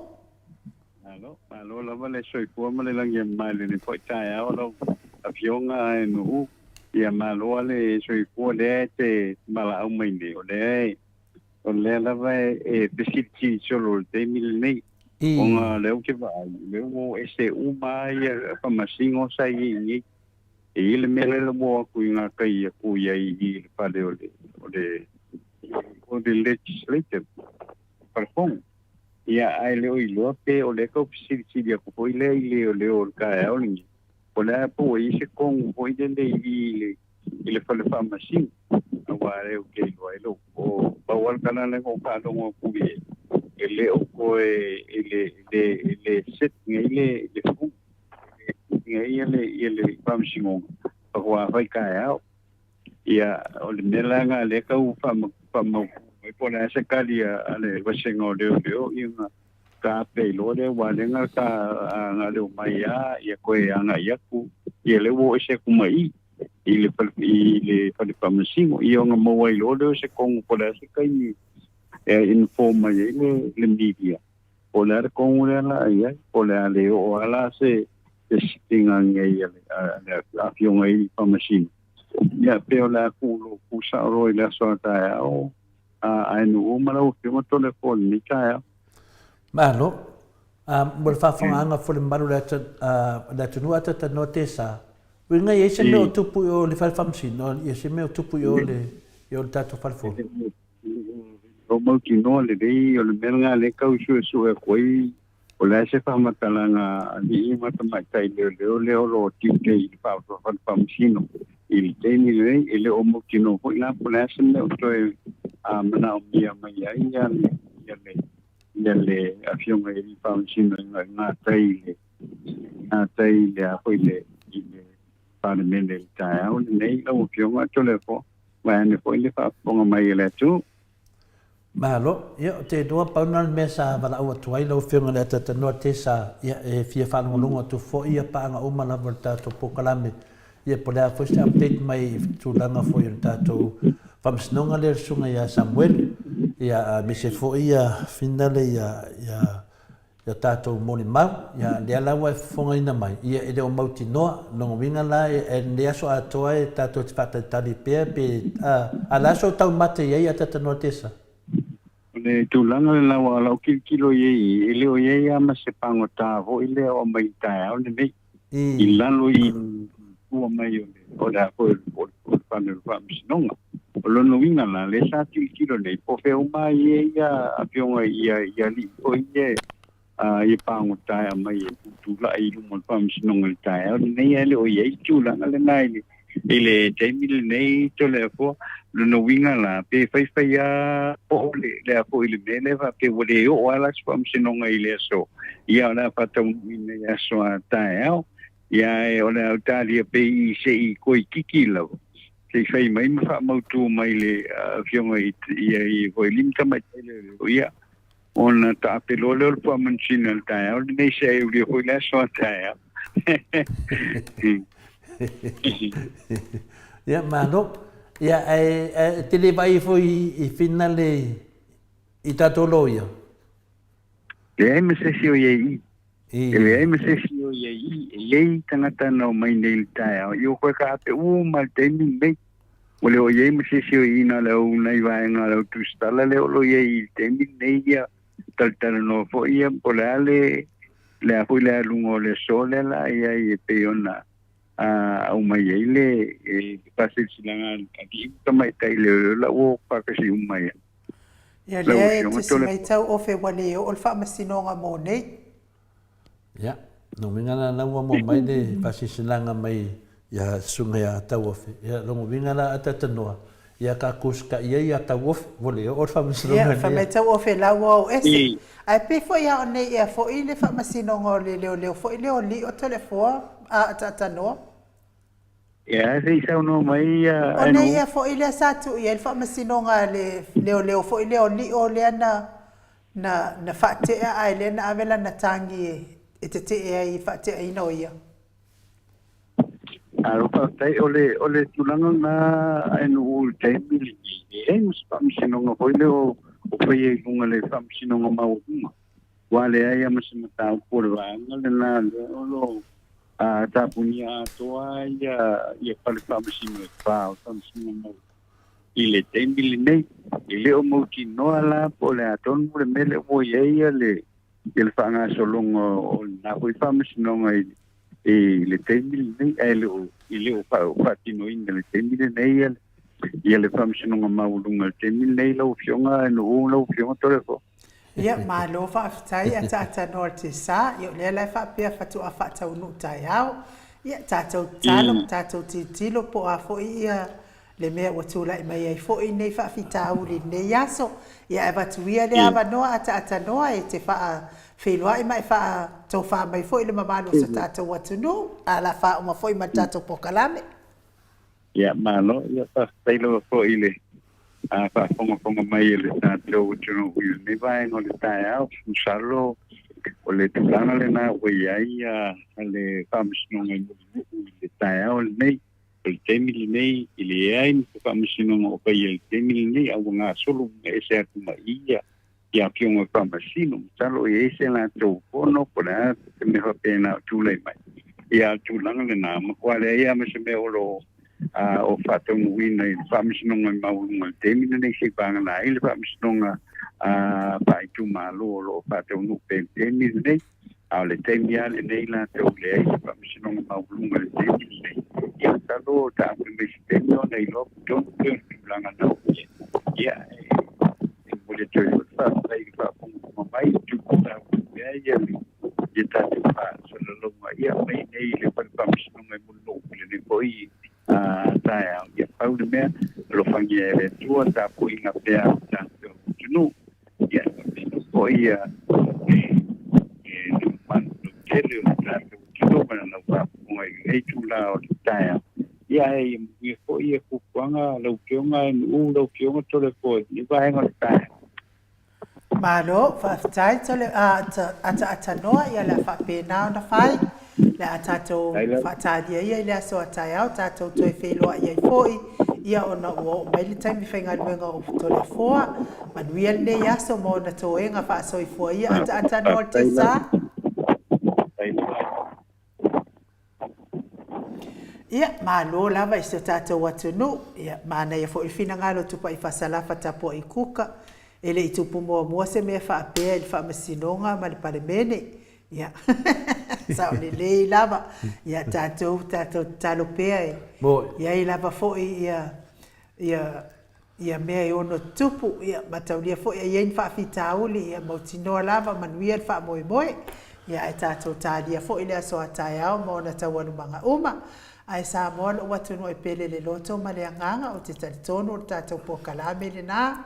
Malo, malo lava le soifua ma le lagi e mama i lenei foi taeao lau Afioga e Nuu. Ia malo lava le soifua lea e te valaau mai nei, o lea e o lea lava e fesilisili solo i le taimi lenei. Ona o lea ou te vaai, o lea ua o ese uma lava ia faamasino sa i ai nei. E i ai le mea lea ua o atu i gatai atu i ai i le fale o le o le o le legislative, fale fono. Ia, ae le o iloa pe o lea tau fesilisili atu foi lea i leoleo o le taeao lenei, po o le a po ua i ai se tonu foi lele i i le i le fale faamasino, aua o lea ou te iloa ai lou o pau lava le tala lea na ou faalogo atu i ai, e le o toe e le le le set nei le le fono. ai ia le ia le faamasinoga faatoa fai taeao. Ia o le mea la lena lea e tau faamautu mai po o le a se tali a le vasega o leoleo ia ona taape ai loa lea aua lea na ta na le omai lava ia toe agai atu ia lea ua oo ese atu ma i i le fale i le fale faamasino ia ona maua ai loa lea o se tonu po o le a se taimi e inform mai ai le le media po o le a le tonu lea la i ai po o le a le oo lava la se se sitting nei a le a le afioga i faamasino ia pe o le a tuu tuu sao loa i le aso a taeao a ae nuu ma lau afioga tole po o lenei taeao. Malo. Mo le faafofogaaga foi le mamalu o le atunuu a talanoa tesa, uiga e i ai se mea o tupu i o le fale faamasino, ia se mea o tupu i o le i o le tatou fale fou? O mautinoa lelei o le mea lena lea e tau suesue atu ai o le a se faamatalaga a alii ma tamaitai leoleo lea o lo o tiute i le fale faamasino i le taimi lenei. E le o mautinoa foi la po o le a se mea o toe manaomia mai ai ia le ia le ia le afioga i alii faamasino i gatai i le gatai i le a foi le i le Palemene i le taeao lenei lau Afioga Toleafoa, vaeane foi le faafofoga mai a le atunuu. Malo. Ia, ou te iloa pau lena o le mea sa valaau atu ai lau Afioga i le Atatanoa Tesa, ia, e fia faalogologo atu foi ia paaga uma lava o le tatou polokalame, ia po o le a foi se update mai i tulaga foi o le tatou Faamasinoga lea le Susuga ia Samuelu, ia, aemaise foi ia finale ia, ia, i a tatou molimau, ia, lea la ua e fofogaina mai, ia, e le o mautinoa. Lona uiga la, e lenei aso atoa e tatou te faatalitali pea pe, a, a le aso o taumate i ai Atatanoa Tesa? O le tulaga lena ua lau tilotilo i ai, e le o i ai lava ma se pagota foi lea o aumai i le taeao lenei. I lalo i tua mai o le o le a foi o le fale o le faamasinoga. O lona uiga la, lea sa tilotilo nei, po o fea uma ai e ia afioga i i alii foi ia ia pagota e aumai e tutulai i luma o le faamasinoga i le taeao lenei, ae le o i ai le tulaga lena i le I le taimi lenei Toleafoa, lona uiga la, pe faifai lava po o le, le a foi le mea lea faapea ua le oo lava la se faamasinoga i le aso, ia o le a faataunuuina i aso a taeao. Ia ae o le a ou talia pei se i toeitiiti lava, se i fai mai ma faamautu mai le afioga i ia i foi lima tamaitai leoleo, ia ona taape loa lea o le faamasino i le taeao lenei se i aulia foi le aso a taeao. Ia, malo. Ia, ae, ae te le vaai foi i finale i tatou loia? Leai ma se isi o i ai i. E leai ma se isi o i ai i. E i ai tagata na omai nei i le taeao, i o koe ka ape uma le taimi lenei. Ua le o i ai ma se isi o i na le au nai vaega o le au tusitala lea o lo o i ai i le taimi lenei ia talatalanoa foi ia po o le a le le a foi le aluga o le aso lea la i ai e pei ona aumai ai le faasilasilaga a alii ma tamaitai leoleo la ua faatasi uma ai. Ia lea e te si matau ofe ua le oo le faamasinoga mo nei. Ia, lona uiga la la ua maua mai le faasilasilaga mai ia Susuga ia Tauofe. Ia, lona uiga la a talanoa, ia ka kusikaʻi ai ia Tauofe, ua le oo le faamasinoga Ia, fai mai Tauofe la ua oo ese. Ae pei foi a o nei ea foi le faamasinoga o le leoleo foi lea o Lio Toleafoa a Taatanoa. Ia, se i saunoa mai ia O nei ea foi lea sa tuu i ai le faamasinoga a le leoleo foi lea o Lio lea na na na faatea ae lea na ave lana tagi e e tetee ai i le faateaina o ia. Malo faafetai. O le o le tulaga lena ae nuu i le taimi lenei, e leai ma se faamasinoga foi lea o o faia i luga o le faamasinoga maualuga. Ua leai lava ma se mataupu o le vaega lena lea o lo o tapunia atoa ia ia fale faamasino e fa o le faamasinoga maualuga i le taimi lenei. E le o mautinoa la po o le a tonu le mea lea ua i ai ia le, ia le faagasologa o lena foi faamasinoga i, i le taimi lenei, ae le o, e le o faatinoina i le taimi lenei ia, ia le faamasinoga maualuga i le taimi lenei lau Afioga Nuu, lau Afioga Toleafoa. Ia, malo faafetai ataatanoa le Tesa, ia o lea la e faapea faatoa faataunuu taeao. Ia, tatou tatalo ma tatou tilotilo po o a foi ia. le mea ua tulai mai ai foi lenei faafitauli i lenei aso. Ia, ae avatu ia lea avanoa ataaatanoa e te faafeiloai ma e faatofa mai foi i le mamalu o so tatou atunuu, a la faauma foi ma le tatou polokalame. Ia, malo. Ia, faafetai lava foi i le faafogafoga mai a le tatou atunuu i lenei vaega o le taeao. Masalo o le tulaga lena ua i ai le Faamasinoga i Mulinuu i le taeao lenei. O le taimi lenei, e leai ni faamasinoga o faia i le taimi lenei, a ua gasolo ese atu ma ia ia afioga i faamasino. Masalo e i ai se latou fono po o le a se mea faapena o tulai mai. Ia, o le tulaga lena, matua leai lava ma se mea o lo o faataunuuina i le faamasinoga maualuga i le taimi lenei, se i vagana ai le faamasinoga faaitumalo o lo o faataunuu pea i le taimi lenei. A o le taimi lava lenei latou leai se faamasinoga maualuga i le taimi lenei. Ia, masalo taamuli mai se taimi ona iloa tonu pei o le tulaga na oo i ai. Ia, e momoli atu ai foi le faafetai i le faafogafoga mai i tuumataupu pea ia ia tatou faasalalauga ia mai nei i le Fale Faamasinoga i Mulinuu i lenei foi taeao. Ia, pau le mea, alofagia e le Atua tapuaiga pea a le tatou atunuu. Ia, faapena foi ia le mamalu lautele o le tatou atunuu ma lana faafofoga i lenei itula o le taeao. Ia, ae ia manuia foi ia fuafuaga a lau Afioga e Nu'u, lau Afioga Toleafoa i lenei vaega o le taeao. Malo, faafetai Tole, ataatanoa, ia o le a faapena ona fai. O le a tatou faatalia ia i le aso a taeao, tatou toe feiloai ai foi, ia ona ua oo mai le taimi faigaluega o Toleafoa. Manuia lenei aso ma ona toega faasoifua ia ataatanoa le tiasa. Ia, malo lava i si o tatou atunuu. Ia, manaia foi le finagalo o Tupaifasalafa Tapuai Kuka. E le i tupu muamua se mea faapea i le Faamasinoga ma le Palemene. Ia, sao lelei lava. Ia, tatou, tatou tatalo pea e i ai lava foi ia, ia, ia mea e ono tutupu, ia mataulia foi e i ai ni faafitauli, ia mautinoa lava, manuia le faamoemoe. Ia ae tatou talia foi le aso a taeao ma ona taualumaga uma. Ae Samoa lou atunuu e pele le loto ma le agaga, ou te talitonu o le tatou polokalame lena.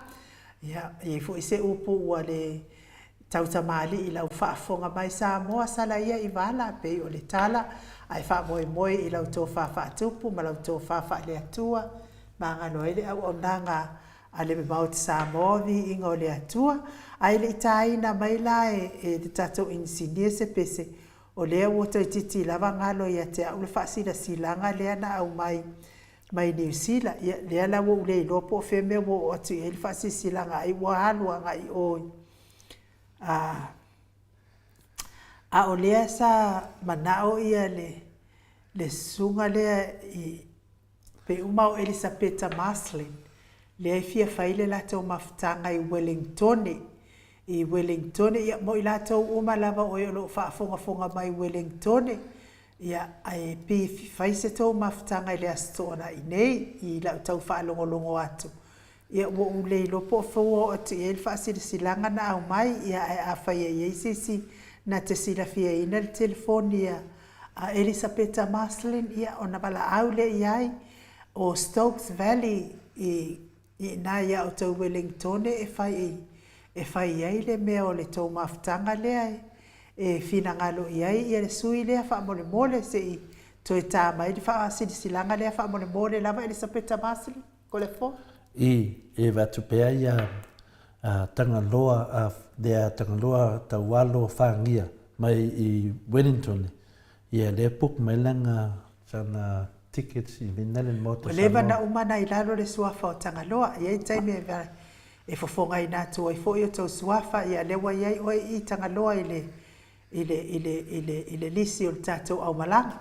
Ia, e i ai foi se upu ua le tautamalii i lau faafofoga mai Samoa, sala ia i vala, pei o le tala, ae faamoemoe i lau tofa faatupu ma lau tofa faale-Atua, Magalo ai le auaunaga a le Maota Samoa, viiga o le Atua. Ae le i taina mai la e le tatou inisinia se pese, o lea ua toeitiiti lava galo ia te au le faasilasilaga lea na aumai mai Niu Sila. Ia, lea la ua ou le iloa po o fea mea ua oo atu i ai le faasilasilaga ai ua alu agai i o i a a o lea sa manao ia le le susuga lea i Pei uma o Elisapeta Marslin, lea e fia fai le latou mafutaga i Welengtone. I Welengtone, ia, mo i latou uma lava o e o lo o faafogafoga mai i Welengtone, ia, ae pe fai se tou mafutaga i le Aso Toonai nei, i lau tau faalogologo atu, ia, ua ou le iloa po o fea ua oo atu i ai le faasilasilaga na aumai, ia, ae afai e i ai se isi na te silafiaina le telefoni a A Elisapeta Marslin, ia, ona valaau lea i ai, o Stokes Valley i, i ina ia outou Welengtone e fai, e fai ai le mea o le tou mafutaga lea e, e finagalo i ai ia le sui lea faamolemole se i toe ta mai le faasilasilaga lea faamolemole lava Elisapeta Marslin, Kolefoa. I, e avatu pea ia a Tagaloa, a lea Tagaloa Taualo Whangia mai i Wellington, ia lea book mai lana sana tickets i Vinale le Maota Ua leva na uma na i lalo le suafa o Tagaloa. E i ai taimi e, e fofogaina atu ai foi o tou suafa, ia lea ua i ai oe i Tagaloa i le, i le, i le, i le, i le lisi o le tatou aumalaga.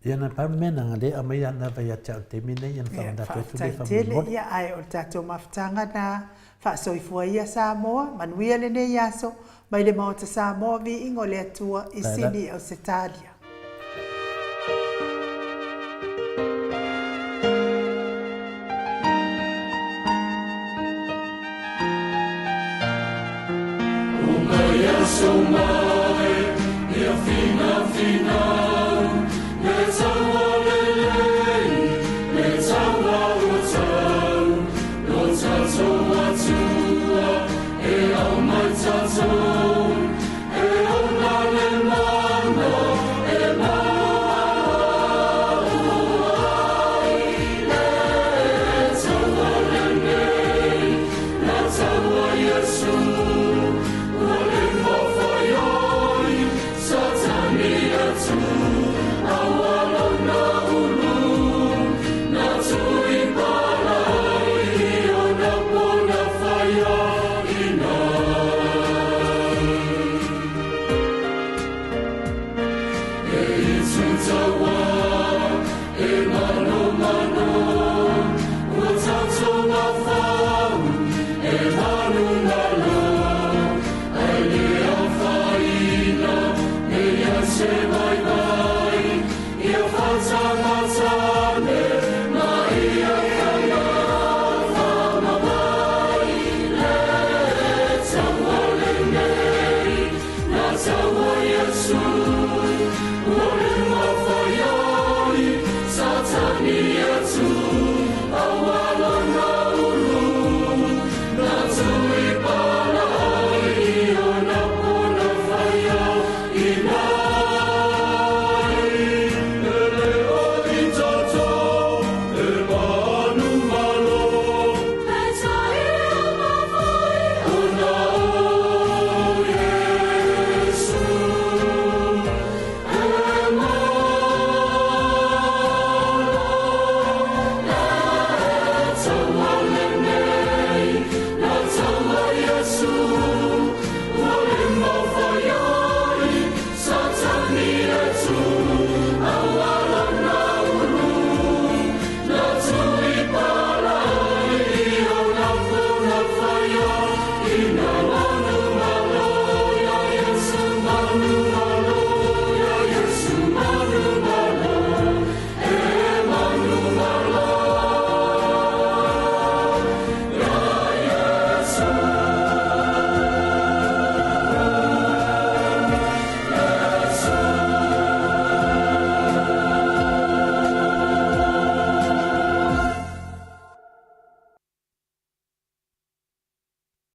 Ia na pau le mea na le aumai lava ia te au i le taimi lenei ia na faamanatu atu lea Faafetai tele, faamolemole. ia ae o le tatou mafutaga na faasoifua ia Samoa, manuia lenei aso, mai le Maota Samoa, viiga o le Atua i Tae la. Sini Ausetalia. Sotu.